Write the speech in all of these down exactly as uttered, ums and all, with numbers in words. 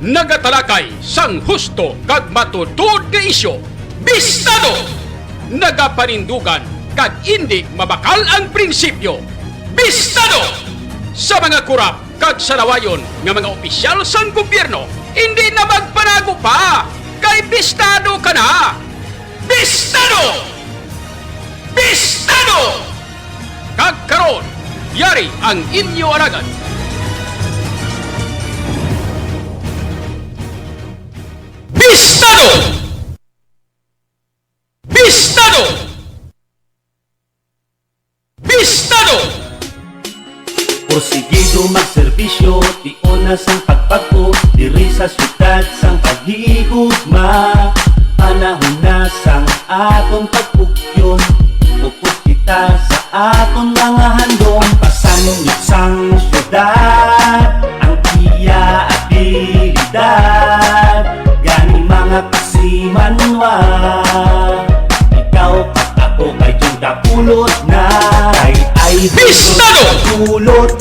Nagatalakay sang husto kag matutuod nga isyu, bistado! Nagapanindugan kag indi mabakal ang prinsipyo, bistado! Sa mga kurap kag salawayon nga mga opisyal sang gobyerno, indi na magpanago pa, kay bistado ka na! Bistado! Bistado! Kag karon, yari ang inyo alagad. Bistado! Bistado! Bistado! Porsigido magserbisyo, tion na sang pagpag-o, diri sa siyudad sang paghigugma. Panahon na sang aton pag-ugyon, upod kita sa aton mga handom. Pasangyot sang siyudad ang iya abilidad, gani mga kasimanwa, ikaw kag ako kay Jun kapulot na. Kay ay Bistado! Kapulot,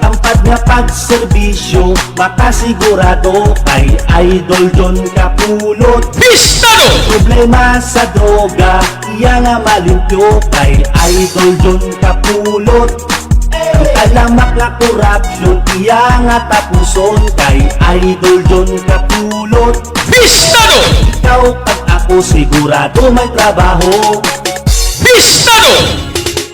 tampad nga pagserbisyo, makasigurado kay Idol John kapulot. Bistado! Problema sa droga, iya nga malimpyo kay Idol John kapulot. Ang talamak nga korupsyon, iya nga tapuson kay Idol John kapulot. Bistado! Ikaw kag ako sigurado may trabaho. Bistado!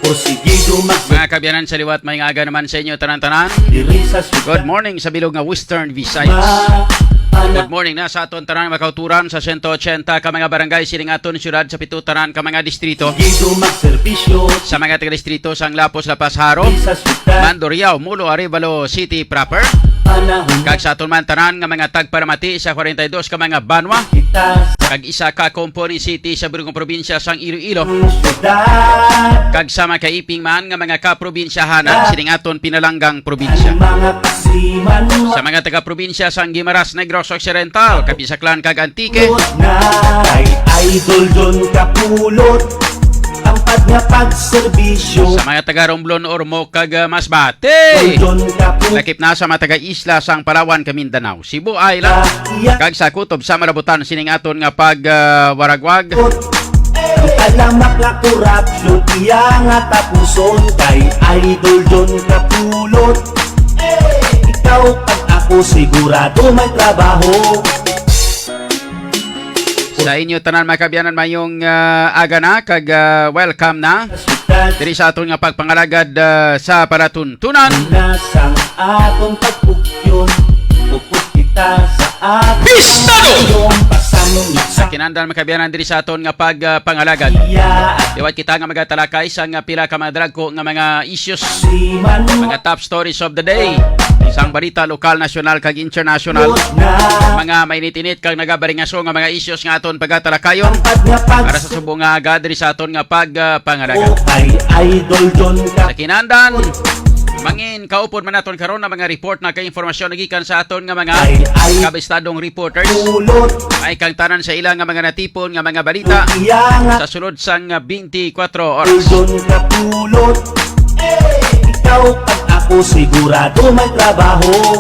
Porsigido mag- Mga kaabyanan sa liwat, maayong aga naman sa inyo tanan-tanan. Diri sa siyudad. Good morning sa bilog nga Western Visayas. Ma-, ana- Good morning na sa aton tanan, mga kauturan sa sento ochenta ka mga barangay sining aton siyudad, sa pito tanan ka mga distrito. Porsigido magserbisyo. Sa mga taga-distrito sang Lapos, La Paz, Jaro, Diri sa siyudad. Mandurriao, Molo, Arevalo City proper. Panahon. Kag sa aton man tanan nga mga tagpalamati sa kwarenta y dos ka mga banwa. Kita sa Kag isa ka Component City sa bilog nga probinsya sang Iloilo. Siyudad. Kag sa mga kaiping man nga mga kaprobinsyahanan sining aton pinalanggang probinsya. Ang mga kasimanwa. Sa mga taga-probinsya sang Guimaras, Negros Occidental, Capiz, Aklan, kag Antique. Na kay Idol John kapulot, tampad nga pagserbisyo. Sa mga taga-Romblon, Ormoc, kag, ah, Masbate. Idol John kapulot. Lakip na sa mga taga-isla sang Palawan, kag Mindanao. Cebu Island, kag sa kutob sa malabutan sining aton nga pag, ah, waragwag. Ang talamak nga korupsyon, iya nga tapuson kay Idol John kapulot. Ikaw kag ako sigurado may trabaho. Sa inyo tanan, mga kaabyanan, maayong, ah, aga na kag, ah, welcome na diri sa aton nga pagpangalagad, ah, sa palatuntunan. Na sang aton pagpugyon, upod kita sa aton Bistado! Pasangon sa Kinahanglan, mga kaabyanan, diri sa aton nga pag, ah, pangalagad. Iya. Liwat kita nga magatalakay sa nga pila ka mga dagko nga mga issues, mga top stories of the day, sang balita lokal, nasyonal, kag international. Mga mainit-init kag nagabaringaso nga mga issues nga aton pagatalakayon para sa subong nga aga diri sa aton nga pag, ah, pangalagad. Sa kinahanglan, mangin kaupod man naton karon ang mga report na kay impormasyon nagikan sa aton nga mga kabistadong reporters. Ay kang tanan sa ila nga mga natipon nga mga balita sa sulod sang, ah, twenty-four oras. Idol kapulot. Ikaw kag ako sigurado may trabaho.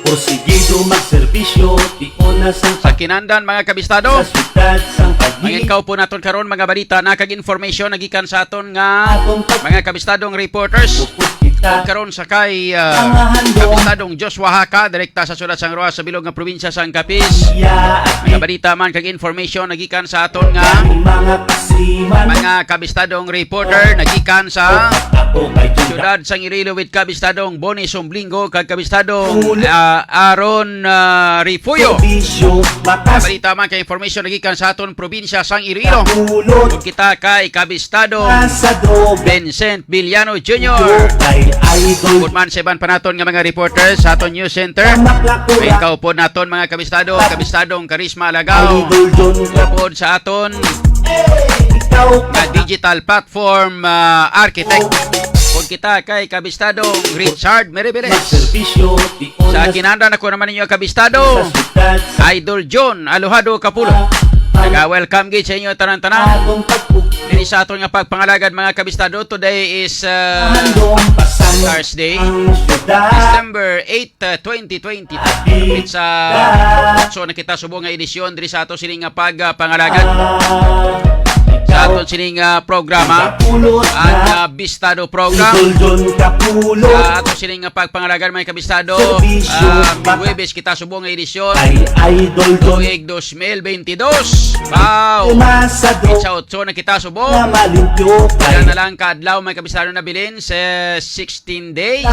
Porsigido magserbisyo, tion na sang Sa kinahanglan, mga kabistado, sa siyudad sang paghi- mangin kaupod naton karon mga balita na kag information nagikan sa aton nga Atong pag- mga kabistadong reporters. Kita. Karon sa kay, ah, Ang handom. Kabistadong Joshua Haka, direkta sa siyudad sang Roxas, sa bilog nga probinsya sang Capiz. Iya, at Mga balita man kag information nagikan sa aton nga Ang mga kasiman. Mga kabistadong reporter nagikan sa Ako kay Judah. Siyudad sang Iloilo with kabistadong Bonnie Sumblingo kag kabistadong, Ulo. Ah, Aaron, ah, Refugio. Serbisyo, Mga matas. Balita man kag information nagikan sa aton probinsya sang Iloilo. Kapulot. Ug kita kay kabistadong Sa droga. Vincent Villano Junior. Kay idol. Bukod man sa iban pa naton nga mga reporters sa aton news center. Maklakura. May kaupod naton mga kabistado, kabistadong Karisma Alagaw. Idol John Kap- Upod sa aton Ikaw nga digital platform, ah, architect. Kung kita kay kabistadong Richard Meribeles. Magserbisyo, di Sa oras kinahanglan ako naman ninyo kabistado, sa siyudad, sa Idol John Alojado Kapulo. Naga-welcome gid sa inyo tanan-tanan. Diri sa aton nga pagpangalagad, mga kabistado, today is, uh, Thursday, December eight, uh, twenty twenty. Kapit sa otso na kita subong nga edisyon diri sa ato sining nga pagpangalagad sa aton sining nga programa, ang, uh, Bistado Program. Sa ato sining nga pagpangalagad, mga kabistado, uh, Huwebes kita subong nga edisyon, tuig dos mil bentidós. Wow! Sa otso na kita subong. Wala na lang ka adlaw, mga kabistado, na bilin sa sixteen days.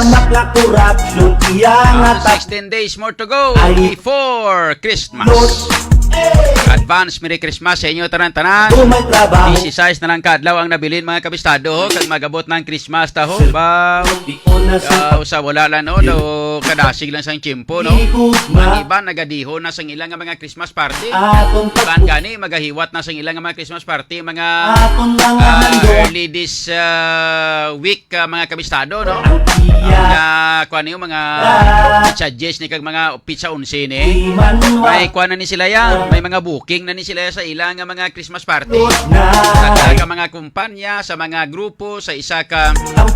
Ah, sixteen days more to go before Christmas. Advance Merry Christmas sa inyo tanan-tanan. Disisais na lang ka adlaw ang nabilin, mga kabistado, kag magabot na ang Christmas ta, ho. Ba, ah, usa wala lang, no? Daw kadasig lang sang tiyempo, no? Ang iban nagadihon na sang ilang nga mga Christmas party. Iban gani magahiwat na sang ilang nga mga Christmas party, mga, ah, early this, ah, week, ah, mga kabistado, no? Ang mga, kuwan niyo, mga pizza dies ni kag mga pizza onse ni. May kuwan na ni sila ya. May mga booking na ni sila ya sa ila nga mga Christmas party. Sa mga kumpanya, sa mga grupo, sa isa ka, ah,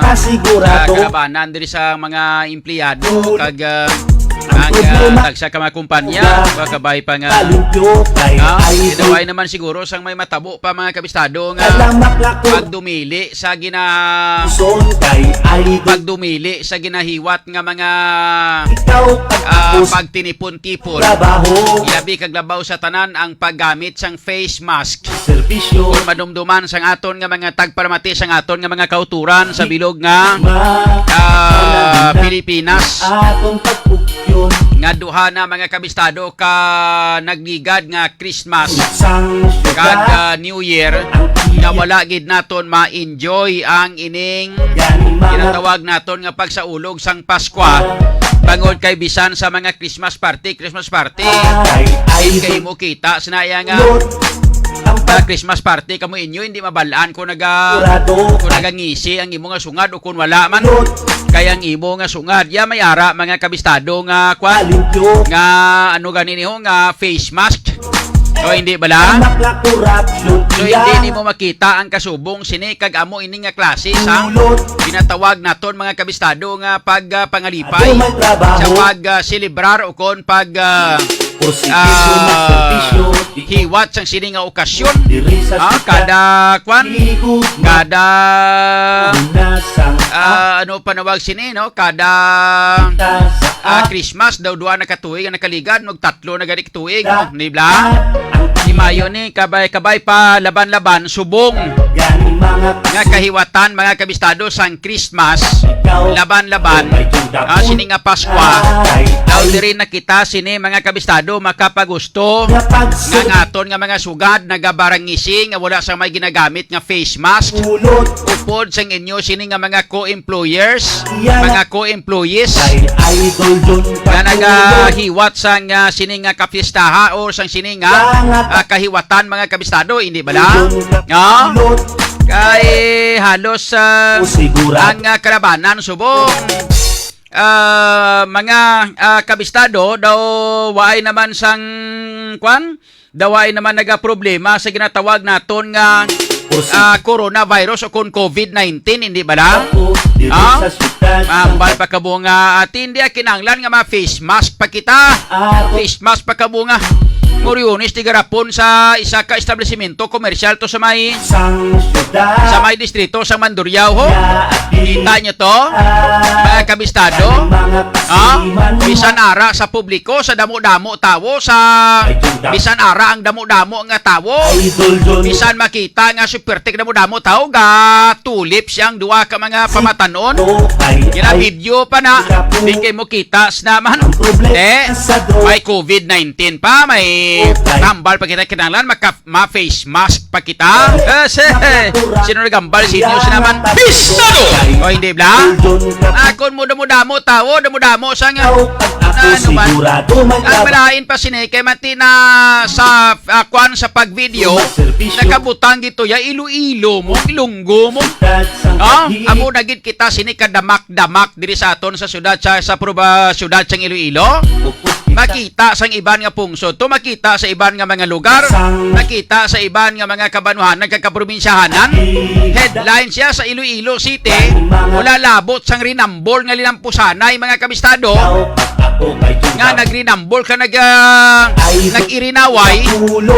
ah, kalabanan diri sa mga empleyado kag, ah, ang, ah, tagsa ka mga kumpanya, kabay pa nga, ah, kinaway naman siguro sang may matabo pa, mga kabistado, nga pagdumili sa gina-, pagdumili sa ginahiwat nga mga, ah, pagtinipon-tipon. Ilabi kag labaw sa tanan ang paggamit sang face mask. Kung madumduman sang aton nga mga tagparamati, sang aton nga mga kauturan sa bilog nga, ah, Pilipinas, nga duha na, mga kabistado, ka nagligad nga Christmas kag, ah, New Year, nga wala gid naton ma-enjoy ang ining ginatawag naton nga pagsaulog sang Paskwa, bangod kay bisan sa mga Christmas party, Christmas party, kay mo kita sa naya nga, ah, Christmas party kamo inyo, hindi mabalaan kung naga-, kung nagangisi ang imo nga sungad o kung wala man. Kay ang imo nga sungad, ya may ara, mga kabistado, nga kwan, nga ano gani niho, nga face mask. O hindi bala? So hindi nimo makita ang kasubong sini kag amo ini nga klase sang ginatawag naton, mga kabistado, nga pag, ah, pangalipay sa pag, ah, selebrar o kon pag, ah, ah, hiwat sang sini nga okasyon. Ah, kada kwan, kada, ah, ano panawag sini, no? Kada, ah, Christmas daw, duha na ka tuig ang nakaligad, magtatlo na gani ka tuig, no? Di ba? Di mayo ni kabay-kabay pa laban-laban subong nga kahiwatan, mga kabistado, sang Christmas, laban-laban, ah, sini nga Paskwa. Daw diri na kita sini, mga kabistado, makapagusto nga ang aton nga mga sugad nagabarangisi nga wala sa may ginagamit nga face mask. Upod sang inyo sini nga mga co-employers, mga co-employees nga nagahiwat sang, ah, sini nga kapistaha o sang sini nga, ah, kahiwatan, mga kabistado, hindi bala? No? Kay halos, ah, ang, ah, kalabanan subong, ah, mga, ah, kabistado daw waay naman sang kwan, daw waay naman nagaproblema sa ginatawag naton nga, ah, coronavirus o kon covid nineteen, hindi bala? Ah? Mahambal pa kamo nga, ah, hindi, ah, kinahanglan nga ma-face mask pa kita. Face mask pa kamo nga muriones di garapon sa isa ka establisimento komersyal to sa may, sa may distrito sa Mandurriao, ho. Kita nyo to, mga kabistado? Ah? Bisan ara sa publiko, sa damo-damo tawo, sa bisan ara ang damo-damo nga tawo, bisan makita nga super tik damo-damo tawo, gatulip siyang duha ka mga pamatanon. Gina-video pa na, di kay mo kita sa naman. Eh, may covid nineteen pa, may tambal pa kita, kinahanglan maka ma-face mask pa kita. Eh, si, sino nagambal sa inyo? Sinaman, pistado! O, hindi bala? Akon mo damo-damo tawo, damo-damo sa nga, na, ano man. Ang malain pa sini, kay mati na sa, ah, kwan sa pag-video, nakabutang gito ya, Iloilo mo, Ilonggo mo. Ah, amo na gid kita sini kadamak-damak diri sa aton sa syudad, sa, sa proba-, syudad sang Iloilo. makita sang iban nga pungsod, to makita sa iban nga mga lugar, makita sa iban nga mga kabanwahanan kag kaprobinsyahanan. Headline siya sa Iloilo City, wala labot sang rinambol nga linampusanay, mga kabistado, nga nagrinambol ka nag, ah, nag-irinaway,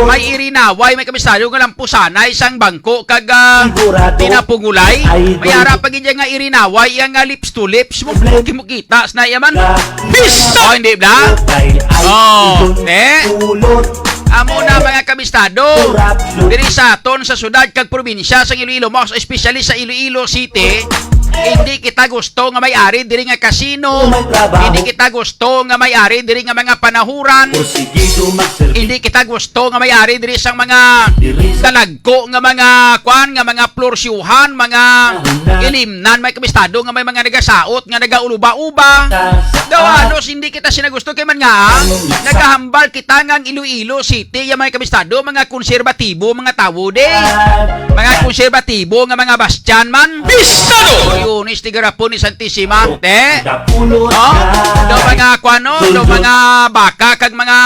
may irinaway, may kabistado nga lampusanay sang bangko kag, ah, pinapungulay. May ara pa gid nga irinaway, iya nga lips to lips mo, mo kita sa na iya man. Pista! Oh, hindi ba? Oh, eh. Amo na, mga kabistado. Diri sa aton sa syudad kag probinsya sa Iloilo, mas especially sa Iloilo City, hindi kita gusto nga may ari diri nga casino. Hindi kita gusto nga may ari diri nga mga panahuran. Hindi kita gusto nga may ari diri sang mga dalagko nga mga kwan, nga mga plorsyohan, mga ilimnan, may kabistado nga may mga nagasaot nga nagauluba-uba. Daw, ano, hindi kita sina gusto kay man nga, ah, nagahambal kita nga ang Iloilo City, ya, may kabistado, mga konserbatibo, mga tawo di. Mga konserbatibo nga mga bastyan man. Pistado! Lunes, tigarapon ni Santisima. Te? Oh? Do mga kwano, do mga baka kag mga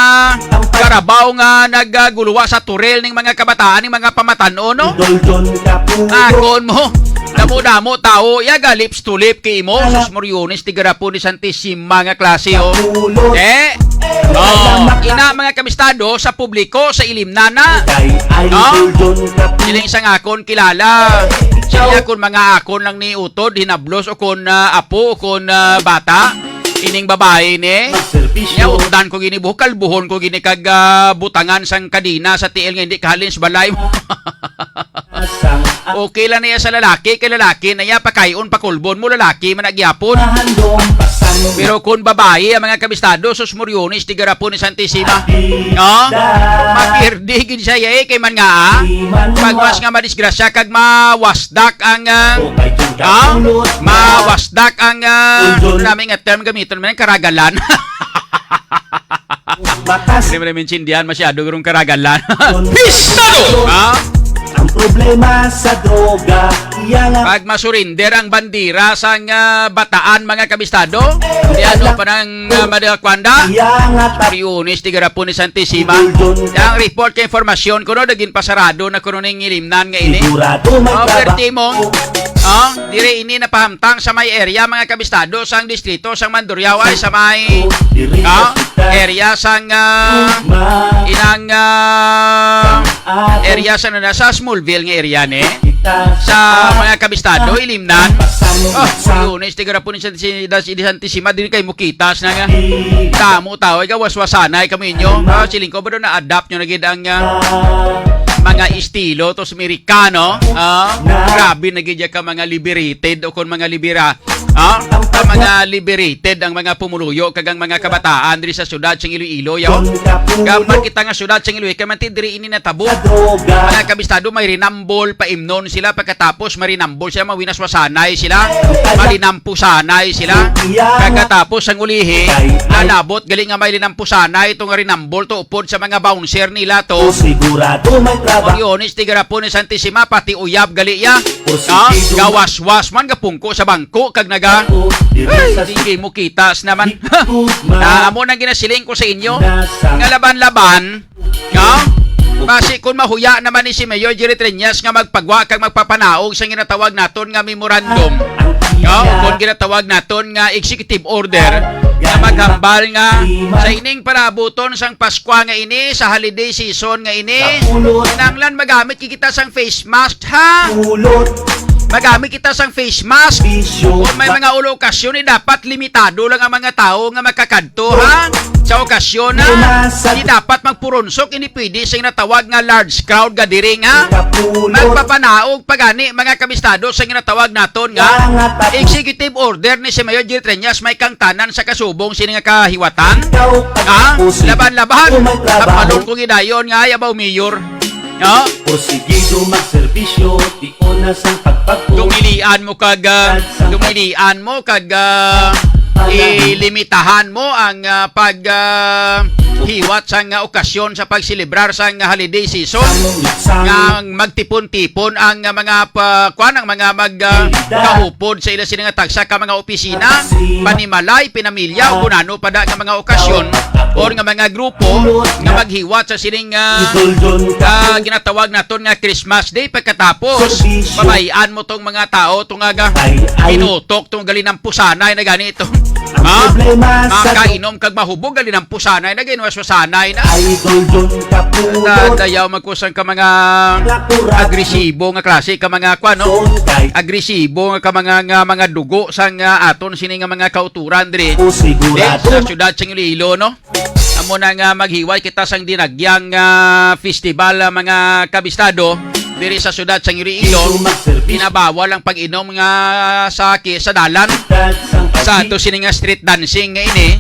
karabaw nga nagguluwa sa turel ning mga kabataan, ning mga pamatan-on, no? Akon mo, damo-damo tao, ya, ga lips to lip kay imo, sus, Moriones, tigarapon ni Santisima nga klase, oh. Eh? Oh, ina, mga kabistado, sa publiko, sa ilimnana. No? Siling sang akon kilala. Siling akon mga akon lang ni utod, hinablos o kon, ah, apo o kon, ah, bata. Ining babae ni. Nya utdan ko gini buhok, kalbuhon ko gini kag, ah, butangan sang kadina sa tiil nga hindi kahalin sa balay. Okay lang niya sa lalaki, kay lalaki na iya, pakay-on, pakulbon mo, lalaki man na gyapon. Pero kung babae ang mga kabistado, sus, Moriones, tigarapon ni Santisima. No? Mapirdi gid siya, eh, kay man nga, ah. Pagwas nga madisgrasya kag mawasdak ang, ah, ah, mawasdak ang, ah, ano namin nga term gamiton man, karagalan. Hindi mo na maintindihan masyado, gurong karagalan. Pistado! Ha? Ang problema sa droga, iya nga Pag masurinder ang bandira sang, ah, bataan, mga kabistado, di ano pa nang, ah, madakwanda? Iya nga tap- Priunis, tigarapon ni Santisima. Ang report kay informasyon kuno, naging pasarado na kuno ning ilimnan nga ini. Sigurado may Oh, trabaho. Pertimong. Oh, dire ini napahamtang sa may area, mga kabistado, sang distrito sang Mandurriao, ay sa may, ah, area sang, ah, inang, ah, area sa, na, sa Smallville nga area ni. Sa mga kabistado, ilimnan. Oh, lunes, tigarapon ni Santi-, si, si Santisima, dili kay mukitas na nga. Damo tao, ikaw, waswasanay kamo inyo. Ah, siling ko, ba doon na-adapt nyo na gid ang, ah, mga estilo to sa Amerikano? Ah, grabe na gid ya ka mga liberated o kung mga libera, ah, ang mga liberated ang mga pumuluyo kag ang mga kabataan diri sa syudad sing Iloilo, yaw. Gambar kita nga syudad sing Iloilo, kay man ti diri ini natabo. Mga kabistado, may rinambol, paimnon sila, pagkatapos may rinambol sila, mawinaswasanay sila, malinampusanay sila. Pagkatapos ang ulihi, nalabot gali nga may linampusanay to nga rinambol to upod sa mga bouncer nila to. Sigurado may trabaho. Moriones, tigarapon ni Santisima, pati uyab gali ya. No? Gawaswas man, gapungko sa bangko, kag naga, ay, di kay mo kitas naman. Na amo nang ginasiling ko sa inyo, nga laban-laban, no? Basi kung mahuya naman ni si Mayor Jerry Treñas nga magpagwa kag magpapanaog sa ginatawag naton nga memorandum, no? Kung ginatawag naton nga executive order, nga maghambal nga sa ining parabuton sang Paskwa nga ini, sa holiday season nga ini, nanglan magamit kita sang face mask, ha? Magamit kita sang face mask. Kung may mga ulo okasyon, eh, dapat limitado lang ang mga tao nga makakadto, ha? Sa okasyon, ha? Di dapat magpuronsok, hindi pwede sa ginatawag nga large crowd gathering, ha? Magpapanaog pa gani, mga kabistado, sa ginatawag naton nga executive order ni si Mayor Jerry Treñas, may kangtanan sa kasubong sini nga kahiwatan, ha? Laban-laban. Ang palong kong idayon nga ay abaw, Mayor. No? Porsigido magserbisyo, tion na sang pagpagod. Dumilian mo kag, ah, dumilian mo kag, ah, Ilimitahan mo ang, ah, pag, ah, hiwat sang, ah, okasyon sa pagselebrar sang holiday season nga magtipon-tipon ang, ah, mga pa-, kwan, ang mga mag, ah, kaupod sa ila sini nga tagsa ka mga opisina, panimalay, pinamilya, o kunano pa da nga mga okasyon or nga mga grupo nga maghiwat sa sining, ah, ah, ginatawag naton nga Christmas Day. Pagkatapos, pabay-an mo tong mga tao, tong aga, pinutok, tong galinampusanay na gani ito. Ha? Makainom kag mahubog, galinampusanay na, ginwaswasanay na. Idol John Kapulot. Dayaw magkusang ka mga agresibo nga klase ka mga kwan, no? Agresibo nga ka mga, nga mga dugo sang, ah, aton sini nga mga kauturan diri. Diri sa siyudad sang Iloilo, no? Amo na nga maghiway kita sang dinagyang, ah, festival, ah, mga kabistado, diri sa siyudad sang Iloilo. Pinabawal ang pag-inom nga sake sa dalan. Sa ato sini nga street dancing nga ini.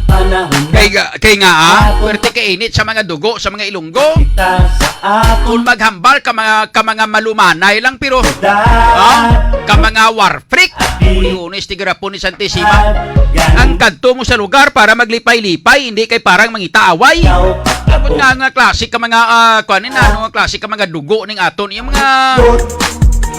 Kay, kay nga, ah, pwerte ka init sa mga dugo, sa mga Ilonggo. Kung maghambal ka mga, ka mga malumanay lang, pero, ah, ka mga war freak. Lunes, tigarapon ni Santissima. Ang kadto mo sa lugar para maglipay-lipay, hindi kay parang mangita away. Dapat nga nga klase ka mga, ah, kuan ni, ano nga klase ka mga dugo ning aton. Yung mga,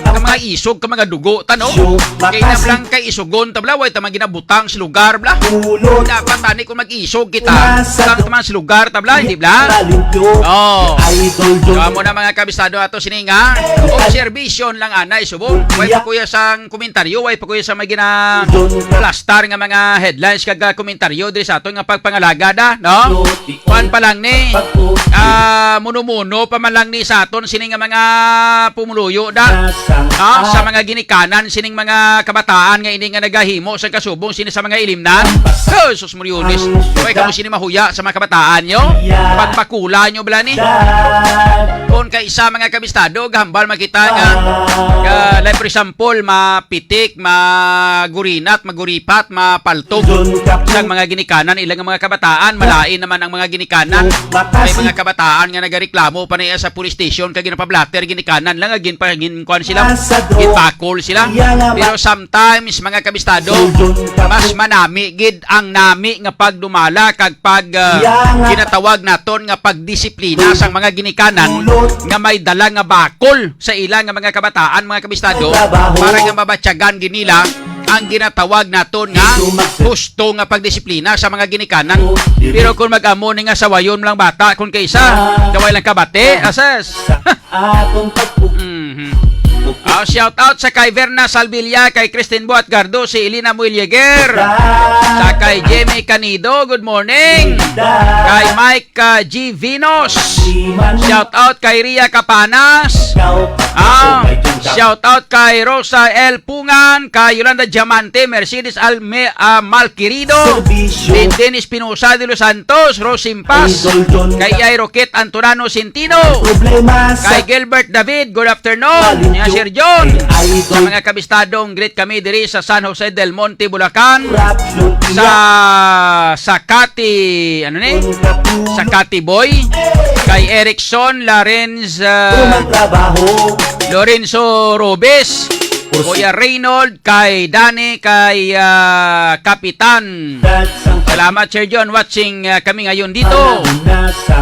ka mga isog, ka mga dugo, tano? Kay na lang kay isugon, tabla, way ta man ginabutang sa lugar, bla. Dapat tani kung mag-isog kita, butang ta man sa lugar, tabla, hindi bla? Oh. Idol John. Kamo na mga kabistado ato sini nga observation lang anay subong. Way pa kuya sang komentaryo, way pa kuya sa may gina-plastar nga mga headlines kag, ah, komentaryo diri sa aton nga pagpangalaga da, no? Kuan pa lang ni, ah, muno-muno pa man lang ni sa aton sini nga mga pumuluyo da. Ah, sa mga ginikanan sining mga kabataan nga ini nga nagahimo sa kasubong sini sa mga ilimnan. Jesus Muriones, way kamo sini mahuya sa mga kabataan nyo? Pagpakula nyo bala ni? Kung kaisa mga kabistado, gahambal makita nga, nga, like for example, mapitik, magurinat, maguripat, mapaltog sang mga ginikanan, ilang mga kabataan, malain naman ang mga ginikanan. May mga kabataan nga nagareklamo pa na sa police station kag ginapablatter ginikanan lang, gin-, gin-, kuan sila, ginpakol sila. Pero sometimes, mga kabistado, mas manami gid ang nami nga pagdumala kag pag, ah, ginatawag naton nga pagdisiplina sang mga ginikanan nga may dala nga bakol sa ila nga mga kabataan, mga kabistado, para nga mabatyagan gid nila ang ginatawag naton nga husto nga pagdisiplina sa mga ginikanan. Pero kung mag-amo ni nga sawayon lang bata, kung kaisa, kaway lang kabati, ases. Atong pagpug- Mhm. Ah, shout out sa kay Verna Salvilla, kay Christine Buat Gardo, si Elena Muilleger, sa kay Jimmy Canido, good morning. Kay Mike, ah, G Vinos, shout out kay Ria Capanas. Ah, shout out kay Rosa L Pungan, kay Yolanda Diamante, Mercedes Alme-, ah, Malquerido, Serbisyo. Din Dennis Pinosa de los Santos, Rose Simpas, Idol John kay Yairo Kit Antonano Centino, Problema sa kay Gilbert David, good afternoon. Baliw. Niya Sir John, kay Idol. Sa mga kabistadong, greet kami diri sa San Jose del Monte, Bulacan, Rap Lumpia. Sa Sakati, ano ni? Sakati Boy, kay Erickson Lorenz, ah, Tumang trabaho. Lorenzo Robes, Kuya Reynold, kay Danny, kay, ah, Kapitan. Salamat, Sir John. Watching, ah, kami ngayon dito.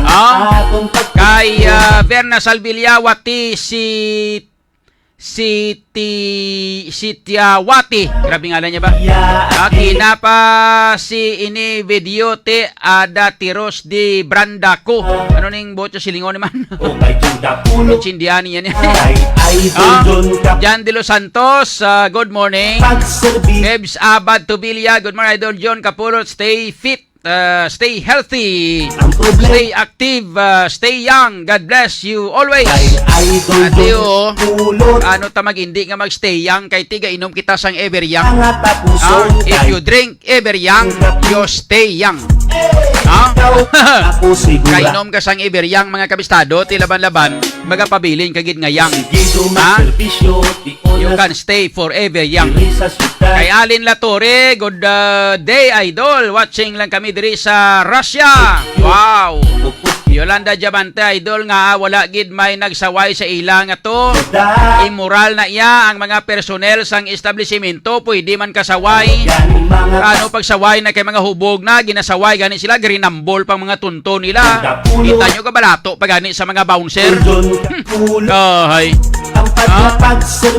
Ah, kay, ah, Verna Salvillawati, si, si Ti-, si Tiawati. Grabe ngalan niya ba? Ah, kinapa si ini video te ada tiros di Branda ko. Ano ning botyo silingon naman? Chindiani yan. Ay, ay, Ah, John Kap- Jan De Los Santos, ah, good morning. Pagserbi- Mebs Abad Tubilla, good morning, Idol John Kapulot. Stay fit, ah, stay healthy, Ang problema- stay active, ah, stay young. God bless you always. Ay, Idol Ate, John oh, Kapulot. Ano ta mag-indi nga mag-stay young kay tiga inom kita sang Ever Young? Mga tapuson Ah, if kay you drink Ever Young, you stay young. Ha? Ako siguro. Kainom ka sang Ever Young, mga kabistado, ti laban-laban, magapabilin ka gid nga young. Sige, ha? Serbisyo, di You oras can stay forever young. Diri sa syudad. Kay Alin Latore, good, uh, day, idol. Watching lang kami diri sa Russia. Wow. Upos Yolanda Diamante, idol, nga, ah, wala gid may nagsaway sa ila nga to. Immoral na iya ang mga personnel sang establisimento, pwede man kasaway. Ano pagsaway na kay mga hubog na, ginasaway gani sila, grinambol pang mga tunto nila. Kita nyo kabalato pa gani sa mga bouncer. Oh, hay. Si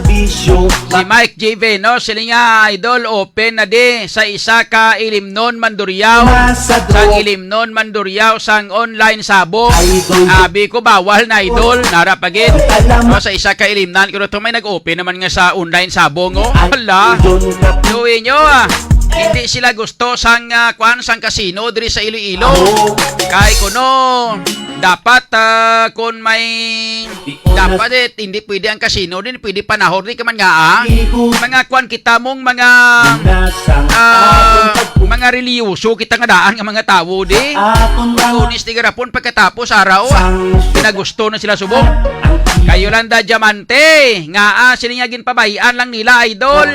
Mike J V, no? Sila nga, idol, open na di sa isa ka Ilimnon Manduryaw. Sang Ilimnon Manduryaw sang online sabong. Abi ko, bawal na, idol. Nara pa gid. No, sa isa ka ilimnan, pero to may nag-open naman nga sa online sabong, oh. Hala. Luwi nyo, ah. Hindi sila gusto sang, ah, kwan, sang kasino diri sa Iloilo. Kay kuno, dapat, ah, kung may, dapat, eh, hindi pwede ang kasino, din pwede panahon, di ka man nga, ah. Mga kwan kita mong mga, ah, mga reliyoso kita nga daan nga mga tawo, di. Lunes di garapon pagkatapos araw, ah. Pinagusto na sila subong. Kay Yolanda Diamante, nga, ah, sila nga ginpabayan lang nila, idol.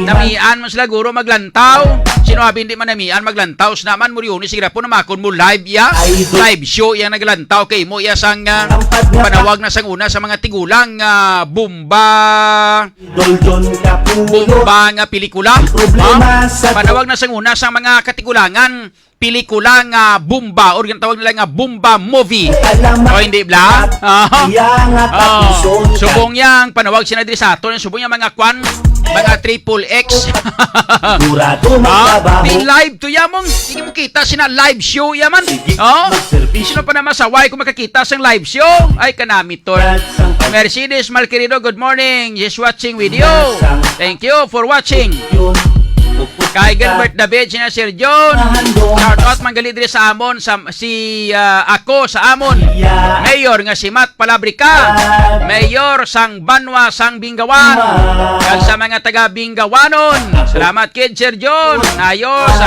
Namian man sila guro maglantaw. Sino abi hindi man namian maglantaw? Sa naman mo yun, sige po namakon mo live iya. Live show iya naglantaw kay mo iya sang, ah, panawag na sang una sa mga tigulang, ah, bomba. Bomba nga pelikula. Ha? Panawag na sang una sa mga katigulangan, pelikula nga bomba, or ginatawag nila nga bomba movie. O hindi, bla? Ah. Oh. Subong yang panawag sila diri sa aton, subong yang mga kwan, mga triple X. Ah, di live to yamong, hindi mo kita sina live show yaman. Oh? Sino pa na masaway kung makakita sang live show? Ay, kanami to. Mercedes Malquerido, good morning. Just watching with you. Thank you for watching. Kay Gilbert David, sina Sir John. Shout out man gali diri sa amon, sa, si, ah, ako sa amon. Mayor nga si Matt Palabrica. Mayor sang Banwa sang Binggawan. Kag sa mga taga Binggawanon. Salamat kid Sir John. Ayos.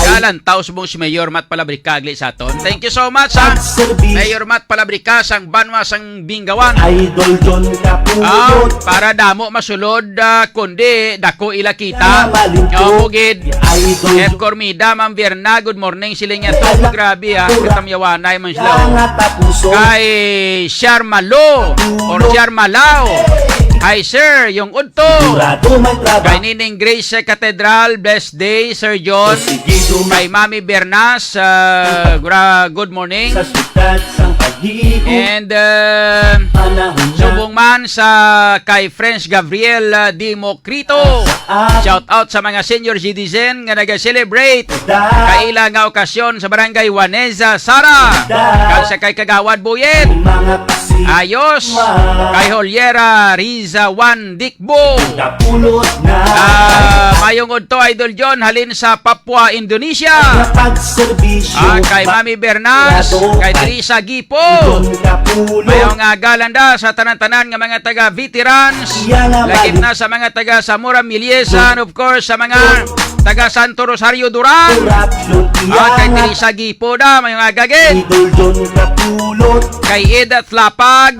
Kalantaw subong si Mayor Matt Palabrica agli sa aton. Thank you so much, ha. Mayor Matt Palabrica sang Banwa sang Binggawan. Idol John Capulot. Ah, para damo masulod, ah, kundi dako ila kita. Mamalimpo. Opo gid. Idol F. Cormida, Ma'am Verna, good morning. Sila nga to, grabe, ah. Katamyawanay man sila, oh. Kay Sharmalo or Sharmalao. Hi, sir. Yung udto. Sigurado may trabaho. Kay Nining Grace sa Cathedral, blessed day, Sir John. Sige, duman. Kay Mami Bernas, ah, gra-, good morning. Sa siyudad sang pag-iikot. And, ah, panahon na. Subong man sa kay French Gabriel, ah, Democrito. Sa akin. Shout out sa mga senior citizen nga naga-celebrate kaila nga okasyon sa Barangay Juanesa, Sara. Kag sa kay Kagawad Buyet. Ayos. Kay Holiera Riza Juan Dikbo. Ah, mayong udto, Idol John, halin sa Papua, Indonesia. Ah, kay Mami Bernas, kay Teresa Gipo. Mayong aga, Landa, sa tanan-tanan nga mga taga veterans. Lakip na sa mga taga Zamora Miliesa, and of course, sa mga taga Santo Rosario, Duran. Ah, kay Teresa Gipo da, mayong aga gid. Kay Edith Lapag,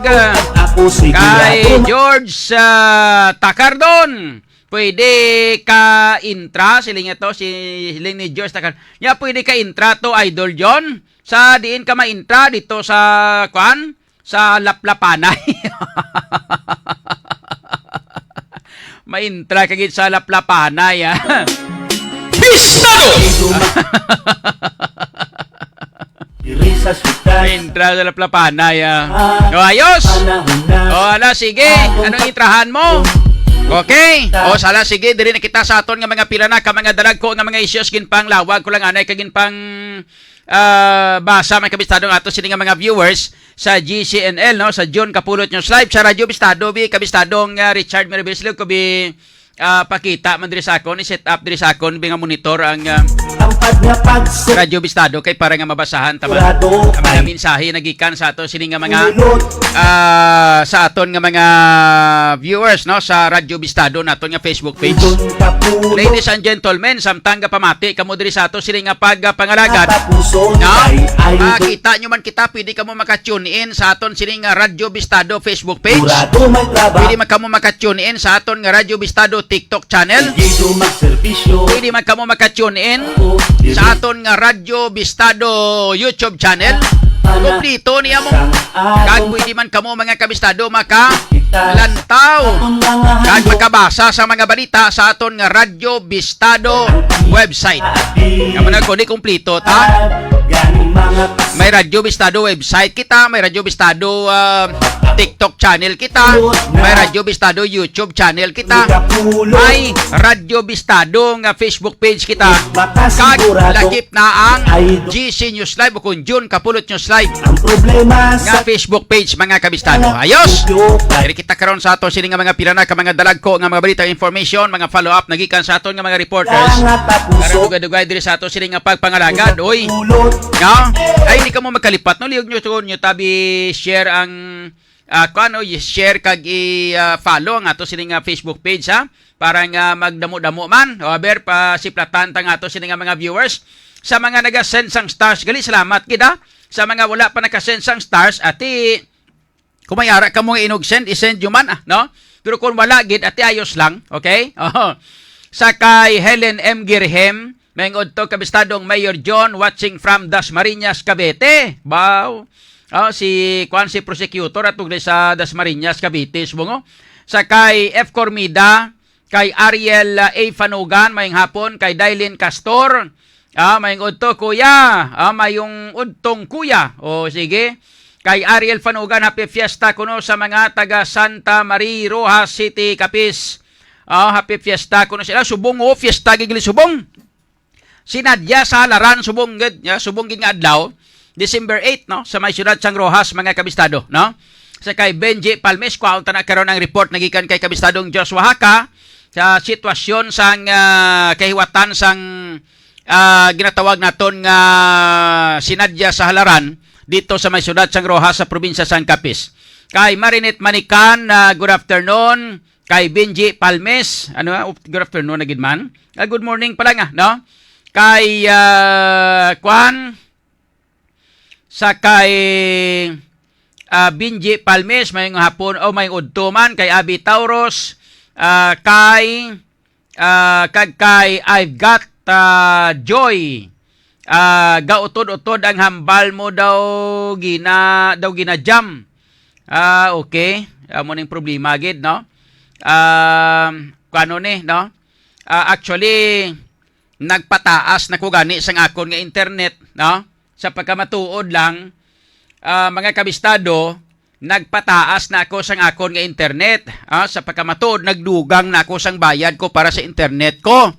kay George, ah, Takardon. Pwede ka intra, siling niya to, si, siling ni George Takardon. Ya, pwede ka intra to, Idol John. Sa diin ka maintra dito sa, kwan? Sa Laplapanay. Maintra ka gid sa Laplapanay, ah. Bistado! Diri sa siyudad. Maintra sa Laplapanay, ah. Ah, o, ayos. Panahon na. O, ala, sige. Anong intrahan mo? Okay. O, sala, sige. Diri na kita sa aton nga mga pila na ka mga dalagko nga mga issues. Ginpanglawag ko lang anay kag ginpang ah, basa man, kabistado, nga ato sini nga mga viewers sa G C N L, no, sa June Kapulot News Live, sa Radyo Bistado, bi, kabistadong, ah, Richard Mirabes, ko bi, ah, pakita man diri sa akon, i-set up diri sa akon, bi, nga monitor ang, ah, Radyo Bistado kay para nga mabasahan ta man ang mga mensahe nagikan sa ato sini nga mga, ah, sa aton nga mga viewers, no, sa Radyo Bistado naton nga Facebook page. Ladies and gentlemen, samtang gapamati kamo diri sa ato sini nga pagpangalagad, no? Makita nyo man kita, pwede kamo maka-tune in sa aton sini nga Radyo Bistado Facebook page. Pwede man kamo maka-tune in sa aton nga Radyo Bistado TikTok channel. Pwede man kamo maka-tune in sa aton nga Radyo Bistado YouTube channel. Kumplito niya mo. Kag pwede man kamo, mga kabistado, maka lantaw kag makabasa sa mga balita sa aton nga Radyo Bistado website. Kamo na, kundi kumplito ta. May Radyo Bistado website kita, may Radyo Bistado, ah, TikTok channel kita, may Radyo Bistado YouTube channel kita, may Radyo Bistado nga Facebook page kita, kag lakip na ang G C News Live o kung June Kapulot News Live nga Facebook page, mga kabistado. Ayos! Diri kita karon sa ato sini nga mga pila na ka mga dalagko nga mga balita, information, mga follow-up nagikan sa aton nga mga reporters. Para dugay-dugay diri sa ato sini nga pagpangalagad, oy. No? Ay, hindi ka mo magkalipat, no? Liyog nyo to, nyo tabi share ang, ah, kung ano, i-share kag i-, ah, follow ang ato sini nga Facebook page, ha? Para nga magdamo-damo man. O, aber, pasiplatan ta nga ato sini nga mga viewers. Sa mga naga-send sang stars, gali, salamat gid, ha? Sa mga wala pa naka-send sang stars, ati, kung may ara ka mo nga inog-send, i-send nyo man, ah, no? Pero kung wala gid, ati, ayos lang, okay? Oh. Sa kay Helen M Girhem, may udto, kabistadong Mayor John, watching from Dasmariñas, Cavite. Wow. Oh, si, kuan, si prosecutor atong sa Dasmariñas, Cavite, subong, oh. Sa kay F Cormida, kay Ariel, ah, A Fanugan, mayong hapon, kay Dailin Castor, ah, mayong udto, kuya, ah, mayong udtong kuya. O, sige. Kay Ariel Fanugan, happy fiesta kuno sa mga taga Santa Maria Rojas City, Capiz. Ah, happy fiesta kuno sila. Subong, oh, fiesta gid gali subong. Si Nadia sa Halaran, subong gid, ya, subong gid nga adlaw, December eight, no, sa may siyudad sang Roxas, mga kabistado, no? Sa kay Benji Palmes, kwaon ta na karon ang report nagikan kay kabistadong Joshua Haka sa sitwasyon sang, ah, kahiwatan sang, ah, ginatawag naton nga sinadya sa Halaran dito sa may siyudad sang Roxas sa probinsya sang Capiz. Kay Marinette Manican, ah, good afternoon. Kay Benji Palmes, ano, ah, good afternoon na gid man. Ah, good morning pa lang, ah, no? Kay, ah, kwan, sa kay, ah, Benji Palmes, mayong hapon, o mayong udto man, kay Abby Tauros, ah, kay, ah, kag kay I've Got, ah, Joy. Ah, gautod-utod ang hambal mo daw gina-, daw ginajam. Ah, okay. Amo ning problema gid, no? Um, kuno ni, no? Ah, actually, nagpataas na ko gani sang akon nga internet, no? Sa pagkamatuod lang, ah, mga kabistado, nagpataas na ako sang akon nga internet. Ah, sa pagkamatuod, nagdugang na ako sang bayad ko para sa internet ko.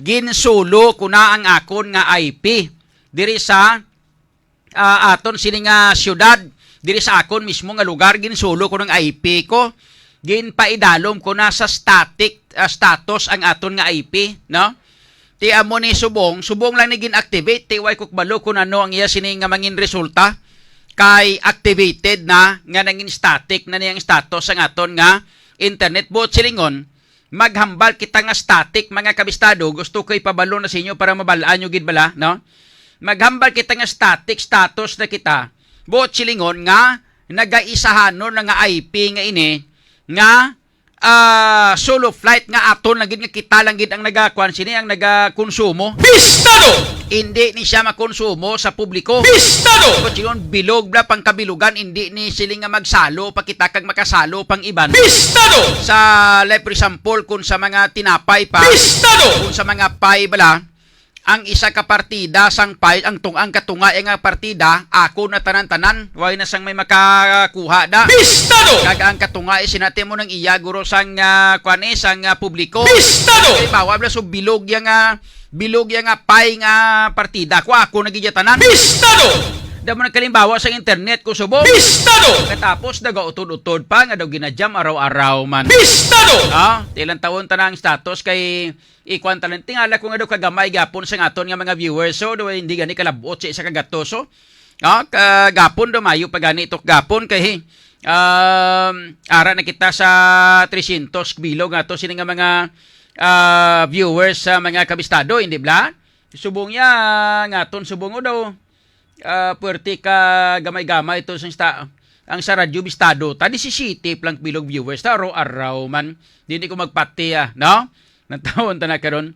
Ginsulo ko na ang akon nga I P diri sa, ah, aton sini nga siyudad, diri sa akon mismo nga lugar, ginsulo ko ng I P ko. Ginpaidalom ko na sa static, ah, status ang aton nga I P, no? Ti amo ni subong, subong lang ni gin-activate, ti way ko kabalo kung ano ang iya sini nga mangin resulta, kay activated na nga nangin static na niyang status ang aton nga internet. Buot silingon, maghambal kita nga static, mga kabistado. Gusto ko ipabalo na sa inyo para mabal-an nyo gid bala, no? Maghambal kita nga static status na kita. Buot silingon nga nagaisahanon na nga I P nga ini nga, ah, solo flight nga aton lang gid, nga kita lang gid ang nagakuan sini, ang nagakonsumo. Bistado! Hindi ni siya makonsumo sa publiko. Bistado! Kung sigon bilog bla pang kabilugan, hindi ni sila nga magsalo pa kita kag makasalo pang iban. Bistado! Sa, like, for example, kung sa mga tinapay pa, Bistado! Kung sa mga pie bala, ang isa ka partida sang pie, ang tung-, ang katunga nga partida, ako na tanan-tanan, way na sang may makakuha da. Bistado! Kag ang katunga, sinati mo ng iya, guro, sang, ah, kuan, eh, sang, ah, publiko. Bistado! Halimbawa, bala, so bilog yang, ah, bilog yang, ah, pie nga partida ko, ako na gid ya tanan. Bistado! Da mo nagkalimbawa sa internet ko subong. Bistado! Katapos nagautod-utod pa nga daw ginajam araw-araw man. Bistado! Ah, ilang taon ta na ang status kay ikuan tanan. Tingala ko nga daw kagamay gapon sa aton nga mga viewers. So, daw hindi gani kalabot sa isa ka gatos, so. Ah, kagapon daw, mayo pa gani to gapon kay, um, ara na kita sa trescientos bilog nga to sini nga mga, ah, viewers sa mga kabistado, hindi bla? Subong ya, nga aton subong daw. Ah, puwerte ka gamay-gamay to sang sta-, ang sa Radyo Bistado. Ta, disisiyete pa lang bilog viewers ta, araw-araw man. Di, di ko magpati, ah, no? Nantawon ta na karon.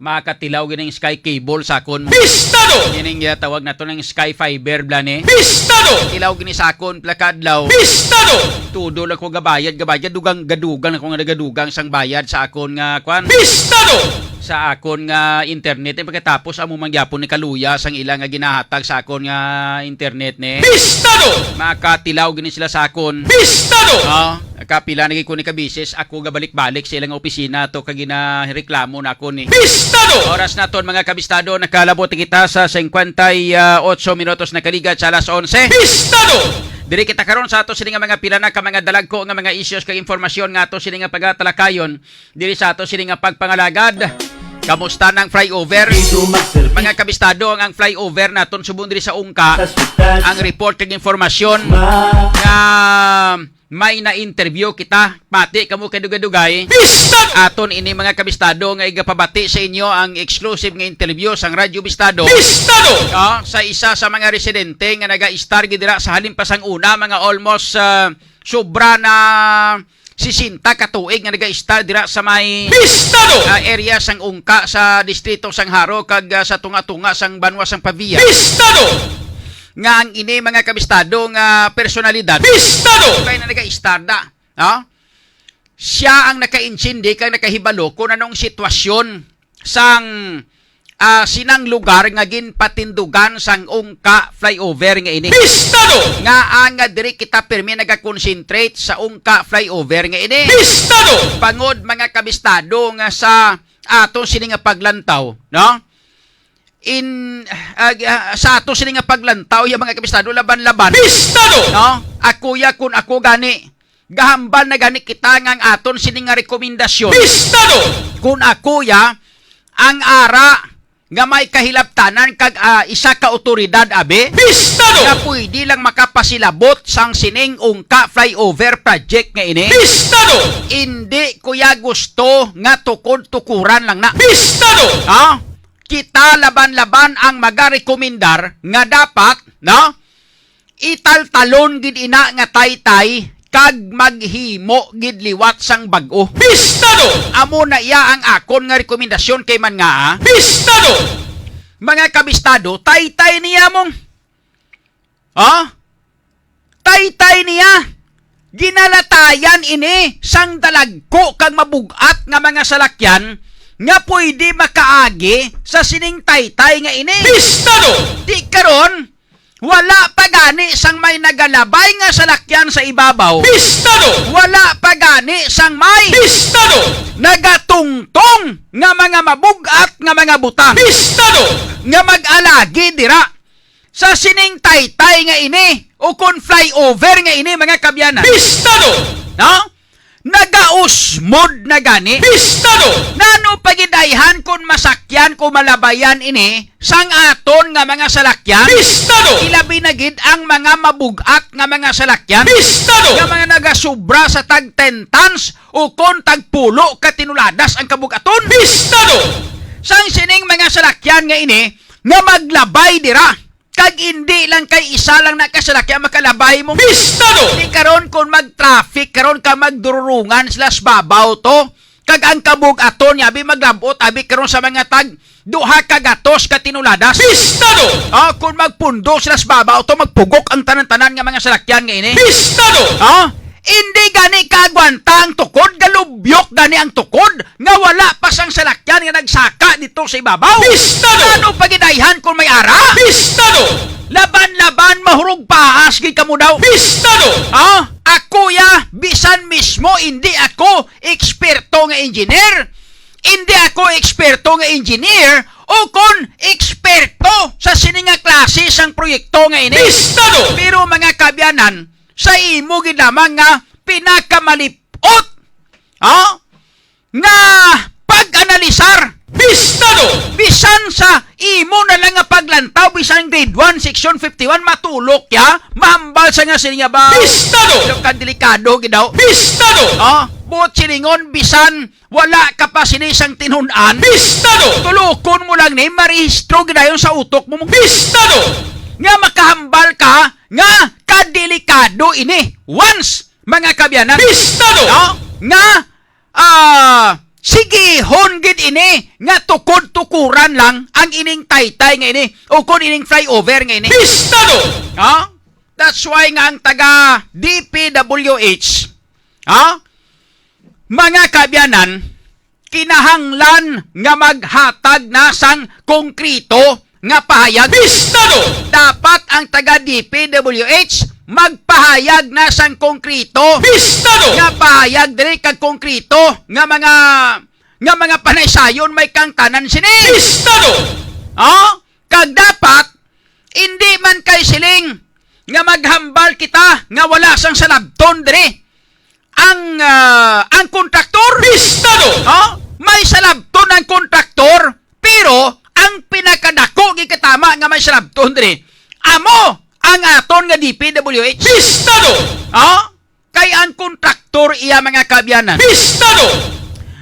Makatilaw gid ang Sky Cable sa akon. Pistado! Ining, ah, tawag nato ng Sky Fiber, bla ni. Pistado! Tilaw gini sa akon, pila ka adlaw. Pistado! Tudo lang ko gabayad, gabayad, dugang, gadugang ako nga nagadugang sang bayad sa akon nga, kwan. Pistado! Sa akon nga internet. Eh, pagkatapos, amo man gyapon ni kaluya sang ila nga ginahatag sa akon nga internet ni. Pistado! Makatilaw gini sila sa akon. Pistado! Oh. Kapila na gid ko ni ka beses, ako gabalik-balik sa ilang opisina to kag ginareklamo na ako ni. Pistado! Oras naton, mga kabistado, nakalabot kita sa singkwenta y otso minutos na kaligat sa alas onse. Pistado! Diri kita karon sa ato sini nga mga pila na ka mga dalagko nga mga issues kag impormasyon nga ato sini nga pagatalakayon diri sa ato sini nga pagpangalagad. Kamusta nang flyover? Mga kabistado, ang, ang flyover naton subong diri sa Ungka, ang report kag impormasyon nga may na-interview kita. Pati kamo kay dugay-dugay. Pistado! Aton ini, mga kabistado, nga igapabati sa inyo ang exclusive nga interview sang Radyo Bistado. Pistado! Ah, sa isa sa mga residente nga naga-istar gid dira sa halin pa sang una, mga almost, ah, sobra na sesenta ka tuig nga naga-istar dira sa may, Pistado! Ah, area sang Ungka sa distrito sang Jaro kag, ah, sa tunga-tunga sang banwa sang Pavia. Pistado! Nga ang ini, mga kabistado, nga personalidad, Pistado! Kay na naga-istar da, no? Siya ang nakaintindi kag nakahibalo kung anong sitwasyon sang, ah, sinang lugar nga ginpatindugan sang Ungka flyover nga ini. Pistado! Nga ang, ah, diri kita pirmi nagakonsentrate sa Ungka flyover nga ini. Pistado! Bangod, mga kabistado, nga sa ato sini nga paglantaw, no? In, ah, ah, sa ato sini nga paglantaw, ya, mga kabistado, laban-laban. Pistado! No? Ako ya, kun ako gani, gahambal na gani kita nga ang aton sini nga rekomendasyon. Pistado! Kun ako ya, ang ara nga may kahilabtanan kag, ah, isa ka awtoridad, abi, Pistado! Nga pwede lang makapasilabot sang sining Ungka flyover project nga ini. Pistado! Indi ko ya gusto nga tukod-tukuran lang na. Pistado! Ha? Kita laban-laban ang magarekomendar nga dapat, no? Italtalon gid ina nga taytay kag maghimo gid liwat sang bag-o. Pistado! Amo na iya ang akon nga rekomendasyon kay man nga, ah. Pistado! Mga kabistado, taytay niya mong, ah? Taytay niya. Ginalatayan ini sang dalagko kag mabug-at nga mga salakyan nga pwede makaagi sa sining taytay nga ini. Pistado! Di karon, wala pa gani sang may nagalabay nga salakyan sa ibabaw. Pistado! Wala pa gani sang may Pistado! Nagatungtong nga mga mabug-at nga mga butang. Pistado! Nga mag-alagi dira sa sining taytay nga ini, o kon flyover nga ini, mga kabyanan. Pistado! No? Nagausmod na gani. Pistado! Nano pa gid ayhan kon masakyan ko malabayan ini sang aton nga mga salakyan? Pistado! Ilabi na gid ang mga mabug-at nga mga salakyan. Pistado! Nga mga nagasubra sa tag ten tons o kon tag pulo ka tinuladas ang kabug-aton. Pistado! Sang sining mga salakyan nga ini nga maglabay dira. Kag indi lang kay isa lang na ka salakyan makalabay mo. Pistado! Di karon kon mag-traffic, karon ka magdururungan sila sa babaw to. Kag ang kabug-aton niya, abi maglabot, abi karon sa mga tag duha ka gatos ka tinuladas. Pistado! Oh, kon magpundo sila sa babaw to, magpugok ang tanan-tanan nga mga salakyan nga ini. Pistado! Oh, indi gani kaagwanta ang tukod, galubyok gani ang tukod, nga wala pa sang salakyan nga nagsaka dito sa ibabaw. Pistado! Ano pa gid ayhan kung may ara? Pistado! Laban-laban, mahurog paas gid kamo daw. Pistado! Ah, ako ya, bisan mismo hindi ako eksperto nga engineer. Hindi ako eksperto nga engineer o kon eksperto sa sini nga klase sang proyekto nga ini. Pistado! Pero mga kabyanan, sa imo gid lamang nga pinakamalipot, ha? Nga pag-analisar. Pistado! Bisan sa imo na lang nga paglantaw, bisan grade one, section fifty-one, matulok ya, mahambal sa nga sini nga ba? Pistado! Yung kadelikado gid daw. Pistado! Oh, buot silingon, bisan wala ka pa sini sang tinun-an. Pistado! Tulokon mo lang ni, marehistro gid dayon sa utok mo. Pistado! Nga makahambal ka nga kadelikado ini. Once, mga kabyanan. Pistado! No? Nga, ah, sigihon gid ini nga tukod-tukuran lang ang ining taytay nga ini o kon ining flyover nga ini. Pistado! Ha? That's why nga ang taga D P W H, ha? Mga kaabyanan, kinahanglan nga maghatag na sang konkreto nga pahayag. Pistado! Dapat ang taga D P W H magpahayag na sang konkreto Pistado! Nga pahayag diri kag konkreto nga mga, nga mga panaysayon may kangtanan sini. Pistado! Oh, kag dapat indi man kay siling nga maghambal kita nga wala sang salabton diri ang, ah, ang kontraktor. Pistado! Oh, may salabton ang kontraktor, pero ang pinakadako gikatama nga may salabton diri amo ang aton nga D P W H. Pistado! Oh, kay ang kontraktor iya, mga kaabyanan, Pistado!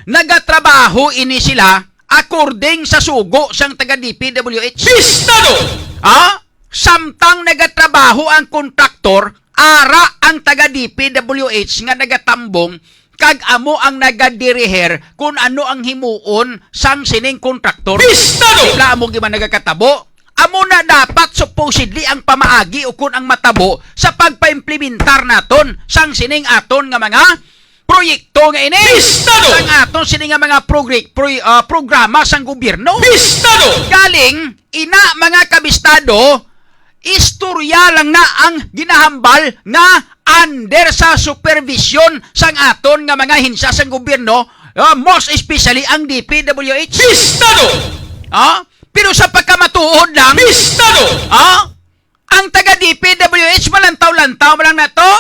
Nagatrabaho ini sila according sa sugo sang taga D P W H. Pistado! Ha? Samtang nagatrabaho ang kontraktor, ara ang taga D P W H nga nagatambong kag amo ang nagadiriher kung ano ang himuon sang sining kontraktor. Pistado! Di ba amo gyud man nagakatabo? Amo na dapat supposedly ang pamaagi ukon ang matabo sa pagpaimplementar naton sang sining aton nga mga proyekto nga ini. Pistado! Sang aton sini nga mga progr-, pro-, ah, programa sang gobyerno. Pistado! Galing ina, mga kabistado, istorya lang na ang ginahambal nga under sa supervision sang aton nga mga ahensya sang gobyerno, ah, most especially ang D P W H. Pistado! Ah, pero sa pagkamatuod lang, Pistado! Ah, ang taga D P W H malantaw-lantaw man lang na to.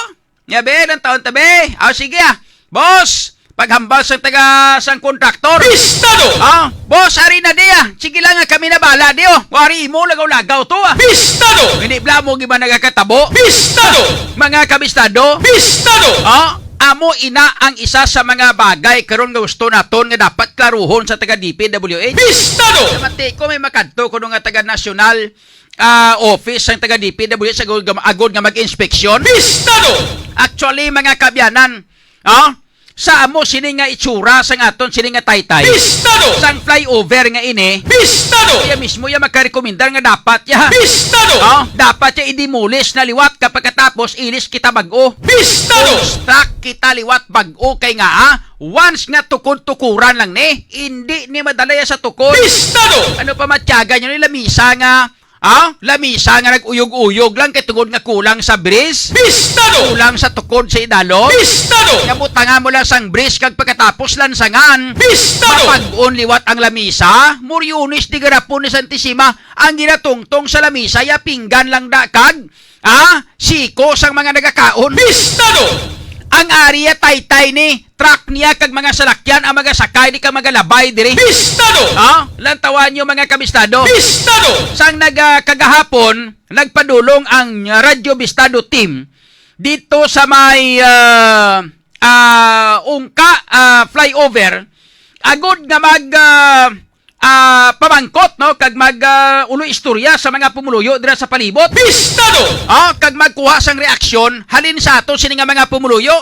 Nga, be, ilang taon ta, be? Aw, sige, ah. Boss, paghambal sang taga, sang kontraktor. Pistado! Ah, boss, ari na di, ah. Sige lang nga kami na bala di, oh. Wari imo lagaw-lagaw to, ah. Pistado! Hindi bala mo giba nagakatabo? Pistado! Mga kabistado. Pistado! Ah, amo ina ang isa sa mga bagay karon nga gusto naton nga dapat klaruhon sa taga D P W H. Pistado! Mati ko may makadto kuno nga taga nasyonal ah, office sang taga D P W H agod, agod nga mag-inspeksyon? Pistado! Actually, mga kaabyanan, ah, sa amo sini nga itsura sang aton sini nga taytay. Pistado! Sang flyover nga ini. Pistado! Iya mismo iya makarekomendar nga dapat ya. Pistado! Ah, dapat ya i-demolish na liwat ka pagkatapos ilis kita bag-o. Pistado! Construct kita liwat bag-o kay nga, ah, once nga tukod-tukuran lang ni, hindi ni madala ya sa tukod. Pistado! Ano pa matyagan nyo ni lamisa nga Ah, lamisa nga nag-uyog-uyog lang kay tungod nga kulang sa bris. Pistado! Kulang sa tukod sa idalom. Pistado! Nga butangan mo lang sang bris kag pagkatapos lansangan. Pistado! Mapag-on liwat ang lamisa. Muriones di garapon ni Santisima ang ginatungtong sa lamisa, ya pinggan lang da kag, ah, siko sang mga nagakaon. Pistado! Ang ari ya taytay ni truck niya kag mga salakyan ang magasakay ni kag magalabay diri. Pistado! Ha? Lantawan niyo, mga kabistado. Pistado! Sang naga-, kagahapon, nagpadulong ang Radyo Bistado team dito sa may, ah, ah, Ungka, ah, flyover agod nga mag, ah, ah, pamangkot, no, kag mag, ah, ulo istorya sa mga pumuluyo dira sa palibot. Pistado! Ah, kag magkuha sang reaksyon halin sa ato sini nga mga pumuluyo.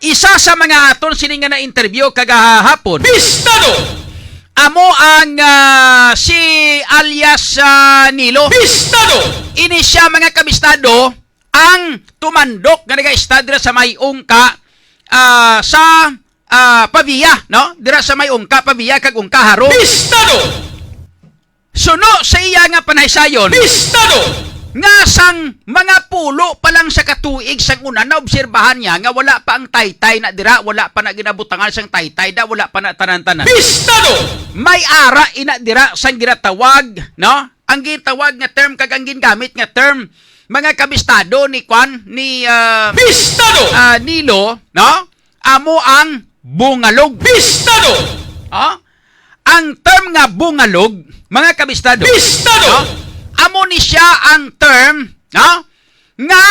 Isa sa mga aton sini nga na-interview kagahapon. Pistado! Amo ang, ah, si alias, ah, Nilo. Pistado! Ini siya, mga kabistado, ang tumandok nga nagaista dira sa may Ungka, ah, sa, ah, Pavia, no? Dira sa may Ungka, Pavia, kag Ungka, Jaro. Pistado! Suno sa iya nga panaysayon, Pistado! Nga sang mga pulo pa lang sa katuig sang una, naobserbahan niya nga wala pa ang taytay na dira, wala pa na ginabutangan sang taytay da, wala pa na tanan-tanan. Pistado! May ara ina dira sang ginatawag, no? Ang gintawag nga term kag ang gingamit nga term, mga kabistado ni kwan, ni, ah, Pistado! Ah, Nilo, no? Amo ang bungalog. Pistado! Ha? Ang term nga bungalog, mga kabistado, Pistado! Ha? Amo ni siya ang term, ha? Nga,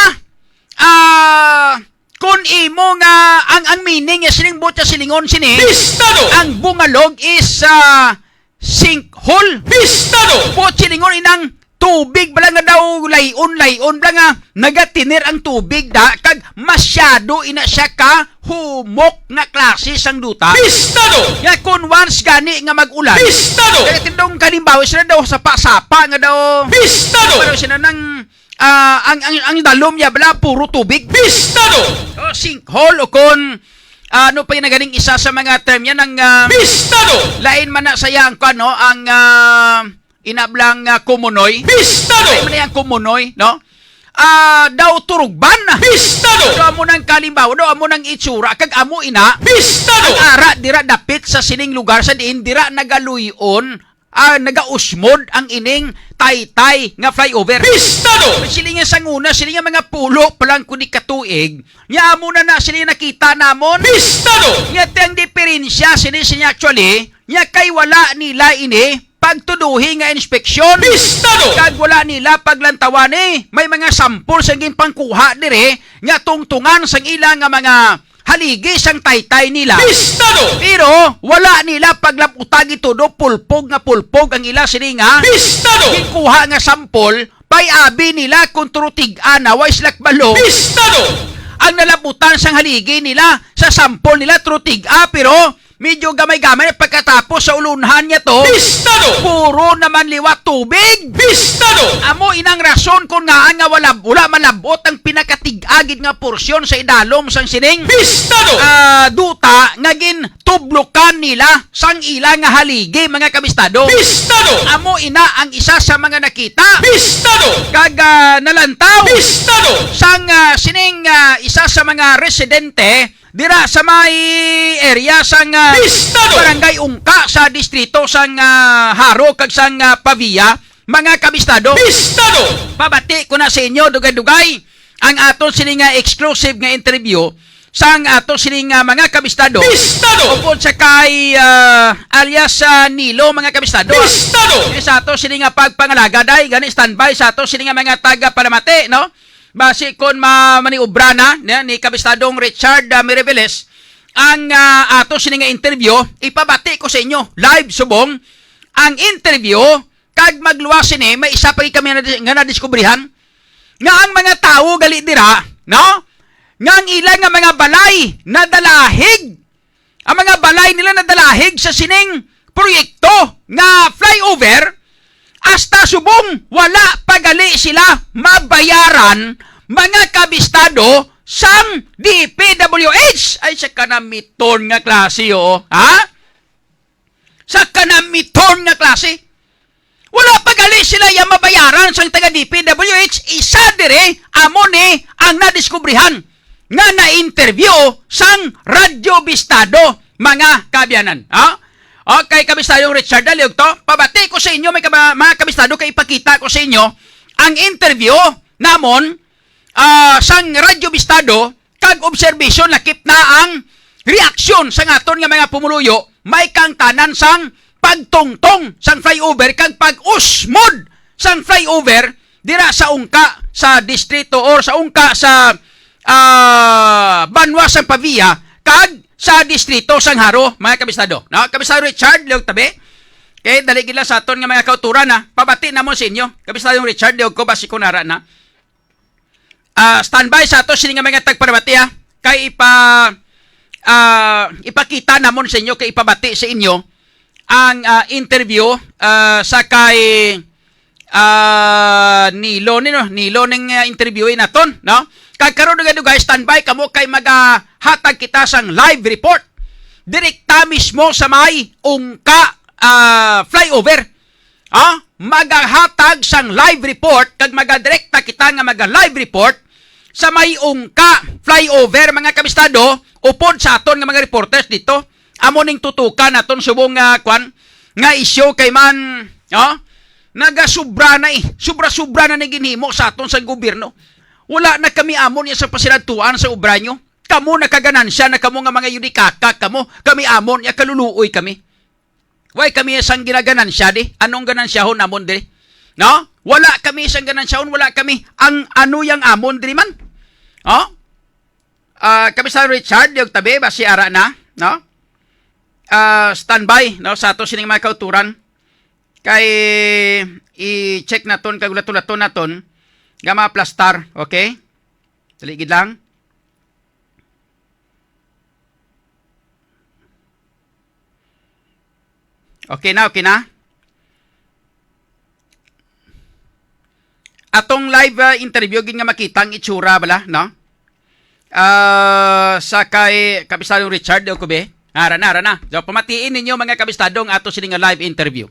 ah, kung imo nga, ang, ang meaning niya sining buot silingon sini, Pistado! Ang bungalog is, ah, sinkhole. Pistado! Buot silingon inang tubig bala nga daw layon-layon bala nga nagatener ang tubig da, kag masyado ina siya ka humok nga klase sang duta. Pistado! Nga kung once gani nga mag-ulan, Pistado! Kaya tindog kalimbawa sila daw sapa-sapa nga daw Pistado! Pero sila nang, ah, ang, ang, ang dalom niya bala puro tubig. Pistado! O, sinkhole o kon, ah, ano pa yung nagaling isa sa mga term yan, ang, ah, Pistado! Lain man na saya ang, ano, ang, ah, inablang, ah, kumunoy. Pistado! Ay, man yang kumunoy, no? Ah, daw turugban. Pistado! Daw amo nang kalimbawa, daw amo nang itsura, kag amo ina. Pistado! Ang ara dira dapit sa sining lugar sa diin dira nagaluy-on, ah, nagausmod ang ining taytay nga flyover. Pistado! Sila nga sanguna, sila nga mga pulo pa lang kundi katuig, nga amo na na sila nakita namon. Pistado! Nga ti ang diferensya sini, sini actually, nga kay wala nila ini pagtuduhi nga inspeksyon. Pistado! Kag wala nila paglantawani. May mga sampol sang ginpangkuha diri nga tungtungan sang ila nga mga haligi sang taytay nila. Pistado! Pero wala nila paglaputagi todo, pulpog nga pulpog ang ila sini nga Pistado! Ginkuha nga sampol, pay abi nila kung turutig-a na, wa sila kabalo. Pistado! Ang nalaputan sang haligi nila sa sampol nila, turutig-a, pero medyo gamay-gamay na pagkatapos sa ulunhan niya to. Pistado! Puro naman liwat tubig. Pistado! Amo inang rason kung ngaan nga wala, wala malabot ang pinakatig-a gid nga porsyon sa idalom sang sining Pistado! Ah, duta nga gintublokan nila sang ila nga haligi, mga kabistado. Pistado! Amo ina ang isa sa mga nakita. Pistado! Kag, ah, nalantaw. Pistado! Sang, ah, sining, ah, isa sa mga residente dira sa may area sang, ah, Pistado! Barangay Ungka sa distrito sang, ah, Jaro kag sang, ah, Pavia, mga kabistado. Pistado! Pabati ko na sa inyo, dugay-dugay, ang aton sini nga exclusive nga interview sang ato sini nga mga kabistado. Pistado! Upod sa kay, ah, alias, ah, Nilo, mga kabistado. Pistado! Sa ato sini nga pagpangalaga, day, gani standby sa ato sini nga mga taga Palamati, no? Basi kon ma-, maniobra na ni, ni Kabistadong Richard, ah, Miriveles, ang, ah, ato sini nga interview, ipabati ko sa inyo, live subong, ang interview, kag magluwas sini, may isa pa gid kami nga nadis-, nga nadiskubrihan, nga ang mga tawo gali dira, no? Nga ang ila nga mga balay nadalahig, ang mga balay nila nadalahig sa sining proyekto nga flyover, hasta subong wala pa gali sila mabayaran, mga kabistado sang D P W H. Ay, sa kanamiton nga klase, oh. Ha? Sa kanamiton nga klase. Wala pa gali sila iya mabayaran sang taga D P W H, isa diri amo ni ang nadiskubrihan nga na-interview sang Radyo Bistado, mga kaabyanan. Ha? Okay, Kabistadong Richard, dali og to. Pabati ko sa inyo, may kaba-, mga kabistado, kay ipakita ko sa inyo ang interview namon, ah, sang Radyo Bistado, kag obserbasyon, lakip na ang reaksyon sang aton nga mga pumuluyo, may kaangtanan sang pagtungtong sang flyover kag pag-usmod sang flyover dira sa Ungka sa distrito or sa Ungka sa, ah, banwa sang Pavia kag sa distrito sang Jaro, mga kabistado. No? Kabistado Richard, liog tabi. Okay, dali gid lang sa aton nga mga kauturan, ha. Pabati namon sa inyo. Kabistadong Richard, liog ko, basi ko nara na. Ah, standby sa ato sini nga mga tagpamati, ha. Kay ipa-, ah, ipakita namon sa inyo, kay ipabati sa inyo ang, ah, interview, ah, sa kay, ah, Nilo ni, no? Nilo ning, ah, interview naton, no? Kag karon, dugay-dugay, standby kamo kay magahatag kita sang live report direkta mismo sa may Ungka, ah, flyover. Ah, magahatag sang live report kag magadirekta kita nga maga-live report sa may Ungka flyover, mga kabistado, upod sa aton nga mga reporters dito. Amo ning tutukan naton subong nga, kwan, nga isyu kay man, oh, nagasubra na, eh. Sobra-sobra na ni ginhimo sa aton sa gobyerno. Wala na kami amon niya sa pasiradtuan sa obra nyo. Kamo nakaganansya na kamo nga mga yudikaka kamo, kami amon niya kaluluoy kami. Way kami sang ginaganansya di? Anong ganansyahon namon diri? No? Wala kami sang ganansyahon, wala kami ang ano yang amon diri man. Oh? Ah, Kapitan Richard, yung tabi, basi ara na, no? Ah, standby, no, sa ato sining mga kauturan. Kay i-check naton kag ulaton-laton naton nga maaplastar, okay? Dali gid lang. Okay na, okay na. Atong live, ah, interview gid nga makita ang itsura bala, no? Ah, sa kay Kabistadong Richard, o kubi? Ara na, ara na. So, pamatiin ninyo, mga kabistado, ang ato sini nga live interview.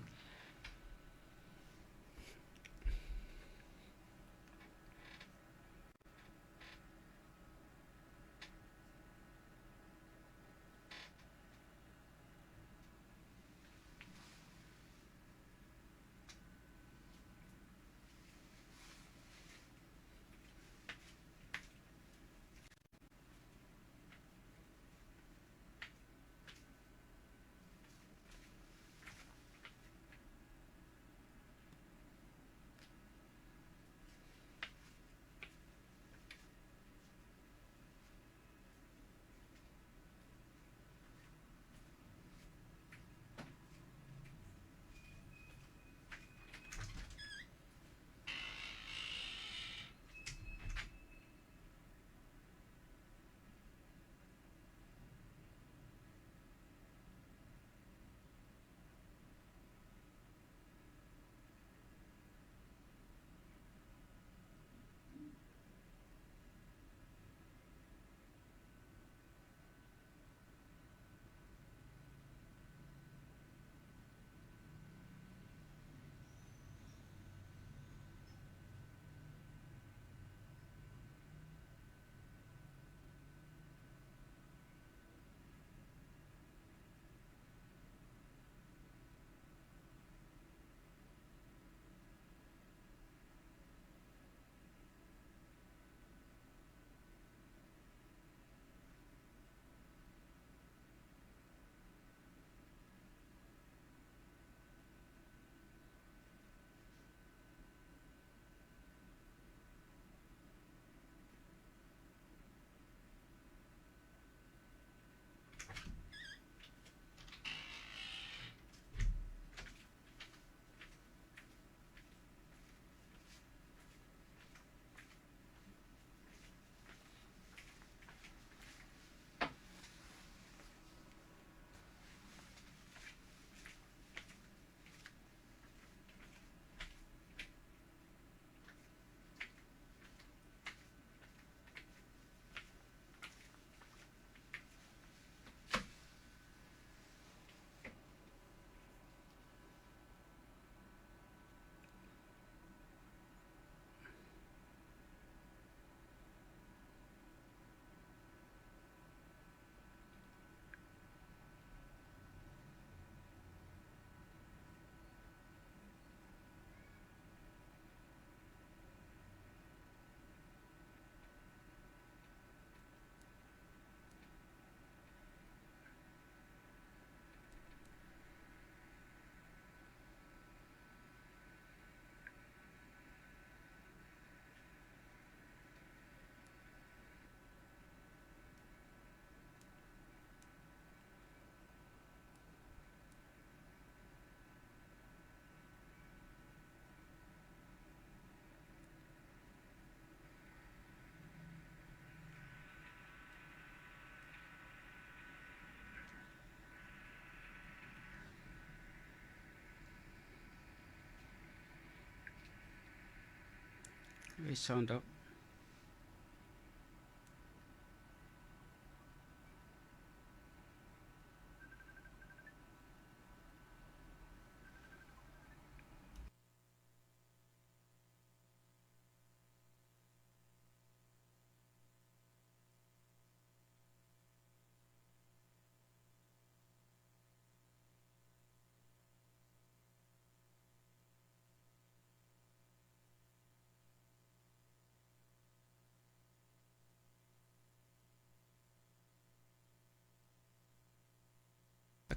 May sound out.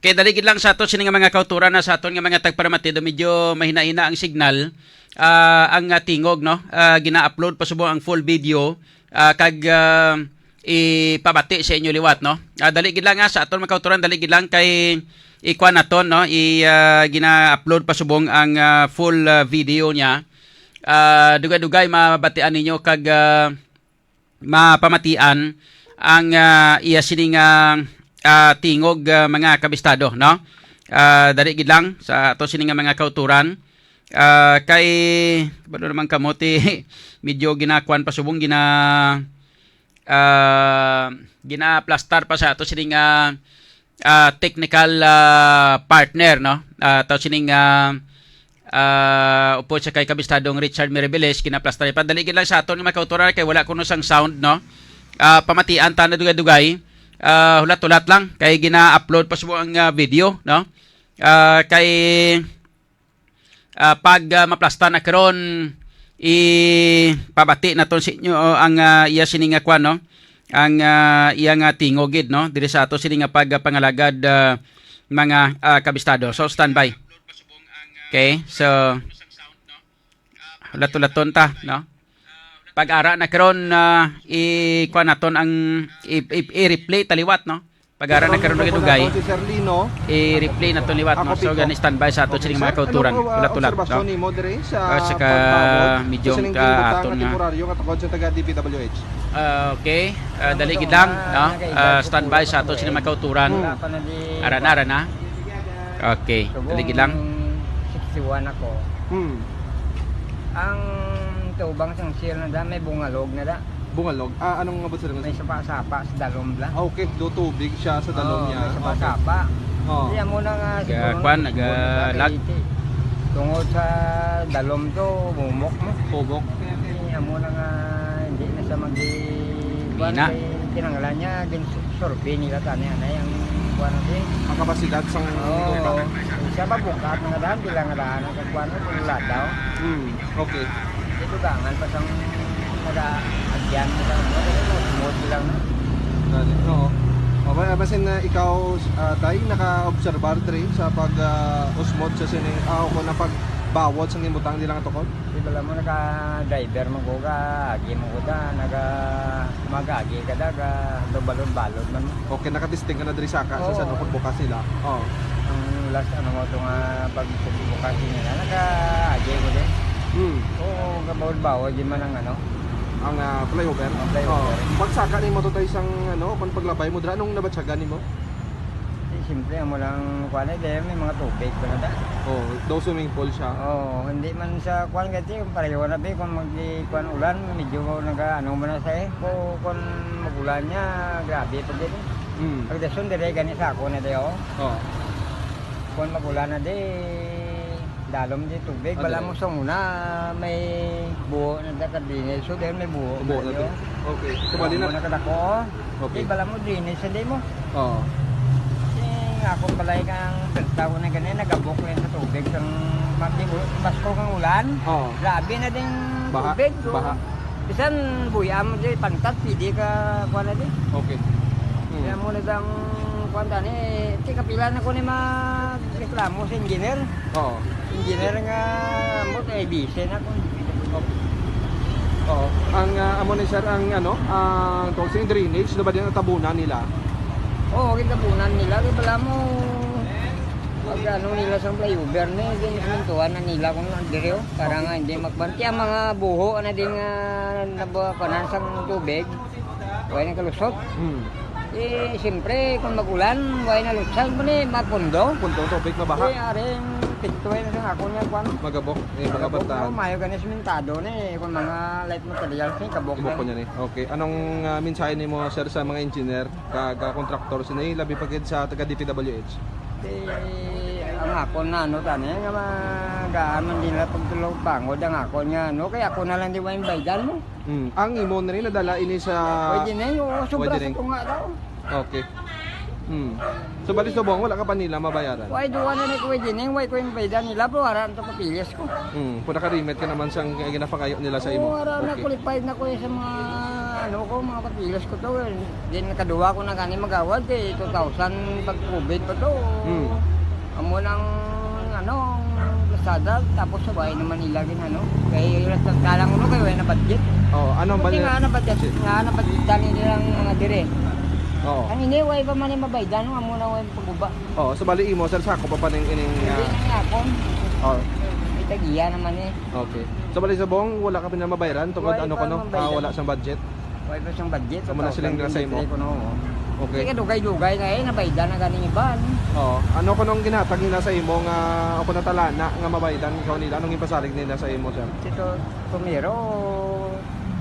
Okay, dali gid lang sa ato sini nga mga kauturan na sa aton nga mga tagparamati, do medyo mahina-hina ang signal, ah, ang, ah, tingog, no? Ah, gina-upload pa subong ang full video, ah, kag, ah, ipabati sa inyo liwat, no? Ah, dali gid lang, ah, sa aton mga kauturan, dali gid lang kay, ikuan naton, no? I, ah, gina-upload pa subong ang, ah, full, ah, video niya. Ah, dugay-dugay mabatian ninyo kag, ah, mapamatian ang, ah, iya sini nga, ah, tingog, ah, mga kabistado, no? Ah, dali gid lang sa ato sini nga mga kauturan. Ah, kay, kabalo naman kamo, ti, medyo ginakuan pa subong, gina-, ah, gina-aplastar pa sa ato sini nga, ah, technical, ah, partner, no? Ah, ato sini nga, ah, upod sa kay kabistadong Richard Miribiles, gina-aplastar. Padali gid lang sa aton nga mga kauturan kay wala kuno sang sound, no? Ah, pamatian ta na dugay-dugay. Ah, hulat-hulat lang kay gina-upload pa subong ang, ah, video, no? Ah, kay, ah, pag, ah, maplasta na karon, ipabati naton sa inyo, oh, ang, ah, iya sini nga kwan, no? Ang, ah, iya nga tingog gid, no? Diri sa ato sini nga pagpangalagad, ah, mga, ah, kabistado. So, standby. Okay? So, hulat-hulaton ta, no? Pag-ara na karon, ah, i-, kuwan naton ang i-, i-, i-replay ta liwat, no? Pag-ara na karon, dugay-dugay. Si Sir Lino. I-replay naton liwat, no? So, gani standby sa ato sining mga kauturan. Hulat-hulat, no? Obserbasyon nimo diri sa pagbawod sa medyo sining ka aton nga temporaryo nga tukod sa taga D P W H? Ah, okay. Ah, dali gid lang, no? Ah, standby sa ato sining mga kauturan. Ara na, ara na. Okay, dali gid lang. Sixty-one ako. Hmm. Ang tubang sang shell na da, may bungalog na da. Bungalog? Ah, anong abot sa May sapa-sapa sa dalom bla. Ah, okay. Do tubig siya sa dalom Oo, niya. May sapa-sapa. Oo. Di amo na nga siguro kwan, naga-lag. Tungod sa dalom to, humok mo. Humok. Di amo na nga, hindi na siya mag-, Mina. Kay kinanglan niya, gin-survey nila tani, anay ang kwan, di. Ang kapasidad sang Oo. Siya ba bukat nga daan, bilang nga daan, ang kwan, ang ladaw. Hmm. Okay. Ito gangan pa sang nag-aagyan mo lang, ano, kaya mo, smooth lang, no? Gani, oo. Okay, ah, basin na ikaw, ah, Tay, naka-obserbar diri sa pag, ah, usmod sa sining, ah, o kung ang pagbawod sa gimutang nila nga tukod? Di bala mo naka-driver mo ko ka, agi mo ko da, naga-, mag-agi ka da, ka, balon-balon man mo. Okay, naka-testing ka na diri saka sa Oo. San Juan, bukas nila? Oo. Ang last, ano mo, ito nga pagbukas nila, naka-agi ko din. Hmm. Oo, kabawod-bawod din man ang ano. Ang, ah, flyover? Ang flyover. Oo. Pagsaka nimo to, Tay, sang, ano, kung paglabay mo dira, anong nabatyagan nimo? Di, siyempre, amo lang, kuwan, eh, dahil may mga tubig pa na da. Oo, daw swimming pool siya. Oo, hindi man sa, kuwan, kasi pareho na, be, kung mag-, kuwan, ulan, medyo naga, ano mo na sa, eh, kung, kung mag-ulan niya, grabe pa din, eh. Hmm. Pagdason, dire, gani sa ako na, di, oh. Oo. Kung mag-ulan na, di, dalom di tubig. Ah, bala dire. Mo sa una, may buho na da ka drainage. So, dahil may buho. Buho na, di, oh. Okay. So, bali na. Buho na kadako, oh. Okay. Di, bala mo, drainage, hindi mo. Oo. Kasi nga ako pala yung ang pagtaw na ganyan, nagabok na sa tubig. Kang, mag-, di, basko kang ulan. Oo. Grabe na ding Baha. Tubig, oh. Baha. Bisan buya mo di pantat, pwede ka, kuwan na di. Okay. Hmm. Kaya mo na dang, kuwan tani, ti kapila na ko ni magreklamo sa engineer. Oo. Engineer nga, mo, kay busy na ko. Okay. Oo. Ang, ah, amo ni sir, ang, ano, ang toxic drainage, na ba din ang tabunan nila? Oo, gitabunan nila. Kaya pala mo, pag ano nila sa flyover ni, ginamintuan na nila kung ano, dire, oh. Para nga hindi magbanti ang mga buho na din nga nabukanan sa tubig. Way na kalusot. Hmm. Eh, siyempre, kung mag-ulan, way na lusot, mo ni mapundo. Pundo, tubig, mabaha. Eh, aring picture na sa ako niya, kwan. Magabok, eh, mga Magabok bata. Na, mayo gani simentado ni, kung mga light materials ni, kabok Ibok na. Ko niya ni. Okay. Anong, ah, mensahe nimo, sir, sa mga engineer, kag, ah, contractor, sini, labi pa gid sa taga D P W H? Eh, ang ako na, ano, tani, nga mga gaan man din lang pagtulog bangod, ang ako nga, ano, kaya ako na lang di wa yung baydan mo. Mm. Ang imo na rin nadala ini sa Pwede na yun. Oo, sobra Pwede sa na yun. Tunga daw. Okay. Mm. So, bali subong, wala ka pa nila mabayaran? Why do na ni Kuya Jining? Why ko yung baydan nila? Pero wala na ito papilis ko. Mm. Kung nakarimit ka naman sa ginapangayo nila sa imo? Oo, wala na. Okay. Qualified na ko eh sa mga, ano ko, mga papilis ko to eh. Then, nakaduwa ko na gani magawad eh. Two thousand pag COVID pa to. Mm. Amo lang, ano, ang kalsada, tapos sa bahay naman nila gin, ano. Kay, nagtagda lang uno, kay wala na budget. Oh, anong Buti budget? Nga na budget, Si- nga na budget dali nilang mga dire. Oo. Ang ini, way pa man ni mabaydan, no? Amo na way paguba. Oo, so bali imo, sir, sakop pa ning ining, Hindi ah, na niya akon. Oh. May tagiya naman eh. Okay. So bali subong, wala ka pa na mabayaran tungod Way ano pa kuno, ah, mabaydan. Wala sang budget. Way pa sang budget, Amo na siling nila sa imo? two thousand twenty-three kuno, oh. Okay. Sige, dugay-dugay na eh, nabaydan na ganing iban. Oo. Ano kunong ginhatag nila sa imo nga, o kung natalana nga mabaydan ikaw nila? Anong ipasalig nila sa imo, sir? Ito, Tumiro,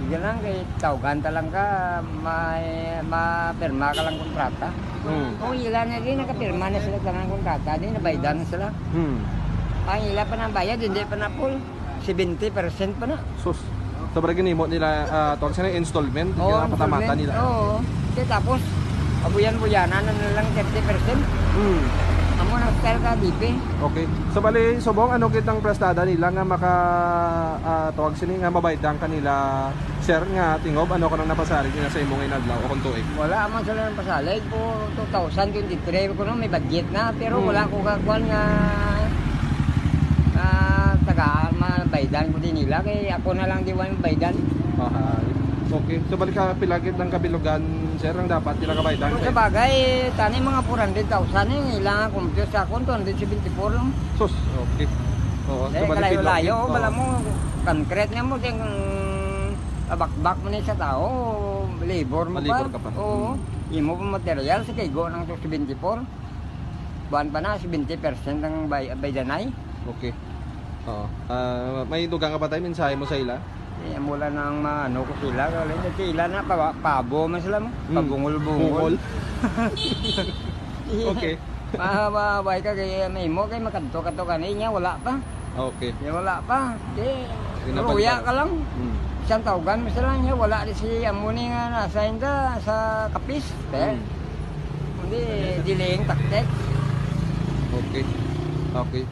sige lang, kay tawgan ta lang ka, may, mapirma ka lang kontrata. Hmm. Kung ila na din, nakapirma na sila tanan kontrata, di nabaydan na sila. Hmm. Ang ila pa nang bayad, hindi pa na full. Seventy percent pa na. Sus. Sobra ginimo nila, ah, tawag sila installment, Oo, ginapatamata installment. Nila. Oo. Kaya tapos, abuyan-buyanan na lang thirty percent. Hmm. Amo na style ka, D P. Okay. So, bali, subong, ano kitang prestada nila nga maka, ah, tawag sini nga mabaydan kanila, sir, nga tingob, ano kanang napasarig nila sa imo nga inadlaw o kung tuig? Wala man sila nang pasalig po, two thousand twenty-three ko no, may budget na, pero Hmm. wala ko kakuan nga, ah, taga, mabaydan ko din nila, kay ako na lang di wala mabaydan. Aha. Okay. So, balik ka, pila gid ang kabilugan, sir, ang dapat nila kabaydan? Kung sa bagay, tani mga four hundred thousand eh, ilang ang compute sa akon, two hundred seventy-four lang. Sus, okay. Oo, Eh, so, balik kalayo-layo, pila-, bala oo. mo, concrete nga mo, ding, abakbak mo ni sa tao, labor mo Malibor pa. Ka pa. Oo. Hmm. Imo pa material sa kaigo ng two seventy-four. Buwan pa na, seventy percent ang bay-, baydanay. Okay. Oo. Ah, may dugang ka pa tayo, mensahe mo sa ila? Eh, mula nang maano ko sila, kaya sila na pa, pabo man sila mo. Hmm. Pabungol-bungol. Bungol. Okay. Ma-, ma-, bay ka kay may mo kay makadto ka to kani niya, wala pa. Okay. Niya wala pa. Di, Pinapalitan. Ruya ka lang. Hmm. Isang tawgan mo sila niya, wala di si amo ni nga nasa inda sa kapis. Te. Hmm. Hindi, delaying tactic. Okay. Okay.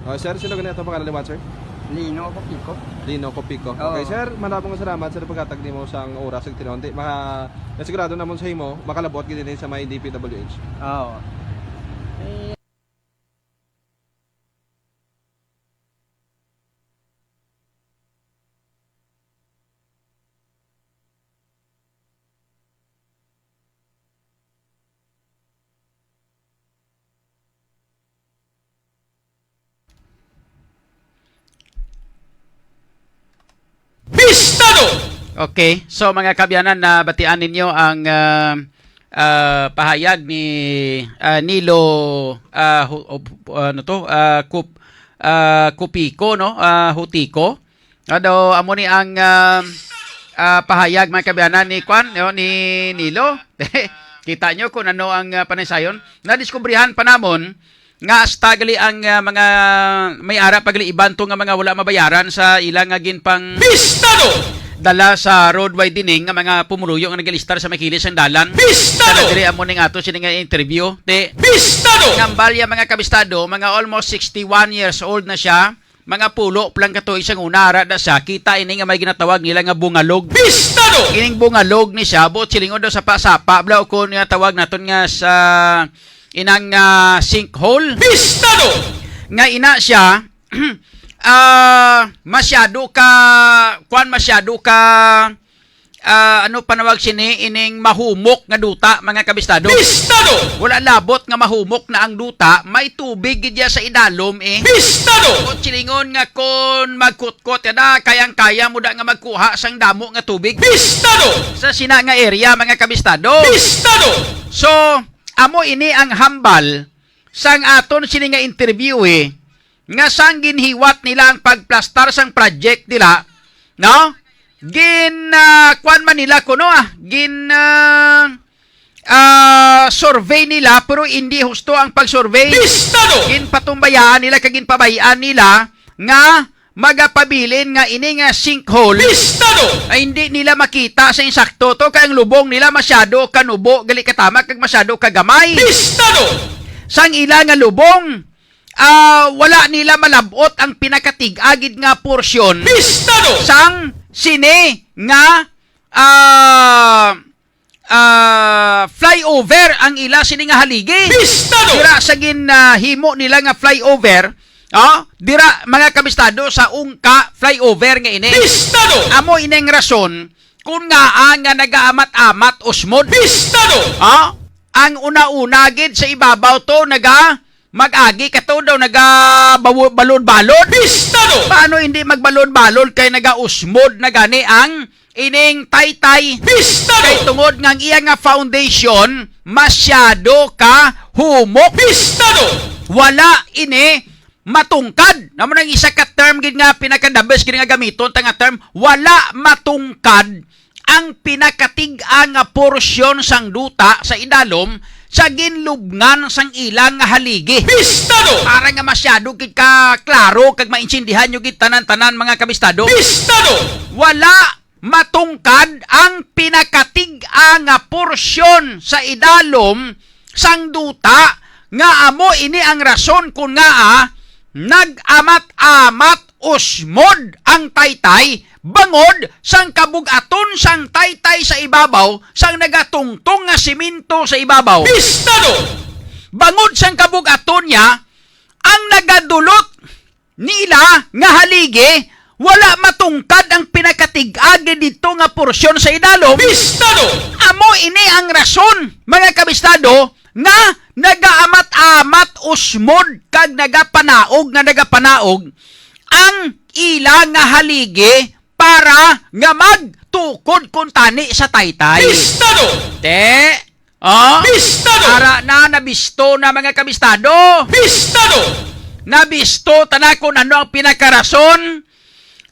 Oh, sir, sino ganito pangalan ni Watcher? Lino Copico. Lino Copico. Oo. Okay, sir, maraming salamat sa paghatag nimo sang oras ug tinuon. Di, maka-, sigurado namon sa imo, makalabot gid ini sa may D P W H. Oo. Eh, Bistado! Okay. So, mga kaabyanan, nabatian ninyo ang, ah, ah, pahayag ni, ah, Nilo, ah, Hu-, Hu-, ano to? Ah, Cup-, ah, Cupico, no? Ah, Hutico. Ano, amo ni ang, ah, ah, pahayag, mga kaabyanan, ni Kwan, no? Ni Nilo. Kita nyo kung ano ang, ah, panaysayon. Nadiskubrihan pa namon nga hasta gali ang, ah, mga may ara pa gali iban to nga mga wala mabayaran sa ila nga ginpang Bistado! Dala sa road widening nga mga pumuluyo nga nagalistar sa may kilis sang dalan. Bistado! Sa diri amo ning ato sini nga interview. Te, Bistado! Ngambalya, mga kabistado, mga almost sixty-one years old na siya. Mga pulo pa lang ka tuig sang una, ara da siya, kita ini nga may ginatawag nila nga bungalog. Bistado! Ining bungalog ni siya, buot silingon daw sa pasapa, bla, o kung nga tawag naton nga sa inang, ah, sinkhole. Bistado! Nga ina siya, ah, masyado ka, kwan, masyado ka, ah, ano panawag sini, ining mahumok nga duta, mga kabistado? Bistado! Wala labot nga mahumok na ang duta, may tubig gid ya sa idalom, eh. Bistado! Kung silingon nga kon magkutkot ka da, kayang-kaya mo da nga magkuha sang damo nga tubig. Bistado! Sa sina nga area, mga kabistado? Bistado! So, amo ini ang hambal sang aton sini nga interview, eh, nga sang ginhiwat nila ang pagplastar sang project nila, no? Gin, ah, kuwan man nila kuno, ah, gin, ah, ah, survey nila, pero hindi husto ang pag-survey. Bistado! Ginpatumbayaan nila kag ginpabay-an nila nga magapabilin nga ini nga sinkhole Bistado! Ay hindi nila makita sa insakto to kay ang lubong nila masyado kanubo gali katama kag masyado kagamay. Bistado! Sang ila nga lubong, ah, wala nila malab-ot ang pinakatig-a gid nga porsyon Bistado! Sang sini nga, ah, ah, flyover ang ila sini nga haligi. Bistado! Dira sa gin, ah, himo nila nga flyover, oh, dira, mga kabistado, sa Ungka flyover nga ini. Bistado! Amo ini ang rason Kung ngaa nga nagaamat-amat usmod? Pistado! Ha? Ang una-una gid sa ibabaw to, naga, mag-agi ka to daw, naga bawo-, balon-balon? Pistado! Paano hindi magbalon-balon kay nagausmod na gani ang ining taytay? Pistado! Kay tungod nga ang iya nga foundation masyado ka humok. Pistado! Wala ini matungkad. Amo nang isa ka term gid nga pinaka-the best gid nga gamiton ta nga term, wala matungkad ang pinakatig-a nga porsyon sang duta sa idalom sa ginlubngan sang ila nga haligi. Pistado! Para nga masyado gid ka klaro kag maintindihan nyo gid tanan-tanan, mga kabistado. Pistado! Wala matungkad ang pinakatig-a nga porsyon sa idalom sang duta, nga amo ini ang rason kon ngaa nag-amat-amat usmod ang taytay bangod sang kabug-aton sang taytay sa ibabaw sang nagatungtong nga semento sa ibabaw. Pistado! Bangod sang kabug-aton niya, ang nagadulot nila nga haligi, wala matungkad ang pinakatig-a gid didto nga porsyon sa idalom. Pistado! Amo ini ang rason, mga kabistado, nga nagaamat-amat usmod kag nagapanaog nga nagapanaog ang ila nga haligi para nga magtukod kuntani sa taytay. Pistado! Te, Oh? Pistado! Ara na, nabisto na, mga kabistado. Pistado! Nabisto ta na kung ano ang pinakarason.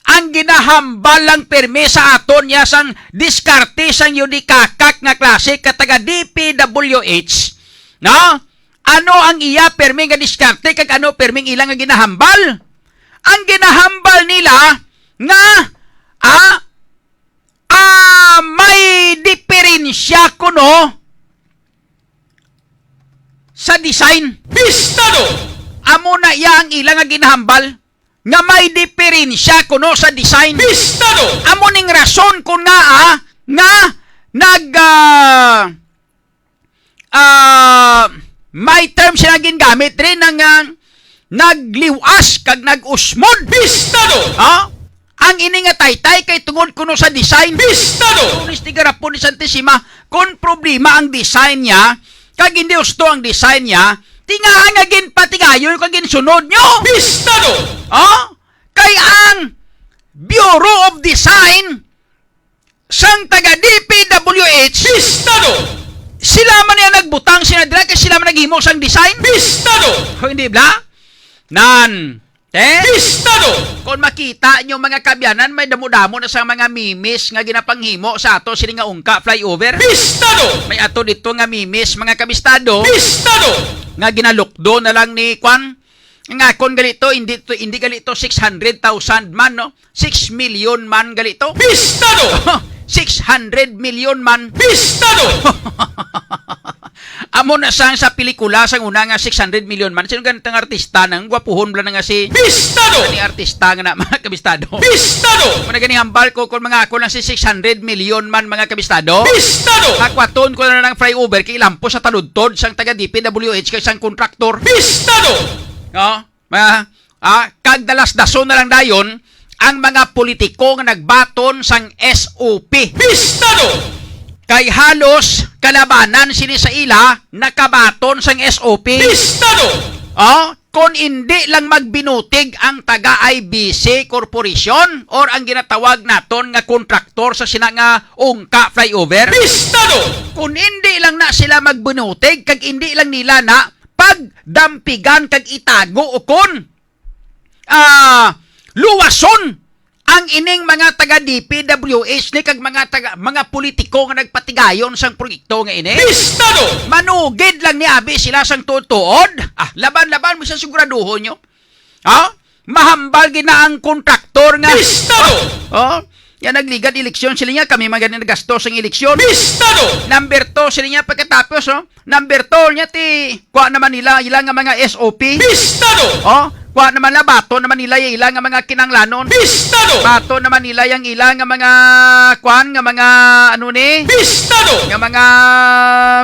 Ang ginahambal lang pirmi sa aton niya sang diskarte sang yudikakak nga klase ka taga D P W H. No? Ano ang iya pirmi nga diskarte kag ano pirming ila nga ginahambal? Ang ginahambal nila nga, ah, Ah, may diferensya kuno sa design. Pistado! Amo na iya ang ila nga ginahambal, nga may diferensya kuno sa design. Pistado! Amo ning rason kun ngaa nga nag, ah, ah, may term sila gingamit rin nga nagliwas kag nag-usmod. Pistado! Ha? Ang ini nga taytay kay tungod kuno sa design. Pistado! Lunes ni garapon ni Santissima, kung problema ang design niya, kag hindi husto ang design niya, tingahan nga ginpatigayon kag ginsunod nyo. Pistado! Ha? Kay ang Bureau of Design sang taga D P W H, Pistado! Sila man niya nagbutang sila dira kay sila man naghimo sang design. Pistado! O, hindi bla? Nan. Te? Pistado! Kung makita nyo, mga kabyanan, may damo-damo na sa mga memes nga ginapanghimo sa ato sini nga ungka flyover. Pistado! May ato dito nga memes, mga kabistado. Pistado! Nga ginalukdo na lang ni kwan. Nga kon gali to, hindi to, hindi gali to six hundred thousand man, no? Six million man gali to. Pistado! Six hundred million man. Pistado! Amo na sang sa pelikula sang una nga six hundred million man. Sino ganitong artista nang gwapuhon bala na nga si Pistado! Ni artista nga na, mga kabistado? Pistado! Kung naganihambal ko, kung mga ako lang si six hundred million man, mga kabistado? Pistado! Akwaton ko na lang flyover kay ilampo sa taludtod sang taga D P W H kay sang kontraktor. Pistado! No? Ma, ah, kag dalasdason na lang dayon ang mga politiko nga nagbaton sang S O P. Pistado! Kay halos kalabanan sini sa ila nakabaton sang S O P. Pistado! Oh, kung indi lang magbinutig ang taga I B C Corporation or ang ginatawag naton nga kontraktor sa sina nga ungka flyover. Pistado! Kung indi lang na sila magbinutig kag indi lang nila na pagdampigan kag itago o kon, ah, luwason ang ining mga taga D P W H ni kag mga taga, mga politiko nga nagpatigayon sang proyekto nga ini. Pistado! Manugid lang ni abi sila sang tuod-tuod. Ah, laban-laban mo sa siguraduhon nyo. Ha? Mahambal gid na ang kontraktor nga. Pistado! Oh, yan nagligad eleksyon sila niya, kami man gani nagasto sang eleksyon. Pistado! Number two sila niya pagkatapos, oh. Number two niya ti, kuha naman nila ila nga mga S O P. Pistado! Oh, kuha naman la, bato naman nila yung ila nga mga kinanglanon. Pistado! Bato naman nila yung ila nga mga, kuan, nga mga, ano ni? Pistado! Nga mga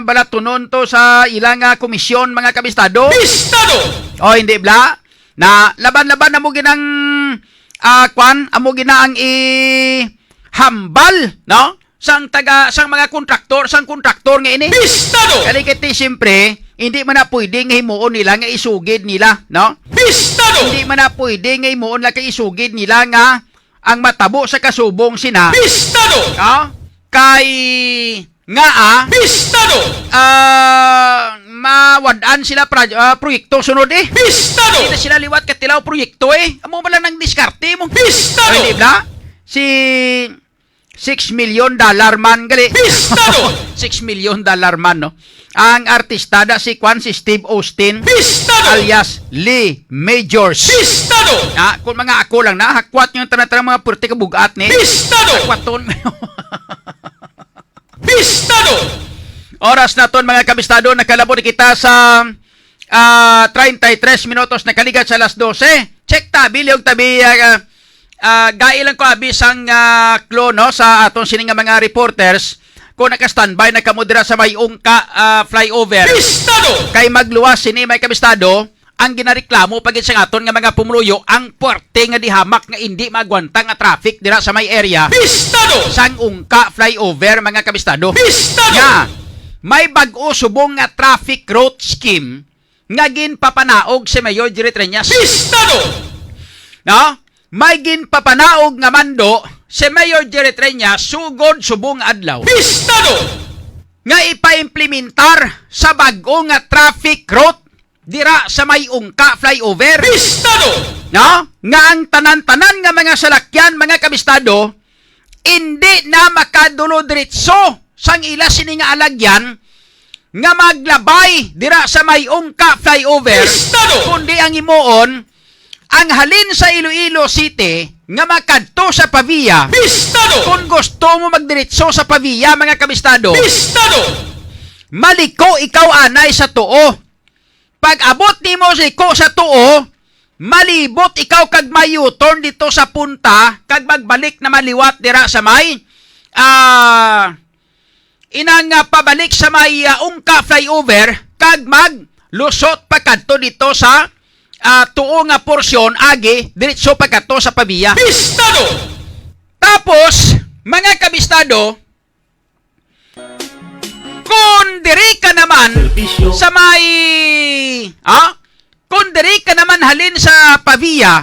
balatunon to sa ila nga komisyon, mga kabistado. Pistado! Oh, hindi bla? Na laban-laban na mo ginang, ah, kwan, amo gina ang ihambal, no? sang taga, sang mga kontraktor, sang kontraktor nga ini. Pistado! Kay kiti, siyempre, hindi man na pwede nga himuon nila nga isugid nila, no? Pistado! Hindi man na pwede nga himuon nila kay isugid nila nga ang matabo sa kasubong sina. Pistado! No? Kay nga, ah, Pistado! Ah, mawad-an sila pra-, ah, proyekto sunod, eh. Pistado! Hindi na sila liwat katilaw proyekto, eh. Amo man lang nang diskarte mo. Pistado! Ay, di ba? Si six million dollar man gali. Pistado! Six million dollar man, no? Ang artista da si kwan, si Steve Austin, Pistado! Alias Lee Majors. Pistado! Ah, kung mga ako lang, nahakwat yung tanan-tanan mga purti kabugat ni. Pistado! Hakwaton. Pistado! Oras naton, mga kabistado, nakalabot kita sa, ah, treinta y tres minutos na kaligat sa alas dose. Check tabi, liog tabi, ah, ah, gai lang ko abi sang, ah, klo, no, sa aton sini nga mga reporters. Kung naka-standby na kamo dira sa may Ungka, ah, flyover, Pistado! Kay magluwas sini, mga kabistado, ang ginareklamo pa gid sa aton nga mga pumuluyo ang puwerte nga dihamak nga indi maagwanta nga traffic dira sa may area Pistado! Sang Ungka flyover, mga kabistado. Pistado! Nga may bag-o subong nga traffic route scheme nga ginpapanaog si Mayor Jerry Treñas. Pistado! No? May ginpapanaog nga mando si Mayor Jerry Treñas sugod subong adlaw. Pistado! Nga ipaimplementar sa bag-o nga traffic route dira sa may Ungka flyover. Pistado! No? Nga ang tanan-tanan nga mga salakyan, mga kabistado, indi na makadulo diretso sang ila sini nga alagyan nga maglabay dira sa may Ungka flyover, Pistado! Kundi ang himuon, ang halin sa Iloilo City nga makadto sa Pavia, Pistado! Kung gusto mo magdiretso sa Pavia, mga kabistado, Pistado! Maliko ikaw anay sa tuo. Pag-abot nimo sa liko sa tuo, malibot ikaw kag may U-turn dito sa punta, kag magbalik na maliwat dira sa may, ah, inang, ah, pabalik sa may, ah, Ungka flyover, kag maglusot pa kadto dito sa, ah, tuo nga porsyon, agi, diretso pa kadto sa Pavia. Pistado! Tapos, mga kabistado, kung diri ka naman Serbisyo. Sa may, ha? Kung diri ka naman halin sa Pavia,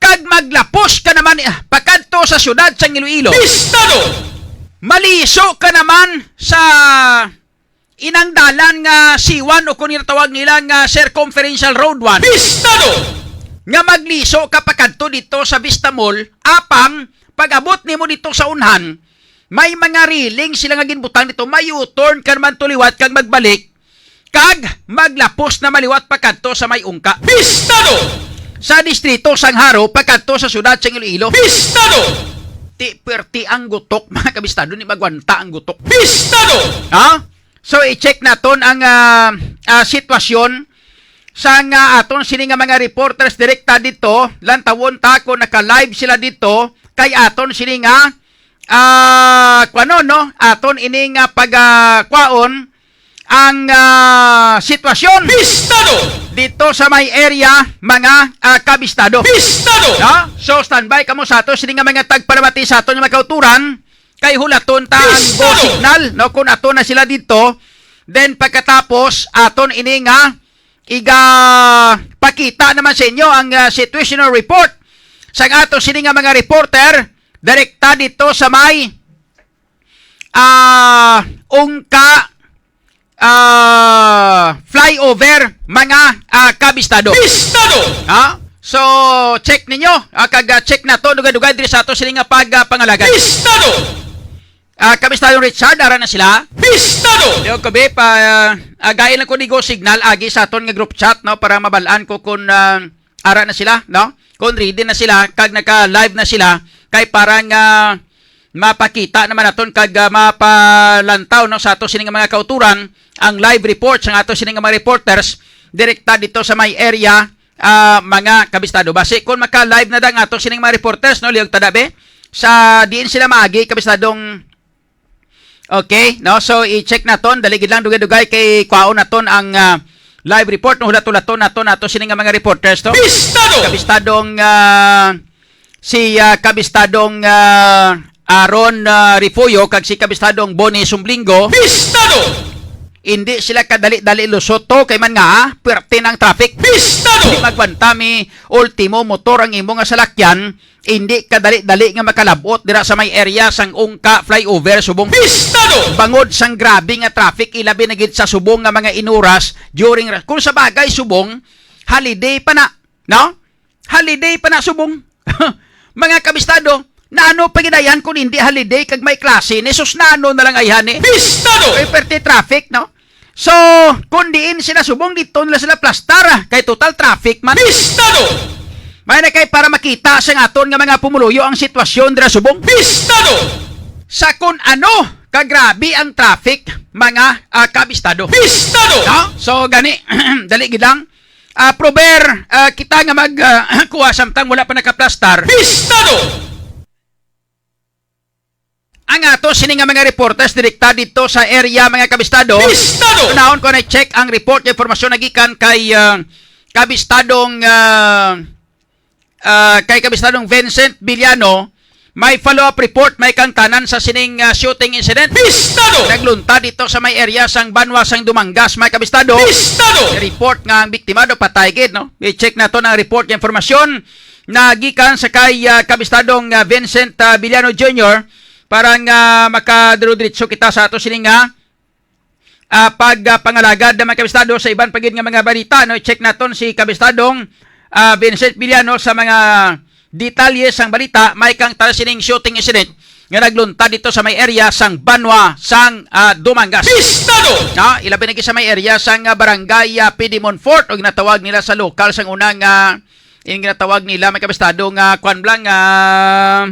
kag maglapos ka naman, ah, pakadto sa siyudad sang Iloilo. Pistado! Maliso ka naman sa inang dalan nga C one o kung ginatawag nila nga Circumferential Road one. Pistado! Nga magliso ka pakadto dito sa Vista Mall, apang pag-abot nimo dito sa unhan, may mga railing sila nga ginbutang dito. May U-turn ka naman to liwat kag magbalik, kag maglapos na maliwat pa kadto sa may Ungka. Pistado! Sa distrito sang Jaro, pa kadto sa siyudad sang Iloilo. Pistado! Ti, perti ang gutok, mga kabistado, ni magwanta ang gutok. Pistado! Ha? So, i-check naton ang, ah, ah, sitwasyon sang, ah, aton sini nga mga reporters direkta dito. Lantawon ta kung naka-live sila dito. Kay aton sini nga, ah, kuwanon, no? Aton ini nga pag, ah, kwaon ang, ah, sitwasyon Pistado! Dito sa may area, mga, ah, kabistado. Pistado! No? So, standby kamo sa ato sini nga mga tagpalamati sa aton nga mga kauturan. Kay hulaton ta ang Pistado! Go signal, no? Kung ato na sila dito, then pagkatapos, aton ini nga iga pakita naman sa inyo ang, ah, situational report sa ato sini nga mga reporter direkta dito sa may, ah, Ungka, ah, flyover, mga, ah, kabistado. Pistado! Ha? So, check ninyo, ah, kag, ah, check nato, dugay-dugay diri sa ato sini nga pag, ah, pangalagad. Pistado! Ah, kabistadong Richard, ara na sila. Pistado! Yo, kabi, pa, ah, again lang ko ni Go Signal agi sa aton nga group chat, no, para mabalaan ko kung, ah, ara na sila, no? Kung ready na sila, kag naka-live na sila, kay para nga mapakita naman naton kag, ah, mapalantaw, no, sa ato sini nga mga kauturan ang live report sa ato sini nga mga reporters direkta dito sa may area, ah, mga kabistado. Basi kung maka-live na da ang ato sining mga reporters, no, Leong Tadabe, sa diin sila maagi, kabistadong, okay, no? So, i-check naton, dali gid lang, dugay-dugay, kay kwaon naton ang, ah, live report, no? Hulat-hulaton naton, ato sini nga mga reporters, no? Pistado! Kabistadong, ah, si, ah, kabistadong, ah, Aaron, ah, Refugio kag si Kabistadong Bonnie Sumblingo. Bistado! Hindi sila kadali-dali lusot to kay man nga, ah, puwerte na ang traffic. Bistado! Di magwanta mi, ultimo motor ang imo nga salakyan, hindi kadali-dali nga makalabot dira sa may area sang Ungka flyover subong. Bistado! Bangod sang grabe nga traffic, ilabi na gid sa subong nga mga inuras during ra-, kung sa bagay subong, holiday pa na, no? Holiday pa na subong. Mga kabistado, naano pa gidayan kung hindi holiday kag may klase ni sus, naano na lang ayhan ni? Bistado! Kay perti traffic, no? So, kung diin sila subong, dito nila sila plastar, ah, kay total traffic man. Bistado! May na kay para makita sa aton nga mga pumuluyo ang sitwasyon dira subong. Bistado! Sa kung ano kagrabe ang traffic, mga, ah, kabistado. Bistado! No? So, gani, dali gid lang. Ah, prover, ah, kita nga mag, ah, kuha samtang wala pa nakaplastar. Bistado! Ang ato sini nga mga reporters direkta dito sa area, mga kabistado. Bistado! Naon ko na check ang report, yung impormasyon nagikan kay, ah, kabistadong, ah, ah, kay kabistadong Vincent Villano. May follow-up report, may kangtanan sa sining, ah, shooting incident. Bistado! Naglunta dito sa may area sang Banwa sang Dumangas, may kabistado. Bistado! Report nga ang biktima do patay gid, no? I-check nato ang report nga impormasyon na gikan sa kay, ah, kabistadong, ah, Vincent, ah, Villano Junior para nga makadiretso kita sa ato sini nga, ah, pag, ah, pangalagad na mga kabistado sa iban pa gid nga mga balita, no? I-check naton si kabistadong, ah, Vincent Villano sa mga detalye sang balita, may kang tara sining shooting incident nga naglunta dito sa may area sang Banwa sang, ah, Dumangas. Bistado! No, ilabi na gid sa may area sang, ah, barangay, ah, P D Monfort, o ginatawag nila sa lokal sang unang, ah, yung ginatawag nila, may kabistado nga kwan lang, ah,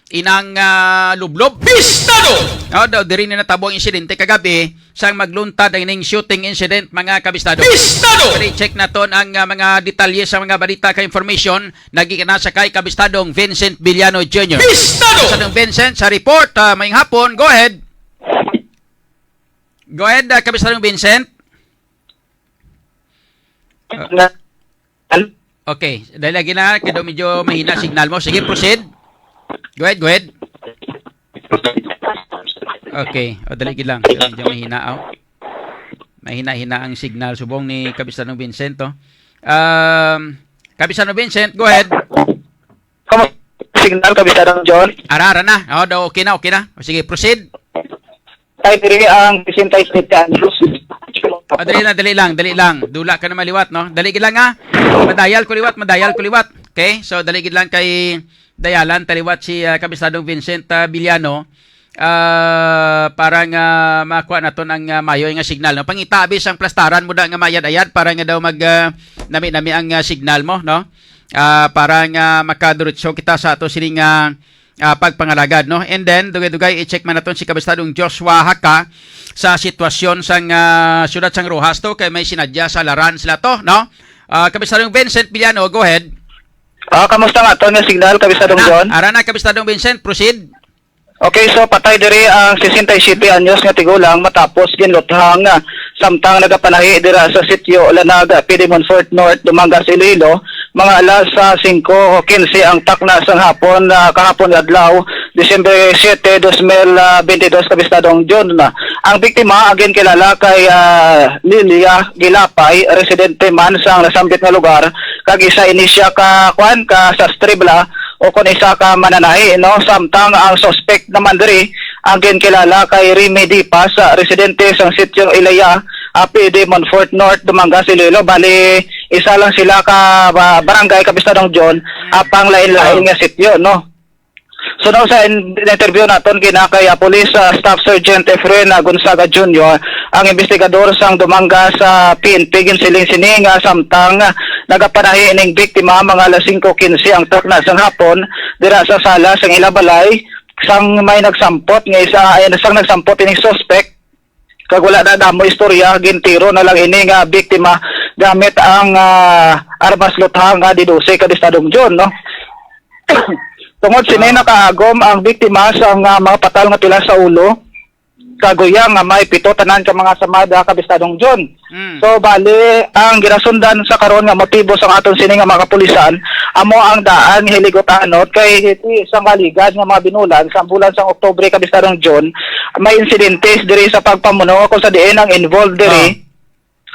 inang, ah, lublob. Bistado! No, daw diri na natabo ang insidente kagabi sang magluntad ang ining shooting incident, mga kabistado. Bistado! Pero i-check naton ang, ah, mga detalye sa mga balita kay information nagikan na sa kay kabistadong Vincent Villano Junior. Bistado! Kabistadong Vincent sa report, ah, mayong hapon. Go ahead. Go ahead, ah, kabistadong Vincent. Ah. Okay, dali lagi na, kay daw medyo mahina signal mo. Sige, proceed. Go ahead, go ahead. Okay, o, dali gid lang. Medyo mahina, oh. Mahina-hina ang signal subong ni Kapistanong Vincent, oh. Um, Kapistanong Vincent, go ahead. Kamu-, signal, Kapistanong John? Ara, ara na. Oh, daw, okay na, okay na. O, sige, proceed. Tay diri ang sesenta y siete anyos. Ah, dali na, dali lang, dali lang. Dula ka na maliwat, no? Dali gid lang, ha? Madayal ko liwat, madayal ko liwat. Okay? So, dali gid lang kay dayalan ta liwat si, ah, Kapisadong Vincent, ah, Villano, ah, para nga makuha naton ang, ah, mayo nga signal, no? Pangita abi sang plastaran mo da nga mayad-ayad para nga daw mag, ah, nami-nami ang, ah, signal mo, no? Ah, para nga makadiretso kita sa ato sining, ah, ah, pagpangalagad, no? And then, dugay-dugay, i-check man naton si Kabistadong Joshua Haka sa sitwasyon sang, ah, siyudad sang Roxas to, kay may sinadya sa laran sila to, no? Ah, Kabistadong Vincent Villano, go ahead. Ah, kamusta nga to nga signal, Kabistadong John? Ara na, Kabistadong Vincent, proceed. Okay, so patay diri ang sesenta y siete anyos nga tigulang matapos ginluthang, ah, samtang nagapanahi dira sa sitio Lanag, Pidimon Fort North, Dumangas, Iloilo, mga alas, ah, singko o kinse ang takna sang hapon, ah, kahapon nga adlaw, Disyembre siete, dos mil, ah, bente dos, Kabistadong John. Ang biktima, ang ginkilala kay, ah, Lilia Gilapay, residente man sang nasambit nga lugar, kag isa ini siya ka, kuan, ka sastre bala, o kon isa ka mananahi, no? Samtang ang suspect naman diri, ang ginkilala kay Remy Dipas, ah, residente sang sitio Ilaya, ah, P D Monfort North, Dumangas, Iloilo. Bali, isa lang sila ka, ah, barangay, Kabistadong John, ah, panglain-lain nga sitio, no? So, now sa in-, interview naton gina kay, ah, Police, ah, Staff Sergeant Efren, ah, Gonzaga Junior, ang investigador sang Dumangas sa P N P, ginsiling sini nga samtang, ah, nagapanahi ning biktima mga alas singko kinse ang takna sang hapon dira sa sala sang ila balay, sang may nagsampot nga isa, ay, sang nagsampot ining suspect, kag wala na damo istorya, gintiro na lang ini nga biktima gamit ang, ah, armas luthang nga D dose, Kabistadong John, no? Tungod sini, nakaagom ang biktima sa nga mga patal nga pila sa ulo, Kaguya nga may pito tanan ka mga samad, ah, Kabistadong John. Mm. So, bali, ang ginasundan sa karon nga motibo sang aton sini nga mga kapulisan, amo ang daan nga hiligutanot kay hiti sang kaligad nga mga binulan sa bulan sang Oktubre, Kabistadong John, may insidentes diri sa pagpamuno kung sa diin ang involved diri,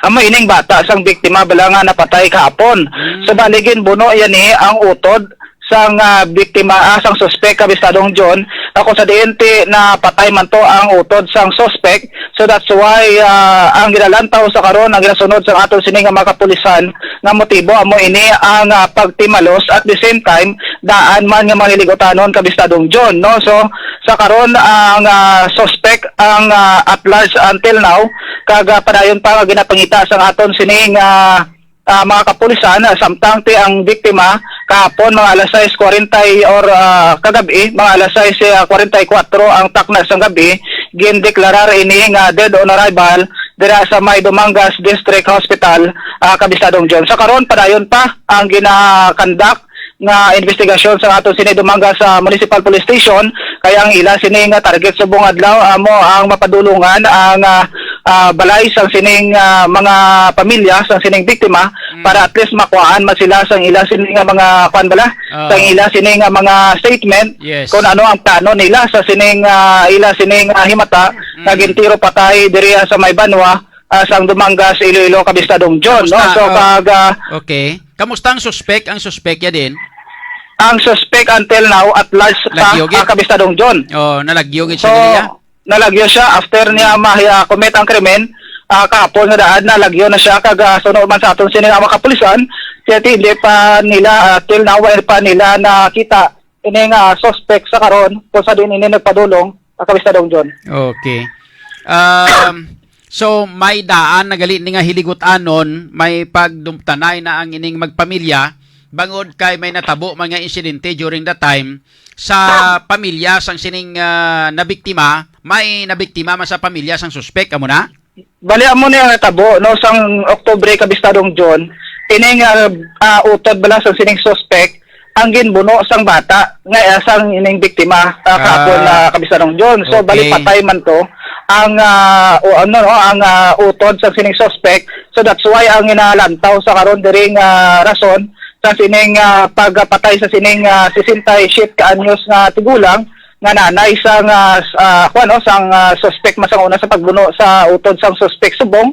Ah. amo ining bata sang biktima bala nga napatay kahapon. Mm. So, bali, ginbuno yan ni ang utod sang, ah, biktima, ah, sang suspek, Kabistadong John, ako sa diin ti napatay man to ang utod sang suspek. So that's why, ah, ang ginalantaw sa karon, ang ginasunod sa aton sini nga mga kapulisan nga motibo amo ini ang, ah, pagtimalos, at the same time daan man nga mga hiligutanot, Kabistadong John, no? So sa karon ang, ah, suspek ang, ah, at large until now, kag, ah, padayon pa nga ginapangita sa aton sini nga ah, mga kapulisan, ah, samtang ti ang biktima kahapon mga alas sais kwarenta y- or, ah, kagabi, mga alas sais, ah, kwarenta y kuwatro ang takna sang gabi, gindeklarar ini nga dead on arrival dira sa may Dumangas District Hospital, ah, Kabistadong John. Sa karon, padayon pa ang ginakandak nga investigasyon sa aton sini Dumangas, ah, Municipal Police Station, kay ang ila sini nga target subong adlaw amo ang mapadulungan ang, ah, ah, balay sang sining, ah, mga pamilya sang sining biktima Mm. para at least makuhaan man sila sang ila sini nga mga, kuan bala, Ah. sang ila sini nga mga statement Yes. kung ano ang plano nila sa sining, ah, ila sining, ah, himata nga Mm. gintiro patay diri sa may banwa, ah, sang Dumangas, Iloilo, Kabistadong John, no? Kamusta? So, Oh. kag, ah, Okay. Kamusta ang suspek? Ang suspek ya din? Ang suspek until now at large sa, Lagyo gid. ah, Kabistadong John. Oh, nalagyo gid So, siya nila. nalagyo siya after niya ma-, ah, commit ang krimen. Ah, kahapon nga daan, nalagyo na siya. Kag, ah, suno man sa aton sini nga mga kapulisan, kaya ti-, hindi pa nila, ah, till now, wala pa nila nakita ini nga suspect sa karon kung sa din ini nagpadulong, ah, Kabistadong John. Okay. Um, so, may daan na gali ni nga hiligutan-on, may pagdumtanay na ang ining magpamilya, bangod kay may natabo man nga insidente during that time sa pamilya sang sining, ah, nabiktima, may nabiktima man sa pamilya sang suspek, amo na? Bali, amo na yung natabo, no, sang Oktubre, Kabistadong John, ining, ah, ah, utod bala sang sining suspek, ang ginbuno sang bata nga, ah, sang ining biktima, ah, kahapon, Ah, ah, Kabistadong John. So, bali, okay. patay man to ang, ah, o ano, no, ang, ah, utod sang sining suspek. So, that's why ang inalantaw sa karon diri nga rason sa sining, ah, pagpatay sa sining, ah, sesenta y siete ka anyos nga tigulang nga nanay sang, ah, s-, ah, kuwan, no, sang, ah, suspek man sang una sa pagbuno sa utod sang suspek subong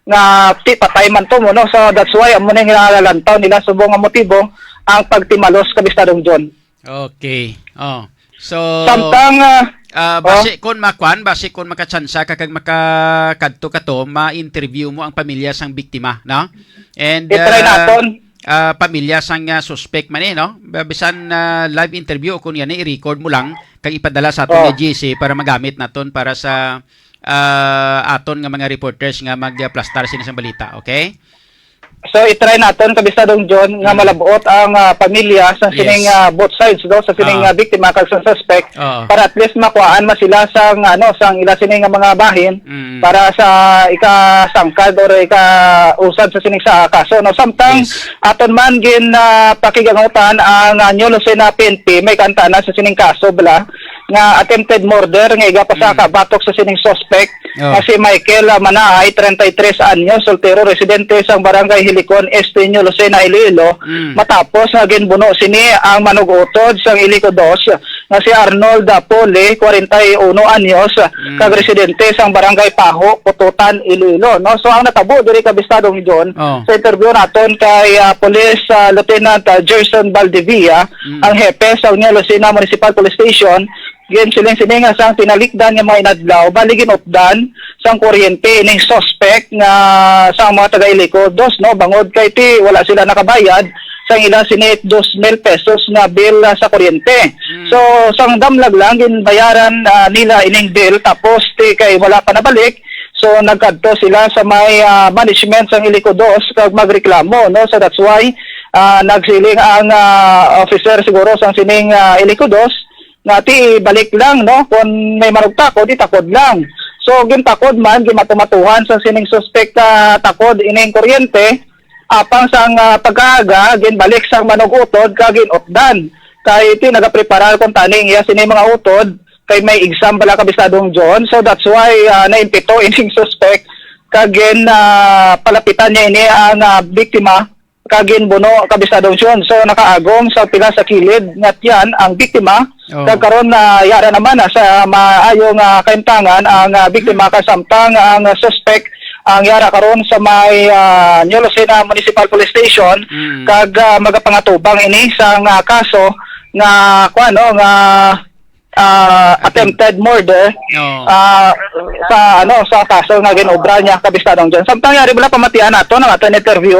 nga ti patay man to mo, no? So that's why amo na yung nalalantaw nila subong nga motibo ang pagtimalos, Kabistadong John. Okay. Oh. So, Samtang, ah, ah, oh. basi kun makuan, basi kun makatsansa ka kag makakadto ka to, ma-interview mo ang pamilya sang biktima, no? And, I-try ah, naton. ah, pamilya sang, ah, suspect man eh, no? Ba-, bisan, ah, live interview o kun yan, i-record mo lang kag ipadala sa aton Oh. nga G C para magamit naton para sa, ah, aton nga mga reporters nga magplastar sini sang balita, okay? So, i-try naton, Kabistadong John, nga Mm. malabot ang, ah, pamilya sa sining, Yes. ah, both sides, no, sa sining, Ah. ah, biktima kag sa suspect, Oo. para at least makuhaan man sila sang, ano, sang ila sini nga mga bahin Mm. para sa ikasangkad or ikausad sa sining sa kaso, no. Samtang Yes. aton man gin, ah, pakigangutan ang, ah, New Lucena P N P, may kantanan sa sining kaso, bala, nga attempted murder nga igapasaka Mm. batok sa sining suspect Oh. nga si Michael, ah, Manaay, treinta y tres anyos, soltero, residente sa Barangay Hilicon Este, New Lucena, Iloilo, Mm. matapos nga ginbuno sini ang manug-utod sang Ilico Dos nga si Arnold, ah, Pole, kwarenta y uno anyos, Mm. kag residente sang Barangay Paho, Pototan, Iloilo, no? So, ang natabo diri, Kabistadong John, Oh. sa interview naton kay, ah, Police, ah, Lieutenant, ah, Gerson Valdivia, Mm. ang hepe sa New Lucena Municipal Police Station, ginsiling sini nga sang tinalikdan nga mga inadlaw, bali ginutdan sang kuryente ining suspect nga sang mga taga Ilico Dos, no, bangod kay ti wala sila nakabayad sang ila sini dos mil pesos nga bill, ah, sa kuryente. Mm. So, sang damlag lang, ginbayaran, ah, nila ining bill, tapos ti kay wala pa nabalik, so nagkadto sila sa may, ah, management sang Ilico Dos kag magreklamo, no? So that's why, ah, nagsiling ang, ah, officer siguro sang sining, ah, Ilico Dos nga ti balik lang, no? Kung may manugtakod, itakod lang. So, gintakod man, gimatumatuhan sa sining suspek ka takod ining kuryente, apang sang, ah, pagkaaga, ginbalik sang manug-utod ka gin-utdan. Kay ti nagapreparar kung taning iya sini mga utod, kay may exam bala, Kabistadong John. So that's why, ah, naimpito ining suspect, kag gin, ah, palapitan niya ini ang, ah, biktima, kag ginbuno, Kabistadong John. So nakaagom sa pila sa kilid nga tiyan ang biktima, Oh. kag karon na yara naman na sa maayo nga kaimtangan ang, ah, biktima, kag samtang ang suspect ang yara karon sa may, ah, New Lucena Municipal Police Station, Mm. kag, ah, magapangatubang ini sa nga kaso nga, kuwan, no, nga, ah, attempted murder, Oo. ah, sa, ano, sa kaso nga ginobra niya, Kabistadong John. Samtang yari bala pamatian nato ang aton interview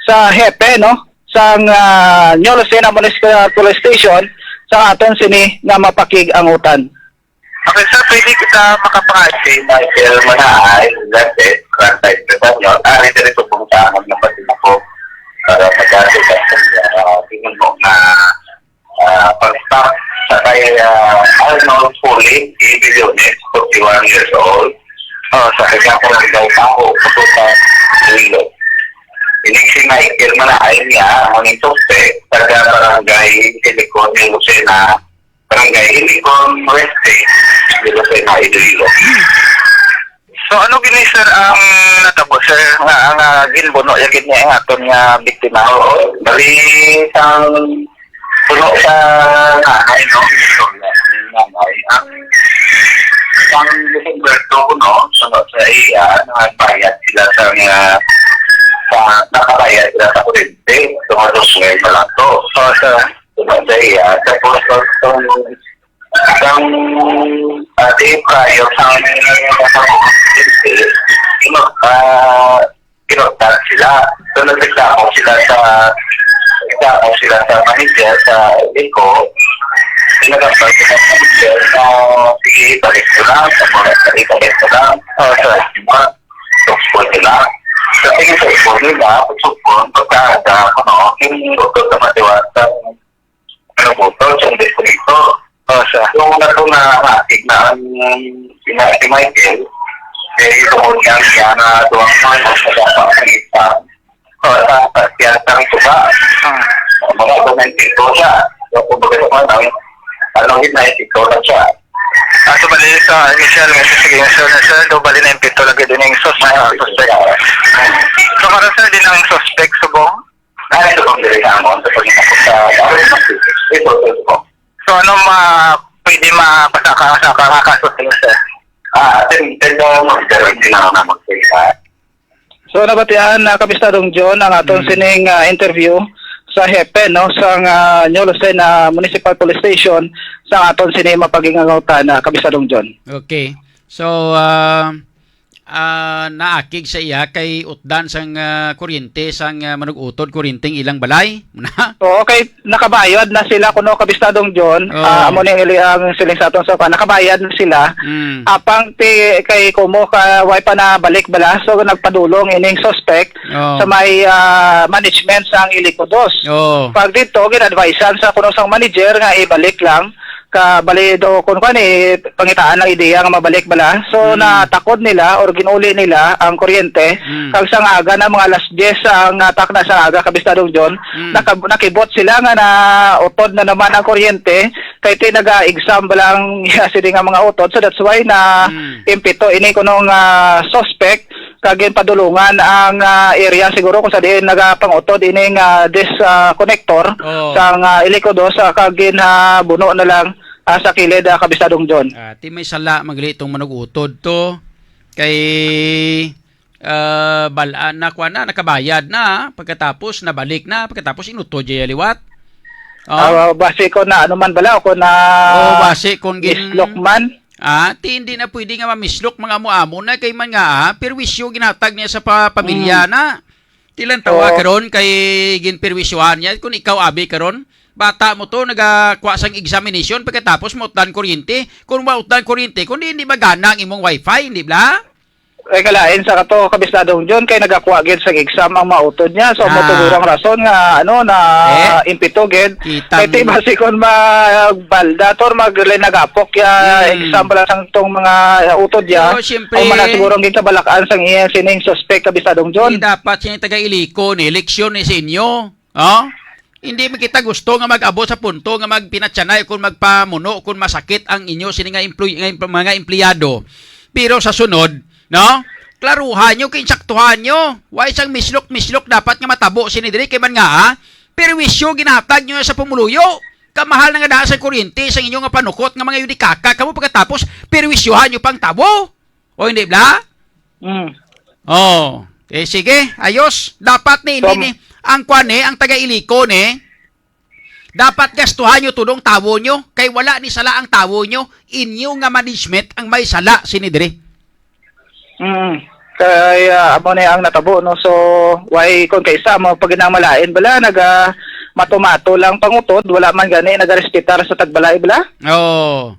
sa hepe, no, sang, ah, New Lucena Municipal Police Station sa aton sini nga mapakig-angutan. Okay, sir, pwede kita makapangayo si Michael Manaay, Gazette, Barangay Secretary, ari diri subong sa amon nga pati ako para magdasig sa, ah, tingin mo nga, ah, pag-stop sa kay, ah, Arnold Puli, Ibiliones, forty-one years old. Oh, sa kanya ko lang daw tao, pupunta sa Iloilo. Ining si Michael Manaay niya, ang suspect, taga Barangay Silicon, Lucena, Barangay Ilicon West, Iloilo, sa Iloilo. So, ano gini, sir, ang natabo, sir, nga ang, ah, ginbuno ya gid niya ang aton nga biktima? Oo, bali sang puno sa nanay, no? Nanay, ang isang December two, no? Suno sa iya, nagbayad sila sa nga, sa, nakabayad sila sa kurente, sa mga dos mil pa lang to. Oo, sir. Diba, sa iya? Tapos, ang, ang, ang, ah, di prior sa, ah, kinurtan sila. So, nagreklamo sila sa, nagreklamo sila sa manager sa Eco. Pinagambal sila sa manager na, "Sige, balik mo lang. Sa mga, ibalik mo lang." Oh, sir. Diba? Suksol nila. Sa tingin sa ipon nila, suksol, pagkada, ano, yung doktor sa matiwasa, ano po, torch and detonator. Oh, sir. Yung una ko na natig na ang sina-, si Michael, eh, tungod nga siya na duwang mga sa dapat ng isa. Oh, sa pagkiyatang suga. Hmm. Mga dokumento siya. So, kumbaga sa mga, ano, yun na, ito na siya. Ah, so, bali sa initial nga, sige, sir, sir, do, bali na yung pito lagi din yung sus-, ah, suspect. So, karon, sir, din ang suspect subong? Ay, ito pang dili sa amon. Sa pagkakita sa, ito, ito, ito. So, ano ma-, pwede mapasaka sa kakaso sa inyo, sir? Ah, then, then, uh, mag-, pero hindi na ako na magsalita. So, nabatian na, Kabistadong John, ang aton Mm. sining, ah, interview sa hepe, no, sa, ah, New Lucena Municipal Police Station, sa aton sini mapagingautan, ah, Kabistadong John. Okay. So, ah, ah, naakig sa iya kay utdan sang, ah, kuryente sang, ah, manug-utod, kuryenteng ilang balay. Muna? Oo, kay nakabayad na sila kuno, Kabistadong John. Oo. Ah, amo ni ili ang siling sa aton sa pa, nakabayad na sila. Mm. Apang ti-, kay kumo ka, way pa na balik bala. So, nagpadulong ining suspect Oo. sa may, ah, management sang Ilico Dos. Oo. Pag dito, gin-advisean sa kuno sang manager nga ibalik lang. Ka, bali do, kun kuan, eh, pangitaan lang ideya nga mabalik bala. So, Mm. natakod nila or ginuli nila ang kuryente. Mm. Kag sang aga na, mga alas diyes ang, ah, takna sang aga, Kabistadong John, Mm. nakab-, nakibot sila nga nautod na naman ang kuryente. Kay ti naga-exam bala ang sini nga mga utod. So, that's why na Mm. impito ini kunong, ah, suspect. Kag ginpadulungan ang, ah, area siguro kung sa diin nagapangutod ining, ah, dis-, ah, connector Oo. sang, ah, Ilico Dos, ah, kag gin, ah, buno na lang, ah, sa kilid, ah, Kabistadong John. Ah, ti may sala man gali itong manug-utod to. Kay, ah, bal-, ah, nakuha na, nakabayad na, pagkatapos nabalik na, pagkatapos inutod dya liwat. Oh. Ah, basi ko na ano man bala, o kung na Oh, basi kung gin- mislok man. Ah, ti hindi na pwede nga mamislok mga amo-amo na kay man nga, ah, perwisyo ginhatag niya sa pa-, pamilya Mm. na. Ti lang tawa Oo. karon kay ginperwisyohan niya. Kung ikaw, abi, karon, bata mo to, nagakuha sang examination, pagkatapos mautdan kuryente. Kung mautdan kuryente, kung di, hindi magana ang imong wifi, hindi bala? Ay, kalain sa kato, Kabistadong John, kay nagakuha gid sa exam ang mautod niya. So, mo Ah. siguro ang rason nga, ano, na Eh? impito gid. Kita Kay mo. ti basi kon magbalda to, or mag-, nagapok ya Hmm. exam pala sang tong mga utod ya. Pero, siyempre. Ang mana siguro ang ginkabalak-an sang iya sining suspect, Kabistadong John. Di dapat siya yung taga-Ilico, ni eleksyon ni sa inyo. Oh? Hindi man kita gusto nga mag-abot sa punto nga magpinatyanay kung magpamuno kung masakit ang inyo sini nga employ-, nga empl-, mga empleyado. Pero sa sunod, no? Klaruhan nyo, kinsaktuhan nyo. Why sang mislok-mislok dapat nga matabo sini diri kay man nga, ah, perwisyo ginatag nyo sa pumuluyo. Kamahal na nga daan sa kuryente sa inyo nga panukot nga mga yudikaka kamo pagkatapos perwisyohan nyo pang tawo. O hindi, bla? Mm. Oh, eh, sige, ayos. Dapat ni, hindi So, ni, ang kwan ni, ang taga-Ilico ni, dapat gastuhan nyo tudong tawo nyo, kay wala ni sala ang tawo nyo, inyo nga management ang may sala sini diri. Mm. Kay, ah, amo ni ang natabo, no? So, why kung kaisa mo pag ginamalain bala, naga mato-mato lang pangutod, wala man gani nagarespetar sa tagbalay bala? Oh.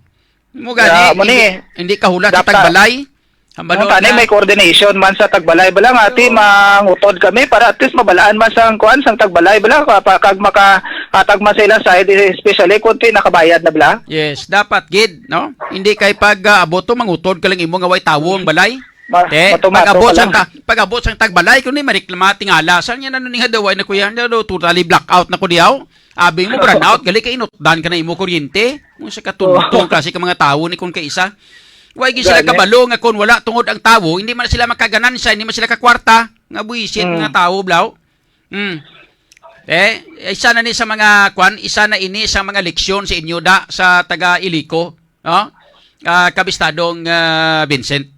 Mo gani, Kaya, amo ni, hindi, hindi kahulat sa dapat tagbalay. Ang Ang balon tani na. May coordination man sa tagbalay bala nga, ati, Oo. Mangutod kami para at least mabalaan man sang kuan sang tagbalay bala, pa, pa, kag makahatag man sa ilang side, especially kung ti nakabayad na bala. Yes, dapat gid, no? Hindi kay pag, ah, abot to, mangutod ka lang imo nga way tawo ang balay. Ma-, Te, mato-mato pag-abot ka sang lang. Ta-, pag-abot sang tagbalay, kundi mareklama tingala. Saan yan, ano ni nga daw, ay na kuya, ano daw, totally blackout na ko diyaw? Abi mo, brownout, gali kay inutdan ka na imo kuryente. Mo sa katunto Oo. ang klase ka mga tawo ni kung kaisa. Way gid sila Gani. Kabalo nga kung wala tungod ang tawo, hindi man sila makaganansya, hindi man sila kakwarta. Nga buwisit Mm. nga tawo, blaw. Mm. Eh, isa na ni sa mga kwan, isa na ini sa mga leksyon sa inyo da sa taga Ilico, no? Ah, kabistadong, ah, Vincent.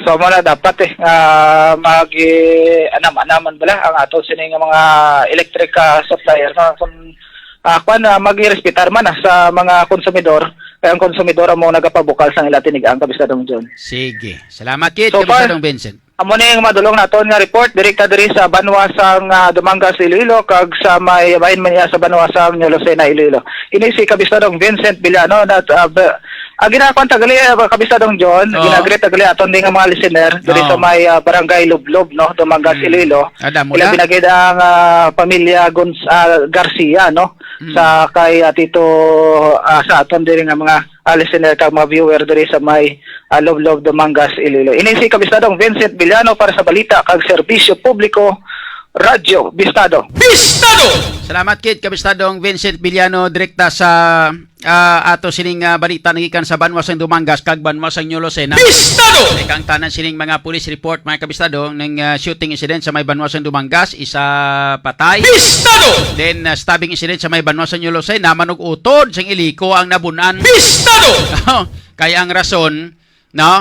So, mo na dapat eh, ah, mag-, eh, anam-anaman bala ang ato sini nga mga electric, ah, supplier, no? Kung, ah, kwan, ah, mag-respetar man, ah, sa mga konsumidor, kay ang konsumidor amo nagapabukal sang ila tinigang, kabistadong John. Sige. Salamat kit, So far, kabistadong Vincent. Amo ni ang madulong naton nga report direkta diri sa banwa sang, ah, Dumangas, Iloilo, kag sa may bahin man niya sa banwa sang New Lucena, Iloilo. Ini si Kabistadong Vincent Villano na, ah, ba-, ah, ginakuan tagali, ah, Kabistadong John, Oo. Ginagreet tagali aton din nga mga listener diri sa Oo. may, ah, barangay Lublob, no, Dumangas, Mm. Iloilo. Ah, damo Ila na. Binagid ang, ah, pamilya Gonz-, ah, Garcia, no, Mm. sa kay, ah, Tito, ah, sa aton diri nga mga, ah, listener kag mga viewer diri sa may, ah, Lublob, Dumangas, Iloilo. Ini si Kabistadong Vincent Villano para sa balita kag serbisyo publiko, Radyo Bistado. Bistado! Salamat kit, Kabistadong Vincent Villano, direkta sa, ah, ato sining, ah, balita nagikan sa banwa sang Dumangas kag banwa sang New Lucena. Bistado! Kay kang tanan sining mga police report, mga kabistado, ning, ah, shooting incident sa may banwa sang Dumangas, isa patay. Bistado! Then, ah, stabbing incident sa may banwa sang New Lucena, manug-utod sang Ilico ang nabunan. Bistado! Kay ang rason, no?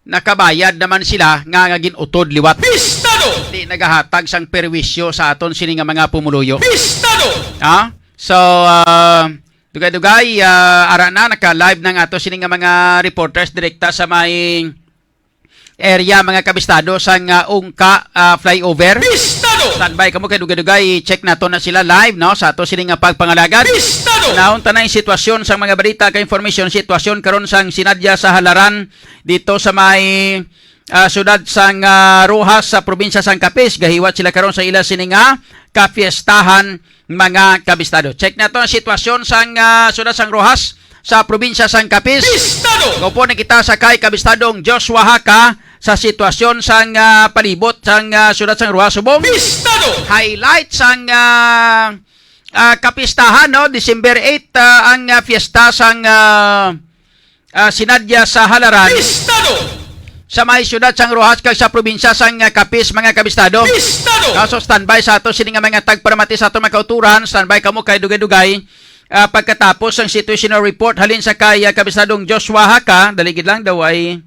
Nakabayad naman sila nga, nga gin-utod liwat. Bistado! Di nagahatag sang perwisyo sa aton sini nga mga pumuluyo. Bistado! Ha? So, ah, dugay-dugay, ah, ara na, naka-live na nga ato sini nga mga reporters direkta sa may area, mga kabistado, sang, ah, Ungka, ah, flyover. Bistado! Standby kamo kay dugay-dugay, check nato na sila live, no, sa ato sini nga pagpangalagad. Bistado! Naunta na ang sitwasyon sang mga balita kag information, sitwasyon karon sang sinadya sa halaran dito sa may, ah, siyudad sang, ah, Roxas sa probinsya sang Capiz. Gahiwat sila karon sa ila sini nga kapiestahan, mga kabistado. Check nato ang sitwasyon sang, ah, siyudad sang Roxas sa probinsya sang Capiz. Bistado! Kaupo na kita sa kay Kabistadong Joshua Haka sa sitwasyon sang, ah, palibot sang, ah, siyudad sang Roxas subong. Bistado! Highlight sang, ah, ah, kapistahan, no? December eight, ah, ang, ah, fiesta sang, ah, ah, sinadya sa halaran Bistado! Sa may siyudad sang Roxas kag sa probinsya sang, ah, Capiz, mga kabistado. Bistado! Kaso standby sa ato sini nga mga tagparamati sa ato mga kauturan, standby kamo kay dugay-dugay, ah, pagkatapos sang situational report halin sa kay, ah, Kabistadong Joshua Haka, dali gid lang daw ay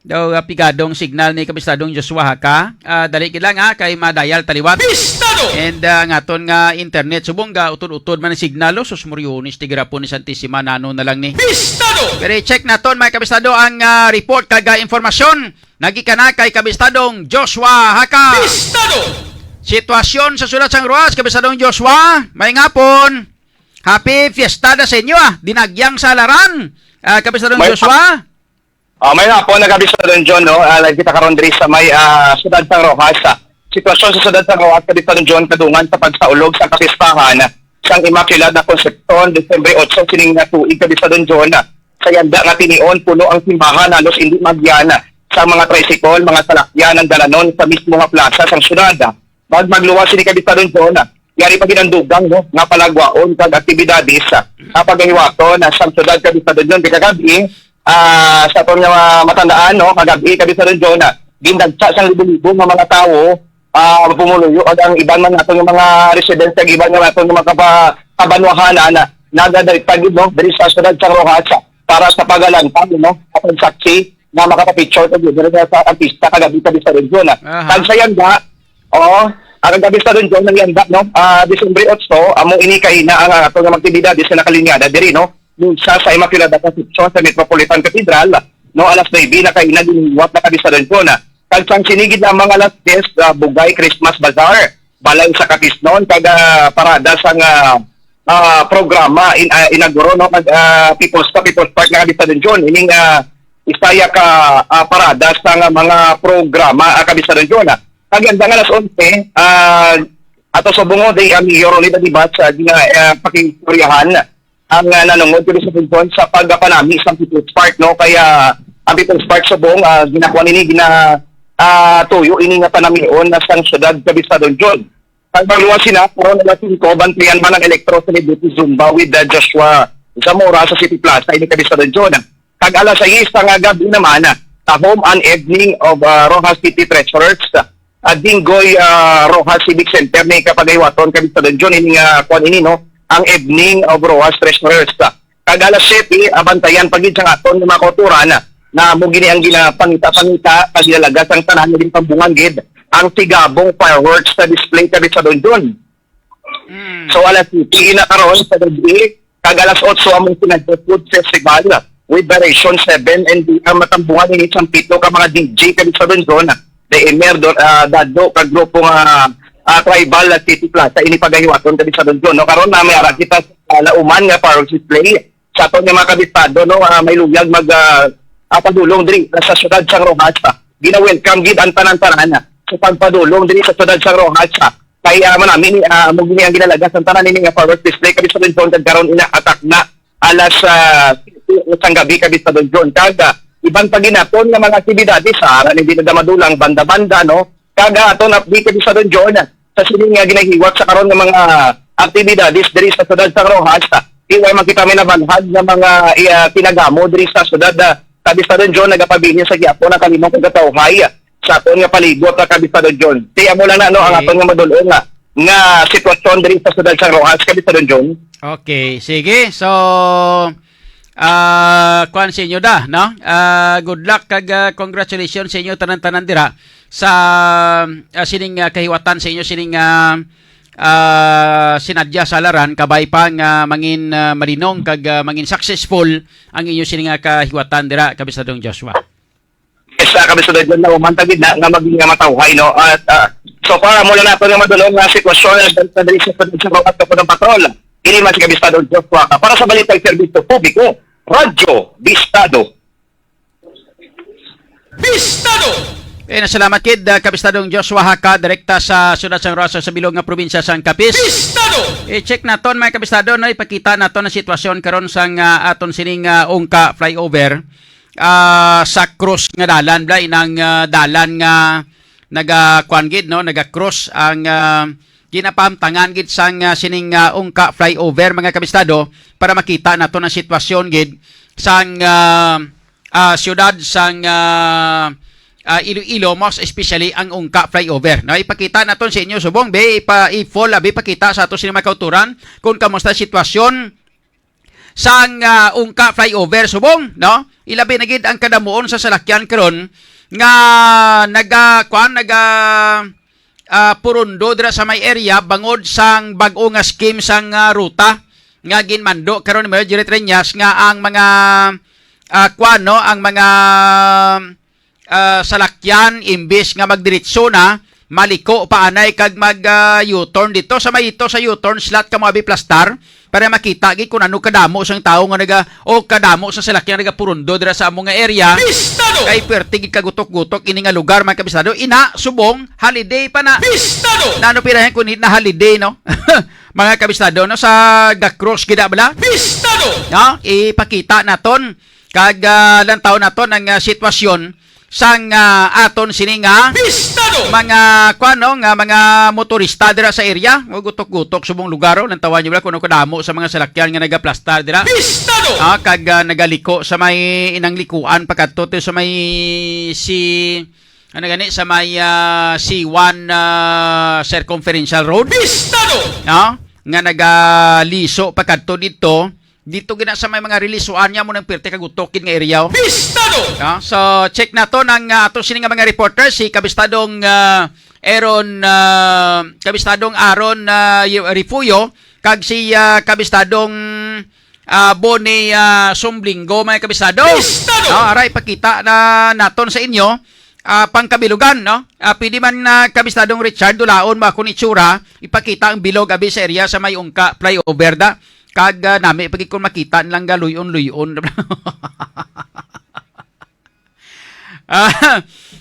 daw, ah, pigadong signal ni Kabistadong Joshua Haka. Ah, dali gid lang, ha, kay madayal taliwat. Bistado! And, ah, ang aton nga internet subong ga utod-utod man ang signal, oh, sus, Moriones, tigrapon ni Santisima, nano na lang ni. Bistado! Pero i-check naton, mga kabistado, ang, ah, report kag, ah, informasyon. Nagikana kay Kabistadong Joshua Haka. Bistado! Sitwasyon sa siyudad sang Roxas, Kabistadong Joshua, may ngapon. Happy Fiesta da sa inyo, ah. Dinagyang sa halaran, ah, Kabistadong May Joshua. Ah, may hapon, nagabisa Don John, no? Ah, nagkita karon diri sa may, ah, siyudad sang Roxas, ah. Sitwasyon sa siyudad sang Roxas, kabisa Don John, kadungan sa pagsaulog sa kapistahan sang Immaculada Concepcion, Disyembre otso, sining nga tuig, kabisa Don John, ah. Sa yanda nga tinion, puno ang simbahan, halos indi magyan, ah, sa mga tricycle, mga salakyan ang dalanon sa mismo nga plaza sang siyudad, ah. Mag-, magluwas sini, kabisa Don John, ah. Yari pa gid ang dugang, no, nga palagwaon kag aktibidades, ah, nga pagahiwaton, ah, sang syudad, Kabistadong John, kay kagab-i, ah, sa aton nga matandaan, no, kagab-i, Kabistadong John, ah, gindagsa sang libo-libo nga mga tawo, ah, pumuluyo, kag ang iban man naton nga mga residents kag iban nga naton nga mga kaba-, kabanwahanan, ah, nagadalit pa gid, no, diri sa syudad sang Roxas, ah, para sa pagalantaw, no, sa pagsaksi nga makapapicture kag diri sa artista kagab-i, Kabistadong John, ah. Aha. Kag sa yanda, oo, ang kagab-i, Kabistadong John, ang yanda, no, ah, Disyembre otso, amo ini kaina ang, ah, aton nga mga aktibidades nga nakalinyada diri, no, sa, sa Immaculada Concepcion sa Metropolitan Cathedral, no, alas nuebe na kaina, ginhiwat na, Kabistadong John, ah. Kag sang sini gid ang mga last days, ah, Bugay Christmas Bazaar, balay sa Kapisnon, kag, ah, parada sang, ah, ah, programa in, ah, inaguro, no, kag, ah, People's, sa People's Park na, Kabistadong John, ining, ah, isaya ka, ah, parada sang mga programa, ah, Kabistadong John, ah. Kag yanda nga alas onse, ah, ato subong, no, day, ang Mayor Rolly Dadibat sa gina-, ah, pakistoryahan ang, ah, nanungod, Kabistadong John, sa pagpanami sa People's Park, no? Kaya ang People's Park subong, ah, ginakuha nini, gina, ah, tuyo ini nga panamion na sang syudad, Kabistadong John. Pagbaluwa sina, karon alas singko, bantayan man ang Electro Celebrity Zumba with, ah, Joshua Zamora sa City Plaza, ini, Kabistadong John. Kag alas sais sa nga gab-i naman, ah, tahom ang evening of, ah, Roxas City Treasures, ah, Dinggoy, ah, Roxas Civic Center ni kapagahiwaton, Kabistadong John, ini nga kuan ini, no, ang evening of Roxas Treasures. Kag alas siyete, abantayan pa gid sa aton nga mga kauturan, na mo gini ang ginapangita-pangita kag ginalagas ang tanan nga ginpambungan gid ang tigabong fireworks sa display, Kabistadong John. Mm. So, alas siyete na karon sa gabi, kag alas otso among Sinadya Food Festival with Variation seven, and di ang matambungan ini sang pito ka mga D J, Kabistadong John, the Emer, Do-, ah, Dado, kag grupo nga, ah, Tribal, ah, City Plaza, ini pagahiwaton, Kabistadong John, no? Karon na may ara kita sa Lauman nga fireworks display. Sa aton nga mga kabistado, no, ah, may luyag mag, ah, ah, padulong diri sa siyudad sang Roxas, ah. Gina-welcome gid ang tanan-tanan, ah, sa pagpadulong diri sa siyudad sang Roxas, ah. Kay, ah, manami ni, ah, amo gini ang ginalagas ang tanan nini nga fireworks display, Kabistadong John, kag karon ina atak na alas, ah, siyete sang gabi, Kabistadong John. Kag, ah, iban pa ginaton nga mga aktibidades, ah, ara ni di na madulang banda-banda, no? Kag, ah, aton update, Kabistadong John, sa sini nga ginahiwat sa karon nga mga aktibidades diri sa siyudad sang Roxas, ah, iway man kita may nabanhag nga mga, ah, tinagamo diri sa siyudad, ah, Kabistadong John, nagapabilin sa gihapon ang kalimang pagkatawhay, ah, sa aton nga palibot, ah, Kabistadong John. Kaya mo lang na, no, ang Okay. aton nga madulong nga, nga sitwasyon diri sa siyudad sang Roxas, Kabistadong John. Okay, sige. So, ah, kuan sa inyo da, no? Ah, good luck kag, ah, congratulations sa inyo tanan-tanan dira sa, ah, sining, ah, kahiwatan sa inyo sining, ah, ah, sinadya sa laran, kabay pa nga mangin, ah, malinong kag, ah, mangin successful ang inyo sining, ah, kahiwatan dira, Kabistadong Joshua. Yes, ah, Kabistadong John, na human ta gid na nga maging nga matawhay, no? At, ah, so far, mula na ito nga madulong nga sitwasyon, ah, sa diri sa Pagkansang Roxas, Kapudang Patrol. Ini man si Kabistadong Joshua, ah, para sa Balitang Serbisyo Publiko, Radyo Bistado. Bistado! Eh, nasalamat kid, ah, Kabistadong Joshua Haka, direkta sa siyudad sang Roxas sa bilog nga probinsya sang Capiz. Bistado! I-check naton, mga kabistado, no? Ipakita naton ang sitwasyon karon sang, ah, aton sining, ah, Ungka flyover, ah, sa cross nga dalan, bala, inang, ah, dalan nga naga, kuan gid, no? Naga-cross ang, ah, ginapahamtangan gid sang, ah, sining, ah, Ungka flyover, mga kabistado, para makita naton ang sitwasyon gid sang, ah, ah, siyudad sang, ah, ah, Iloilo, most especially ang Ungka flyover. No, ipakita naton sa inyo subong, be, ipa, i-full, abi, pakita sa ato sini mga kauturan kung kamusta sitwasyon sang, ah, Ungka flyover subong, no? Ilabi na gid ang kadamuon sa salakyan karon nga naga, kuan, naga, ah, purundo dira sa may area bangod sang bag-o nga scheme sang, ah, ruta nga ginmando karon ni Mayor Jerry Treñas nga ang mga, ah, kuan, no, ang mga, ah, salakyan imbis nga magdiretso na, maliko pa anay kag mag, ah, U-turn dito sa may, ito sa U-turn slot ka mo abi plastar para makita gid kung ano kadamo sang tawo nga naga, o kadamo sa salakyan nagapurundo dira sa among nga area. Bistado! Kay perti gid kagutok-gutok ini nga lugar, mga kabistado. Ina, subong, holiday pa na. Bistado! Nano pirahan kung na holiday, no? Mga kabistado, no? Sa ga-cross gid bala. Bistado! No? Ipakita naton kag, ah, lantaw naton ang, ah, sitwasyon sang, ah, aton sini nga Pistado! Mga, kuwan, no, nga mga motorista dira sa area. O, gutok-gutok subong lugar, oh. Lantawan niyo ba kung ano kadamo sa mga salakyan nga nagaplastar dira? Pistado! Ah, kag, ah, nagaliko sa may inang likuan pagkadto to sa may si, ano gani, sa may, ah, C one, ah, Circumferential Road. Pistado! No? Nga nagaliso pagkadto dito. Dito gina sa may mga relisuan niya mo nang pirte kag utokid nga area, oh. Pistado! Ah, so, check nato ng, ah, ato sini nga mga reporter, si Kabistadong, ah, Aaron, ah, Kabistadong Aaron, ah, Y-, Refugio, kag si, ah, Kabistadong, ah, Bonnie, ah, Sumblingo, mga kabistado. Pistado! Ah, aray, pakita na naton sa inyo, ah, pangkabilugan, no? Ah, pwede man, ah, Kabistadong Richard, dulaon mo akong itsura, ipakita ang bilog abi sa area sa may Ungka flyover da. Kag, ah, nami pa gid kung makita nilang galuyon-luyon. Ah,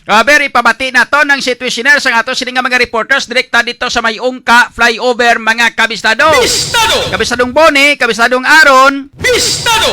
ah, Ber, ipabati nato ng situationer sang ato sini nga mga reporters direkta dito sa may Ungka flyover, mga kabistado. Pistado! Kabistadong Bonnie, kabistadong Aaron. Pistado!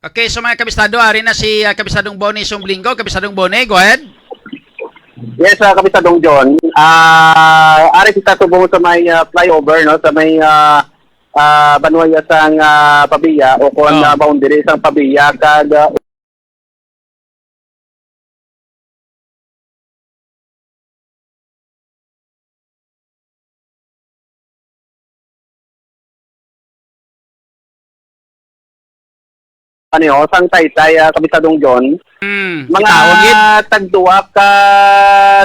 Okay, so mga kabistado, ari na si, ah, Kabistadong Bonnie Sumblingo. Kabistadong Bonnie, go ahead. Yes, ah, Kabistadong John. Ah, ari kita subong sa may, ah, flyover, no, sa may, ah, ah, banwaya sang, ah, Pavia o kon, Oh. ah, boundary sang Pavia kag, ah, ano yun, sang Taytay, ah, Kabistadong John. Hmm, Mga kitaon gid. tagduwa ka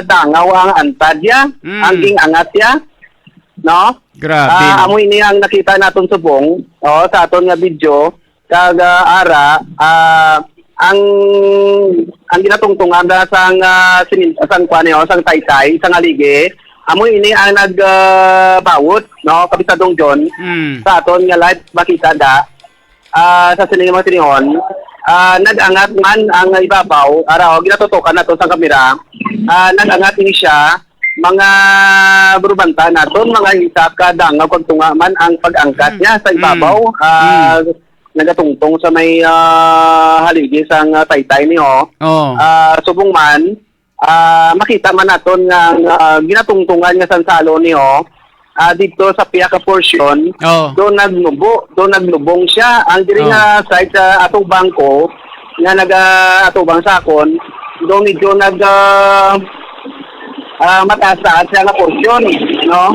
dangaw ang antad ya, Hmm. ang ging-angat ya, no? Grabe, Ah, no? amo ini ang nakita naton subong, oh, sa aton nga video. Kag, ah, ara, ah, ang, ang ginatungtungan na sang, ah, sinin-, sang kuwan, eh, oh, sang Taytay, sang haligi, amo ini ang nag, ah, bawot, no, Kabistadong John, Hmm. sa aton nga live makita da, ah, sa sini nga mga tinihon, ah, nag-angat man ang ibabaw, ara, oh, ginatutukan nato sang kamera, ah, nag-angat ini siya, mga burubanta naton, mga isa ka dangaw kag tunga man ang pag-angkat Mm. niya sa ibabaw, Mm. ah, Mm. nagatungtong sa may, ah, haligi sang, ah, Taytay ni, oh. Oh. Ah, subong man, ah, makita man naton nga ang, ah, ginatungtungan nga sansalon ni, oh, ah, dito sa pihak nga portion, Oh. do nagnubo, do nagnubong siya. Ang diri Oh. nga side sa atubang ko, nga naga-atubang sa akon, do medyo nag, ah, ah, mataas-taas siya nga portion, no?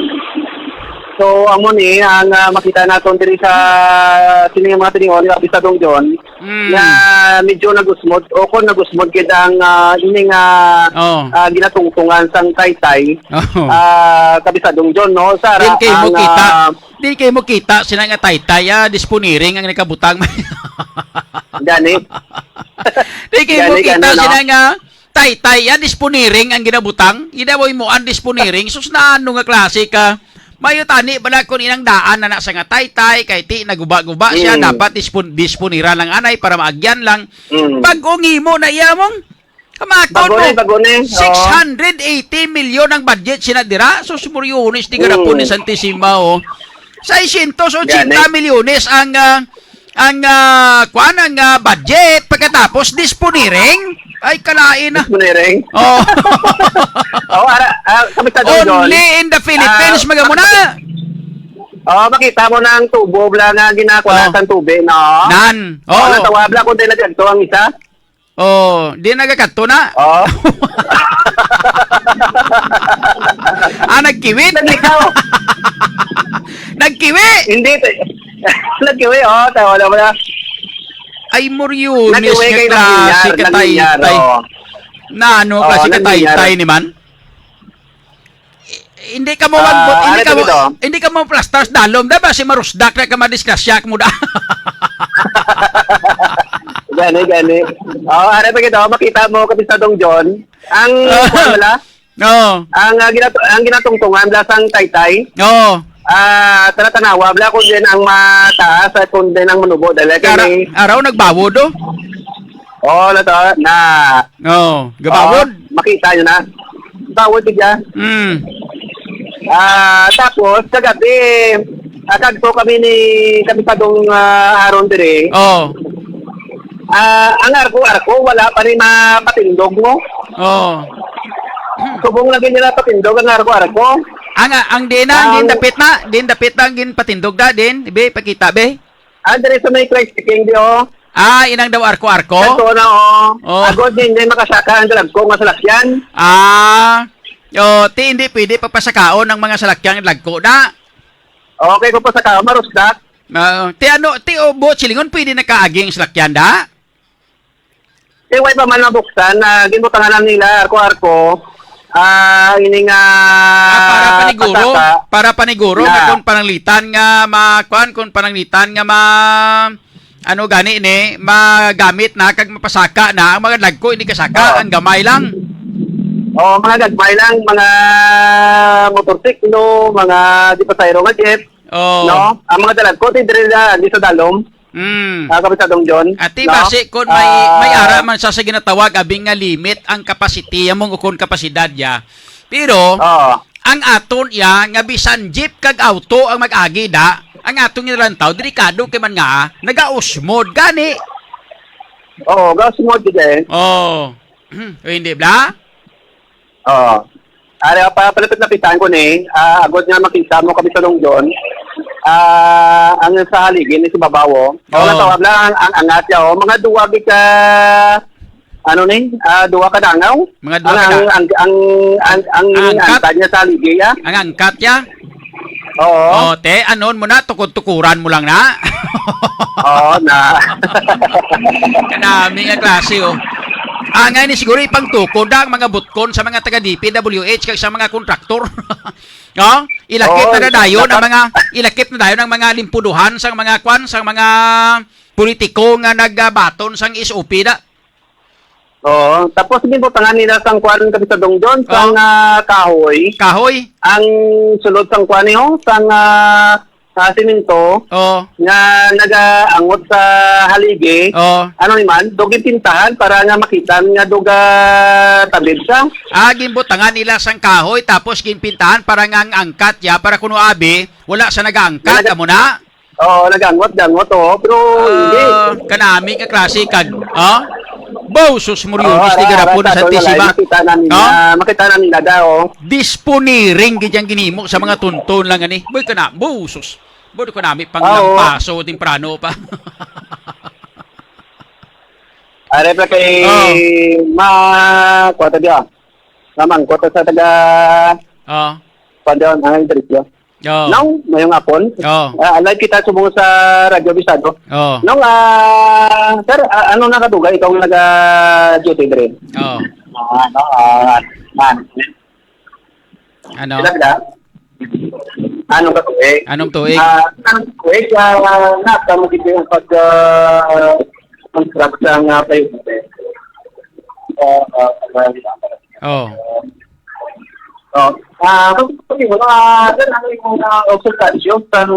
So, amo ni ang, ah, makita naton diri sa sini nga mga tinihon, nga Kabistadong John, Mm. nga medyo nagusmod, o kung nagusmod gid ang, ah, ini nga, Oh. ah, ginatungtungan sang Taytay, Oh. ah, Kabistadong John, no? Sa Din kayo mo ang, kita. ah, Di kayo mo kita sila nga Taytay, ah, disponiring ang nakabutang. Gani. Di kayo mo Gani, kita gani, no? sila nga Taytay, ya, disponiring ang ginabutang. Ginaboy mo ang disponiring. Sus, na ano nga klase ka? Mayo tani bala kung inang daan na na sa nga taytay, kay ti naguba-guba siya, Mm. dapat dispon-, disponiran lang anay para maagyan lang. Mm. Bag-ong himo na iya mong kamakon Bago mo. ni, bago ni. Oo. Six hundred eighty million ang budget sina dira. Sus, Muriones, di garapon ni Mm. Santisima, oh. Seiscientos ochenta Gani. milyones ang, ah, ang, ah, kwan, ang, ah, budget. Pagkatapos, disponiring. Ay, kalain na. Disponiring. Oh. Oh, ara, ah, Kapitan Dong John. Only in the Philippines, Ah, mga muna. Oh, makita mo na ang tubo bla nga ginakuha Oh. sa tubig, no? Nan. Oh, Oh. natawa bla kung di nagkadto ang isa. Oh, di nagakadto na. Oh. Ah, nagkiwit. Naglikaw. Nagkiwi. Hindi, t-, nagkiwi, oh, tawa na mo na. Ay, Muriones Nagkiwi nga kay klase Nanglinyar, ka, Nanglinyar, tay-tay. oh. Na ano, Oh, klase ka, Nanglinyar. tay-tay ni man? I-, hindi ka mo Ah, magbut-, hindi ano ka mo, ito? hindi ka mo plastas dalom, da ba si marusdak na ka madisgrasya ka mo da? Gani, gani. Oh, ano pa kita? Makita mo, Kapitan Dong John. Ang, Ah. kuwan wala? Oo. Ang, ah, ginat-, ang ginatungtungan, lasang taytay. Oo. Ah, tara tanawa, bla, kung din ang mataas at kung din ang manubo, dali Kara, kini. araw nagbawod, oh. Oo, na to, na. Oo, gabawod. Oo, makita nyo na. Bawod siya. Mm. Ah, tapos, kagabi, ah, kagto kami ni Kapitan Dong, ah, Aaron dire. Oo. Ah, ang arko-arko, wala pa ni mapatindog mo. Oo. Subong lagi nila patindog ang arko-arko. Ang, ang di na, ang Ang din dapit na, din dapit na, ang gin patindog na, din. Be, pakita, be. Ah, diri sa may Christ King, di, oh. Ah, inang daw arko-arko? Ito na, oh. Oh. Agod din, din makasaka ang dalagko nga salakyan. Ah. Oh, ti, hindi pwede papasakaon ang mga salakyan nga dalagko na. Okay, kung pasakaon, marusdak. Ah, ti, ano, ti, oh, buot silingon, pwede nakaagi ang salakyan, da? Ti, way pa man nabuksan, ah, ginbutangan lang nila, arko-arko. Ah, ini nga Ah, para paniguro, pasaka. para paniguro, Na. nga kung pananglitan nga ma-, kuan, kung pananglitan nga ma-, ano gani ni, magamit na, kag mapasaka na, ang mga dalagko, hindi kasaka, Oh. ang gamay lang. Oh, mga gagmay lang, mga motorsiklo, mga di pasahero nga jeep, Oh. no? Ang mga dalagko, ti diri na, di sa dalom. Mm. Ah, Kapitan Dong John, Ati no? basi kun may, may Ah. ara man sa, sa ginatawag abi nga limit ang kapasitiya mong ukon kapasidad ya. Pero, Oo. ang aton ya nga bisan jeep kag auto ang mag-agi da, ang aton ginalantaw, delikado kay man nga, nagausmod gani. Oo, gausmod gid eh. Oo. O, hindi bla? Oo. Ari, pa, palapit-lapitan ko ni, ah, agod nga makita mo kami sa Longdon. Ah, ang sa haligi ni si Babawo. Oo. Wala tawag na ang, ang angat niya, oh. Mga duwa gid ka, ano ni? Ah, duwa ka dangaw. Mga duwa Ang, ka ang, da- ang, ang, ang, ang, ang angkat? Angkat niya sa haligi, ah. Ang angkat niya? Oo. Oh, te, anon mo na, tukod-tukuran mo lang na. Oo, na. Kanami nga klase, oh. Ah, nga ni siguro ipangtukod ang mga butkon sa mga taga D P W H kag sa mga kontraktor. No? Ilakip Oo, na dayon ang dapat mga, ilakip na dayon ang mga limpuduhan sang mga kwan, sang mga politiko nga nagabaton sang S O P na. Oo. Tapos, ginbutangan nila sang kuan, Kapitan Dong John, sang, Oh. ah, kahoy. Kahoy? Ang sulod sang kuan, eh, oh, sang, ah, ah, simento Oh. nga nagaangot sa haligi. Oh. Ano ni man, dugin tintahan para nga makita nga duga tabid siya. Ah, ginbutangan nila sang kahoy, tapos ginpintahan para nga ang angkat ya, para kuno abi, wala sa nagaangkat, Wala. amo na? Oo, nag-angot-angot, oo. Pero hindi. Ah, kanami ka klase kag, ha? Bow, sus, Muriones, Oo, di ara, garapon ara, sa sa T C wala, ba? Makita na nila, Ha? Makita na nila daw. Disponiring gid yang ginimo sa mga tunton lang ani. Boy, kana, bow, sus. Boy, kanami pang Oo. lampaso, temprano pa. Are pa kay Oh. ma-, kuwata diya. Mamangkot sa taga Oh. Padon, ang diretso. Oo. Nung, mayong hapon. Oo. Ah, live kita subong sa Radyo Bisado. Oo. Nung, ah, sir, ah, ano na kadugay itong naga-duty diri? Oo. Ah, ano, ah, ah, Ano? Sila, sila? Anong katuig? Anong tuig? Ah, ang tuig, ah, nasa mo gid yung pag, ah, construct sa nga paligid. Oh. Oh, ah, kasi, kasi wala, ah, yan ang imong, ah, observasyon sang,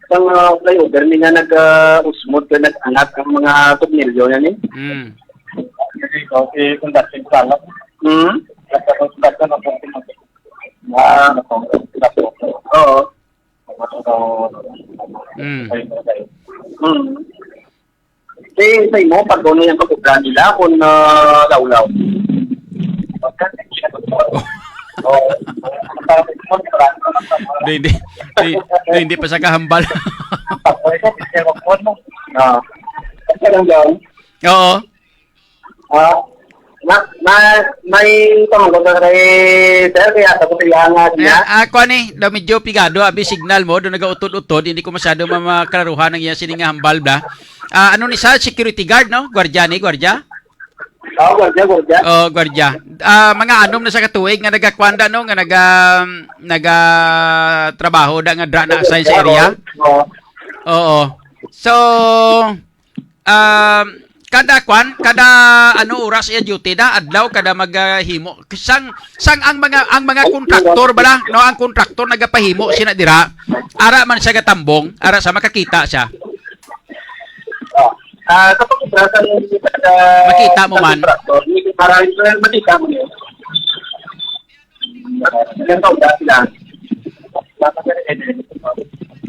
sang, ah, flyover ni nga nag, ah, usmod ka, nag-angat ang mga tornilyo na ni. Mm. Okay, conducting sana. Hmm? Nagka-construction ang konting, ah, oo. Mm. Hmm. Eh, sa imo, pag ano yung pag-obra nila kung, ah, lawlaw? Oh. Di, di, di, di, hindi pa sa kahambal. Ah. Oo. Ah, na, na, may pamangkot na kay sir, kaya sa ko siya nga niya. Ah, ah, kuwan eh, daw medyo pigado, abi signal mo, doon nagautod-utod, hindi ko masyado ma-, maklaruhan ang iya sini nga hambal, bla. Ah, ano ni sa security guard, no? Gwardiya ni, gwardiya? Oo, gwardiya, gwardiya. Oh, gwardiya. Ah, mga anom na sa katuig nga nagakwanda, no, nga naga, nagatrabaho da nga dra na assign sa area. Oo. Oo. So, um, kada kwan, kada ano oras iya duty da, adlaw kada maghimo. Sang, sang ang mga, ang mga kontraktor bala, no, ang kontraktor nagapahimo sina dira. Ara man siya gatambong, ara sa makakita siya. Ah, kapag sa, sa, Makita mo man. Para makita mo yun. Yan daw, dati lang.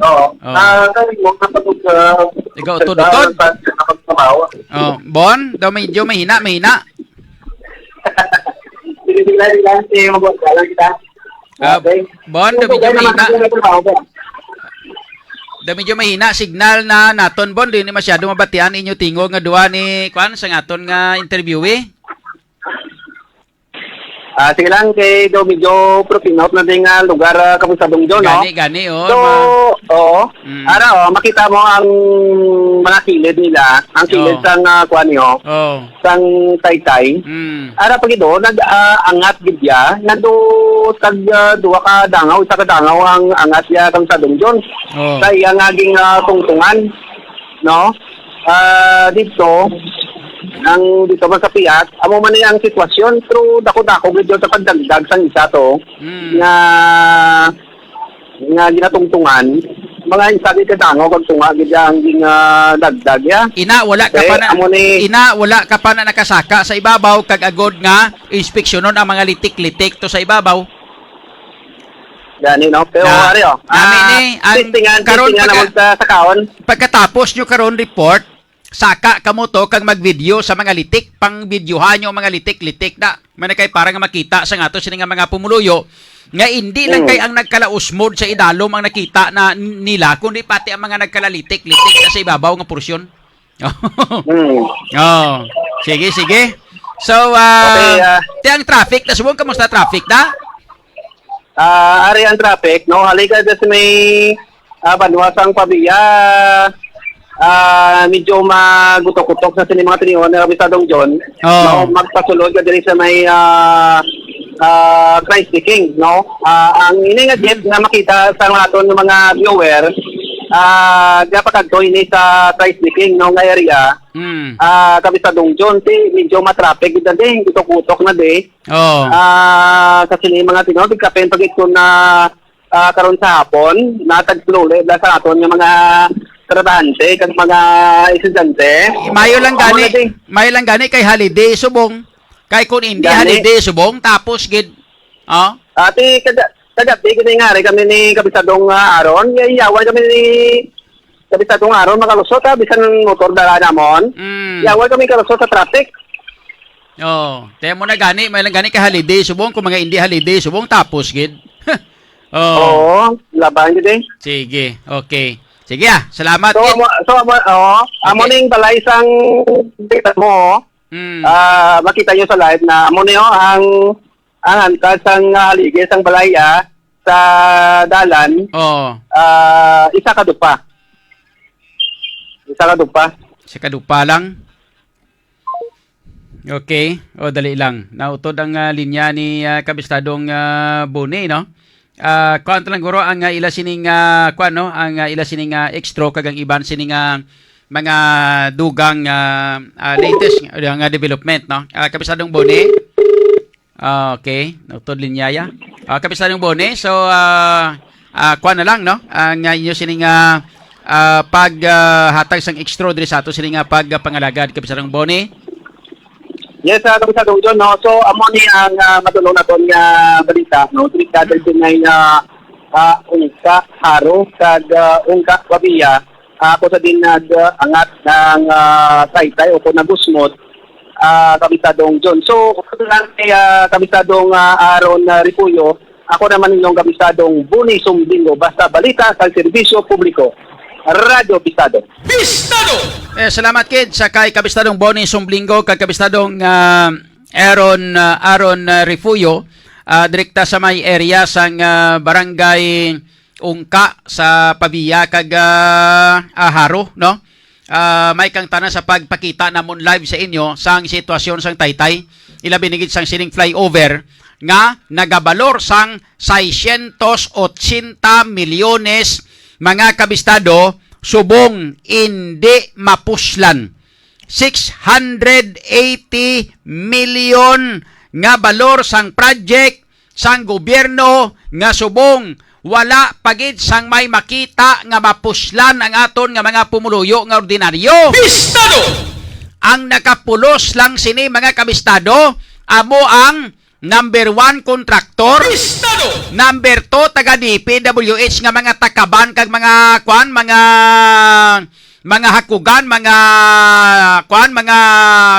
Oo. Oh. Ah, sabi mo, kapag, ah, Ikaw, utod-utod? Kapag trabaho. Oh, Bon, daw medyo mahina, mahina. Binibigla-bigla, eh, magwagala kita. Ah, Okay. Bon, daw medyo mahina. Daw medyo mahina signal na naton, Bon. Di ni masyado mabatian inyo tingog nga duwa ni, kwan, sa ngaton nga interviewee. Ah, sige lang, kay do medyo propinot na din nga lugar, ah, Kabisado John, no? Gani, gani, oh, So, ma- oo. Mm. Ara, oh, makita mo ang mga kilid nila, ang kilid Oo. sang, ah, kuwan niyo, Oo. sang taytay. Mm. Ara pa gid, oh, nag, ah, angat gid ya, nado tag, ah, duha ka dangaw, isa ka dangaw ang angat ya, Kabisado John. Oo. Sa iya nga ging, ah, tungtungan, no? Ah, dito, ang dito man sa Piat, amo man ni ang sitwasyon, pero dako-dako gid yun sa pagdagdag sang isa to, Mm. nga, nga ginatungtungan, mga isa gid ka dangaw kag tunga gid ang gin, ah, dagdag, ya. Ina, wala ka Okay, pa na, amo ni ina, wala ka pa na nakasaka sa ibabaw kag agod nga inspeksyonon ang mga litik-litik to sa ibabaw. Gani, no? Pero, Na, ari, oh. nami Ah, ni, ang testingan, karon testingan pagka-, naman sa, sa kaon. pagkatapos nyo karon report, saka kamo to kag mag-video sa mga litik, pang-videohan nyo ang mga litik-litik na. May na kay para nga makita sa ngato sini nga mga pumuluyo nga hindi lang Mm. kay ang nagkalausmod sa idalom ang nakita na nila, kundi pati ang mga nagkalalitik-litik na sa ibabaw nga porsyon. Mm. Oh. Sige, sige. So, ah, Okay, ah. ti ang traffic, ta subong, kamusta traffic, da? Ah, ari ang traffic, no? Halika dyan sa may, ah, banwa sang Pavia, ah, medyo magutok-gutok sa sini mga tiniwan ni Kabisado John. Oh. No? Magpasulod ka diri sa may, ah, ah, Christ the King, no? Ah, ang ini nga jeep Mm. nga makita sa aton nga mga viewer, ah, gapakadto ini sa Christ the King, no, nga area. Mm. Ah, Kabisado John, ti medyo matraffic gid na di, gutok-gutok na di. Oh. Ah, sa sini mga tinuod, kapin pag ito na, ah, karon sa hapon, natagpululi na sa aton nga mga trabahante kag mga estudyante. Mayo lang Amo gani, na di. mayo lang gani kay holiday subong. Kay kung hindi Gani. holiday subong, tapos gid. Oh. Ati, kada, kagabi, gani nga, rin kami ni Kabisadong, ah, Aaron, ya, iyawan kami ni Kabisadong Aaron, makalusot, ha, bisan motor dala namon. Mm. Iyawan kami kalusot sa traffic. Oh, kaya mo na gani, may lang gani ka holiday, subong kung mga hindi holiday, subong tapos gid. Oh, Oo, laban gid eh. sige, okay. Sige ah, salamat So, gid. amo, so, amo, oh, amo Okay. ning balay sang kita mo, Mm. ah, makita nyo sa live na amo niyo ang, ang antas sang, ah, haligi sang balay, ah, sa dalan, Oh, ah, isa ka dupa. Isa ka dupa. Sa kadupa lang. Okay. O, dali lang. Nautod ang, ah, linya ni, ah, Kabistadong, ah, Boni, no? Ah, kuan lang guro ang, ah, ila sining, ah, kuan, no? Ang, ah, ila sining, ah, extra kag ang iban sining, ah, mga dugang, ah, ah, latest nga, nga development, no? Ah, Kapisadong Boni? Ah, okay. Utod linyaya. Ah, Kapisadong Boni, so, ah, ah, kuha na lang, no? Ang, ah, inyo sining, ah, ah, pag, ah, hatag sang extra diri sa ato sining, ah, pagpangalagad, Kapisadong Boni. Yes, ah, Kapisadong John, no? So, amo ni ang, ah, matulong naton nga balita, no? Three hundred na nga, ah, ungka, haro, kag, ah, ungka, Pavia. Ah, ako sa din nag, ah, angat ng, ah, taytay o kung nagusmot, ah, Kapisadong John. So, lang kay, ah, Kapisadong, ah, Aaron, ah, Refugio, ako naman inyong Kapisadong Buni Sumbingo. Basta balita sa serbisyo publiko. Radyo Pistado. Pistado! Eh, salamat, kid, sa kay Kabistadong Boni Sumblingo, kag Kabistadong, ah, Aaron, ah, Aaron, ah, Refugio, ah, direkta sa may area sang, ah, Barangay Ungka sa Pavia kag, ah, ah, Jaro, no? Ah, may kang tanan sa pagpakita namon live sa inyo sang sitwasyon sang taytay, ilabi na gid sang sining flyover nga nagabalor sang seiscientos ochenta milyones, mga kabistado, subong indi mapuslan. Six hundred eighty million nga balor sang project sang gobyerno nga subong wala pa gid sang may makita nga mapuslan ang aton nga mga pumuluyo nga ordinaryo. Pistado! Ang nakapulos lang sini, mga kabistado, amo ang number one, contractor. Pistado! Number two, taga D P W H nga mga takaban kag mga, kuan, mga, mga hakugan, mga, kuan, mga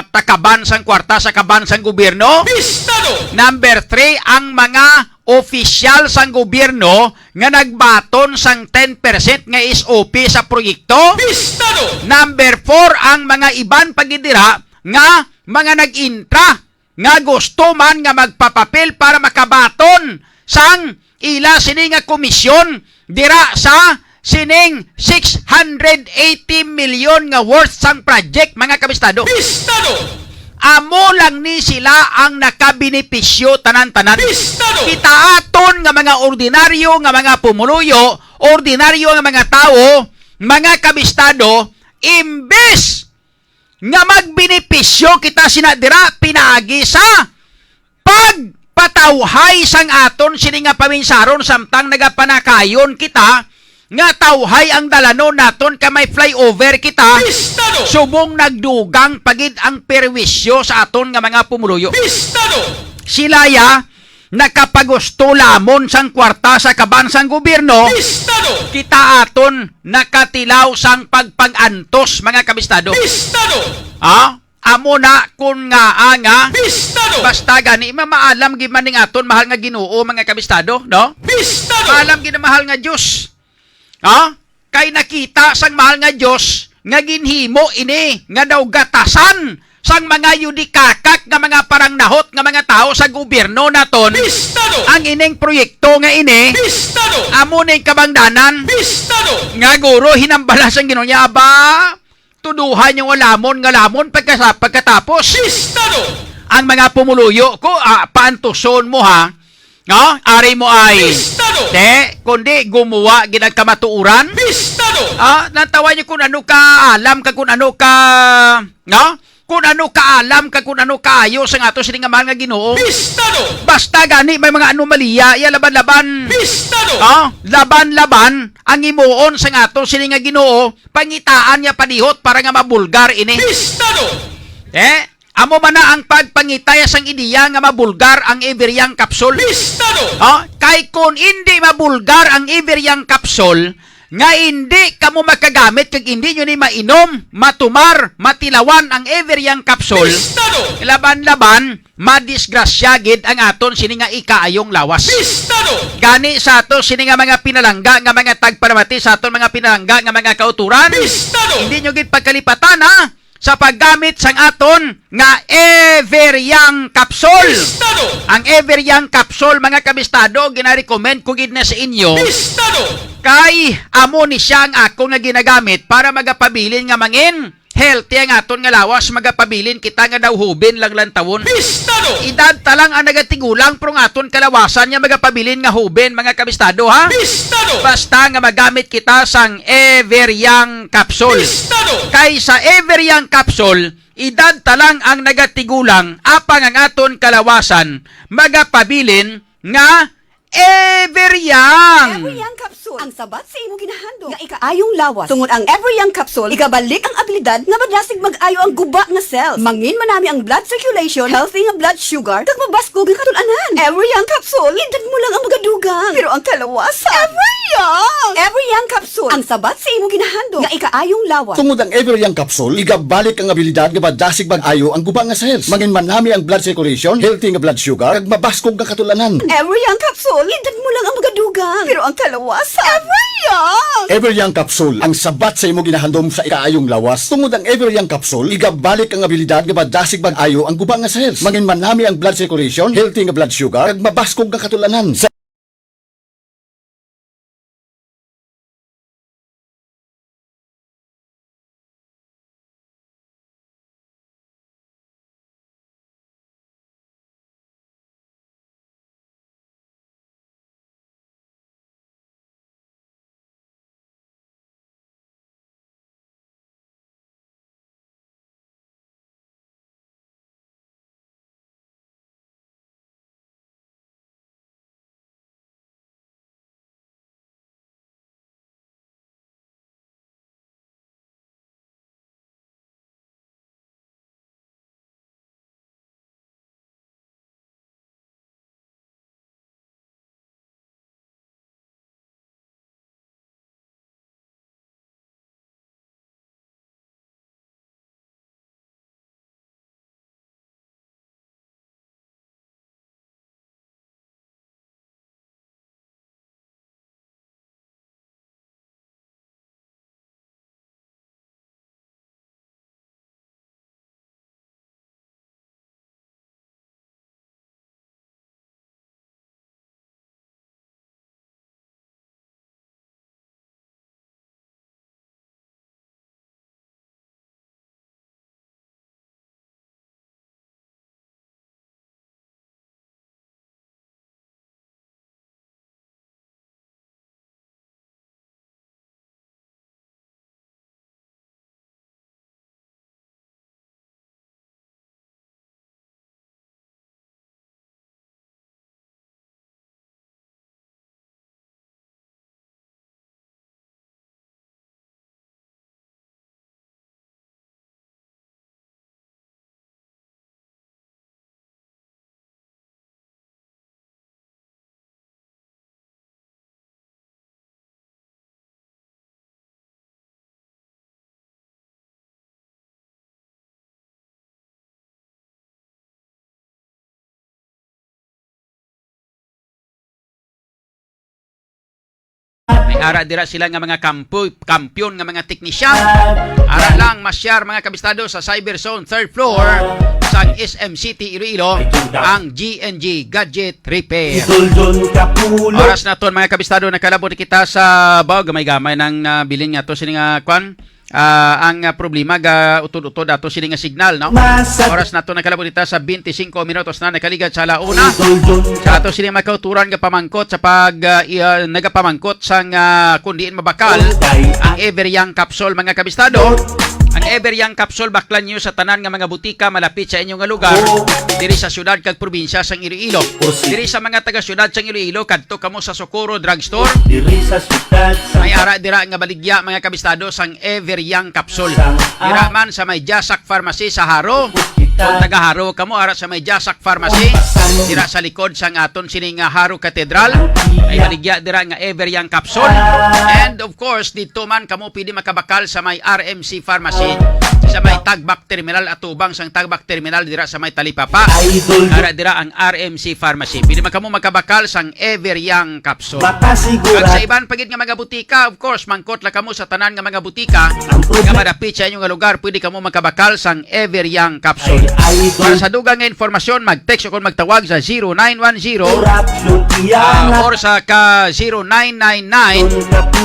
takaban sang kwarta sa kaban sang gobyerno. Pistado! Number three, ang mga opisyal sang gobyerno nga nagbaton sang ten percent nga S O P sa proyekto. Pistado! Number four, ang mga iban pa gid dira nga mga nag-intra nga gusto man nga magpapapil para makabaton sang ila sini nga komisyon dira sa sining six hundred eighty million nga worth sang project, mga kabistado. Pistado! Amo lang ni sila ang nakabenepisyo tanan-tanan. Pistado! Kita aton nga mga ordinaryo nga mga pumuluyo, ordinaryo nga mga tawo, mga kabistado, imbes nga magbenepisyo kita sina dira pinaagi sa pagpatawhay sang aton sini nga paminsaron samtang nagapanakayon kita nga tawhay ang dalanon naton kay may flyover kita. Pistado! Subong nagdugang pa gid ang perwisyo sa aton nga mga pumuluyo. Pistado! Sila ya nakapagusto lamon sang kwarta sa kaban sang gobyerno, Pistado! Kita aton nakatilaw sang pagpag-antos, mga kabistado. Pistado! Ha? Amo na kun ngaa nga Pistado! Basta gani, ma-, maalam gid man ning aton mahal nga Ginoo, mga kabistado, no? Pistado! Maalam gid ang mahal nga Dios. Ha? Kay nakita sang mahal nga Dios nga ginhimo ini nga daw gatasan sang mga yudikakak nga mga parangnahot nga mga tawo sa gobyerno naton. Pistado! Ang ining proyekto nga ini, Pistado! Amo ning kabangdanan. Pistado! Nga guro hinambala sang Ginoo niya, aba, tuduhan yung lamon nga lamon pagkasa-, pagkatapos. Pistado! Ang mga pumuluyo ko, ah, paantuson mo, ha? No? Ari mo ay, Pistado! Te, kundi gumuwa gid ang kamatuoran. Pistado! Ah, nantawan niyo kung ano ka alam ka, kung ano ka, no? Kung ano ka alam ka, kung ano kaayo sa ato sini nga mahal nga Ginoo. Pistado! Basta gani may mga anomalya, iya laban-laban. Pistado! Ah, laban-laban ang himuon sa ato sini nga Ginoo, pangitaan niya padihot para nga mabulgar ini. Pistado! Eh, amo man na ang pagpangitaya sang ideya nga mabulgar ang Everyang capsule. Pistado! Ha? Kay kun indi mabulgar ang Everyang capsule, nga indi kamo makagamit kag indi nyo ni mainom, matumar, matilawan ang Everyang capsule, Pistado! Laban-laban, madisgrasya gid ang aton sini nga ikaayong lawas. Pistado! Gani sa ato sini nga mga pinalangga, nga mga tagpalamati sa aton mga pinalangga nga mga kauturan, Pistado! Hindi nyo gid pagkalipatan, ha, sa paggamit sang aton nga Everyang capsule. Pistado! Ang Everyang capsule, mga kabistado, ginarecommend ko gid na sa inyo. Pistado! Kay amo ni siya ang ako nga ginagamit para magapabilin nga mangin healthy ang aton nga lawas, magapabilin kita nga daw huben lang lantawon. Bistado! Edad ta lang ang nagatigulang, pero ang aton kalawasan nga magapabilin nga huben, mga kabistado, ha? Bistado! Basta nga magamit kita sang Ever Young Capsule. Bistado! Kay sa Ever Young Capsule, edad ta lang ang nagatigulang, apang ang aton kalawasan magapabilin nga Ever Young. Ever Young Capsule, ang sabat sa imo ginahandom nga ikaayong lawas. Tungod ang Ever Young Capsule, igabalik ang abilidad nga madasig mag-ayo ang guba nga cells. Mangin manami ang blood circulation, healthy nga blood sugar, kag mabaskog nga katul-anan. Ever Young Capsule, edad mo lang ang magadugang, pero ang kalawasan, Ever Young! Ever Young Capsule, ang sabat sa imo ginahandom nga ikaayong lawas. Tungod ang Ever Young Capsule, igabalik ang abilidad nga madasig mag-ayo ang guba nga cells. Mangin manami ang blood circulation, healthy nga blood sugar, kag mabaskog nga katul-anan. Ever Young Capsule, edad mo lang ang magadugang, pero ang kalawasan, Ever Young! Ever Young Capsule, ang sabat sa imo ginahandom sa ikaayong lawas. Tungod ang Ever Young Capsule, igabalik ang abilidad nga madasig mag-ayo ang guba nga cells. Mangin manami ang blood circulation, healthy nga blood sugar, kag mabaskog nga katul-anan. Sa May ara dira sila nga mga kampo-, kampiyon nga mga teknisyan. Ara lang, masyar, mga kabistado, sa Cyber Zone, third floor sang S M City Iloilo, ang G N G Gadget Repair. Idol John Capullo. Oras naton, mga kabistado, nakalabot na kita sa, baw, gamay-gamay nang, ah, bilin nga to sini nga kwan. Ah, ang, ah, problema, ga utod-utod ato sini nga signal, no? Masa- Oras nato nakalabot kita sa twenty-cinco minutos na nakaligad sa ala una. Idol John Sa ato sini makauturan nga pamangkot sa pag, ah, i-, ah, nagapamangkot sang, ah, kung diin mabakal ang Ever Young Capsule, mga kabistado. Ang Ever Young Capsule, baklan niyo sa tanan nga mga butika malapit sa inyo nga lugar, diri sa syudad kag probinsya sang Iloilo. Diri sa mga taga-syudad sang Iloilo, kadto kamo sa Socorro Drugstore. Diri sa syudad sa May ara dira nga baligya, mga kabistado, sang Ever Young Capsule. Dira man sa may Jasak Pharmacy sa Jaro. Kung taga Jaro kamo, ara sa may Jasak Pharmacy, dira sa likod sang aton sini nga Jaro Cathedral, may baligya dira nga Ever Young Capsule. And of course, dito man kamo pwede makabakal sa may R M C Pharmacy, sa may Tagbak Terminal, atubang sang Tagbak Terminal dira sa may Talipapa. Ara dira ang R M C Pharmacy. Pwede man kamo makabakal sang Ever Young Capsule. Makasigurado. Kag sa iban pa gid nga mga butika, of course, mangkot lang kamo sa tanan nga mga butika nga madapit sa inyo nga lugar, pwede kamo makabakal sang Ever Young Capsule. Ay, idol. Para sa dugang nga informasyon, mag-text o kung magtawag sa zero nine one zero, ah, or sa ka zero nine nine nine,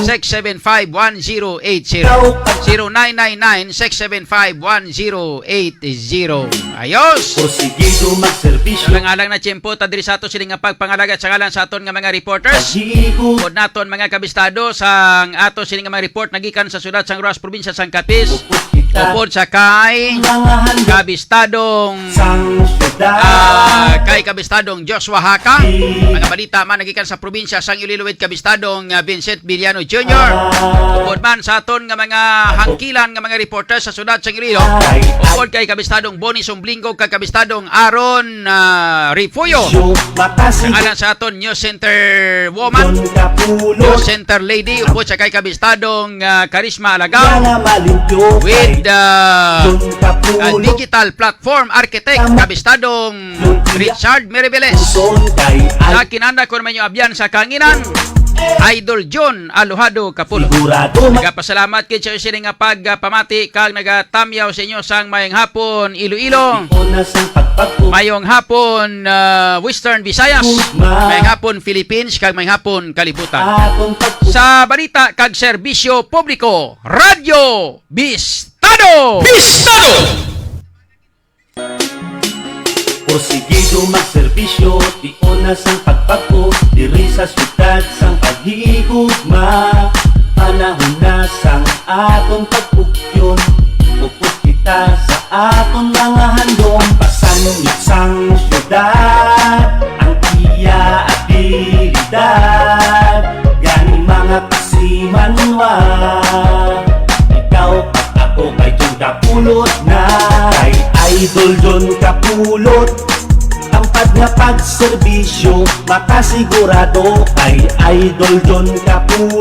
six seven five, one zero eight zero. Zero nine nine nine, six seven five, five one zero eight zero. Ayos! Porsigido magserbisyo. Alang-alang na tiyempo, ta diri sa ato sini nga pagpangalagat sa ngalan sa aton nga mga reporters. Paghigo. Pod naton mga kabistado sa ato sini nga mga report nagikan sa siyudad sang Roxas, probinsya sang Capiz. Upod kita. Upod sa kay mga handog. Kabistadong sang siyudad. Ah, kay kabistadong Joshua Haka. Mga balita man nagikan sa probinsya sang Iloilo with kabistadong, ah, Vincent Villano Junior. Upod man sa aton nga mga hangkilan nga mga reporter sa siyudad sang Iloilo. Upod kay kabistadong Bonnie Sumblingo kag kabistadong Aaron, ah, Refugio. Sa ngalan sa aton News Center Woman, News Center Lady, upod sa kay kabistadong, ah, Karisma Alagao, with, ah, ah, digital platform architect, kabistadong Richard Meribeles. Sa kinanda ko naman yung abyan sa kanginan, Idol John Alojado Kapulo. Nagapasalamat gid sa sini nga pagpamati kag nagatamyaw sa inyo sang mayong hapon, Iloilo. Mayong hapon, ah, Western Visayas. Mayong hapon, Philippines, kag mayong hapon, kalibutan. Sa balita kag serbisyo publiko, Radyo Bistado! Bistado! Porsigido magserbisyo, tion na sang pagpag-o, diri sa siyudad sang paghigugma. Panahon na sang aton pagpugyon, upod kita sa aton mga handom. Pasanhi sang siyudad ang iya abilidad, gani mga kasimanwa. Ikaw kag ako kay John Kapulot na. Kay Idol John Kapulot, tampad nga pagserbisyo, makasigurado. Kay Idol John Kapulot.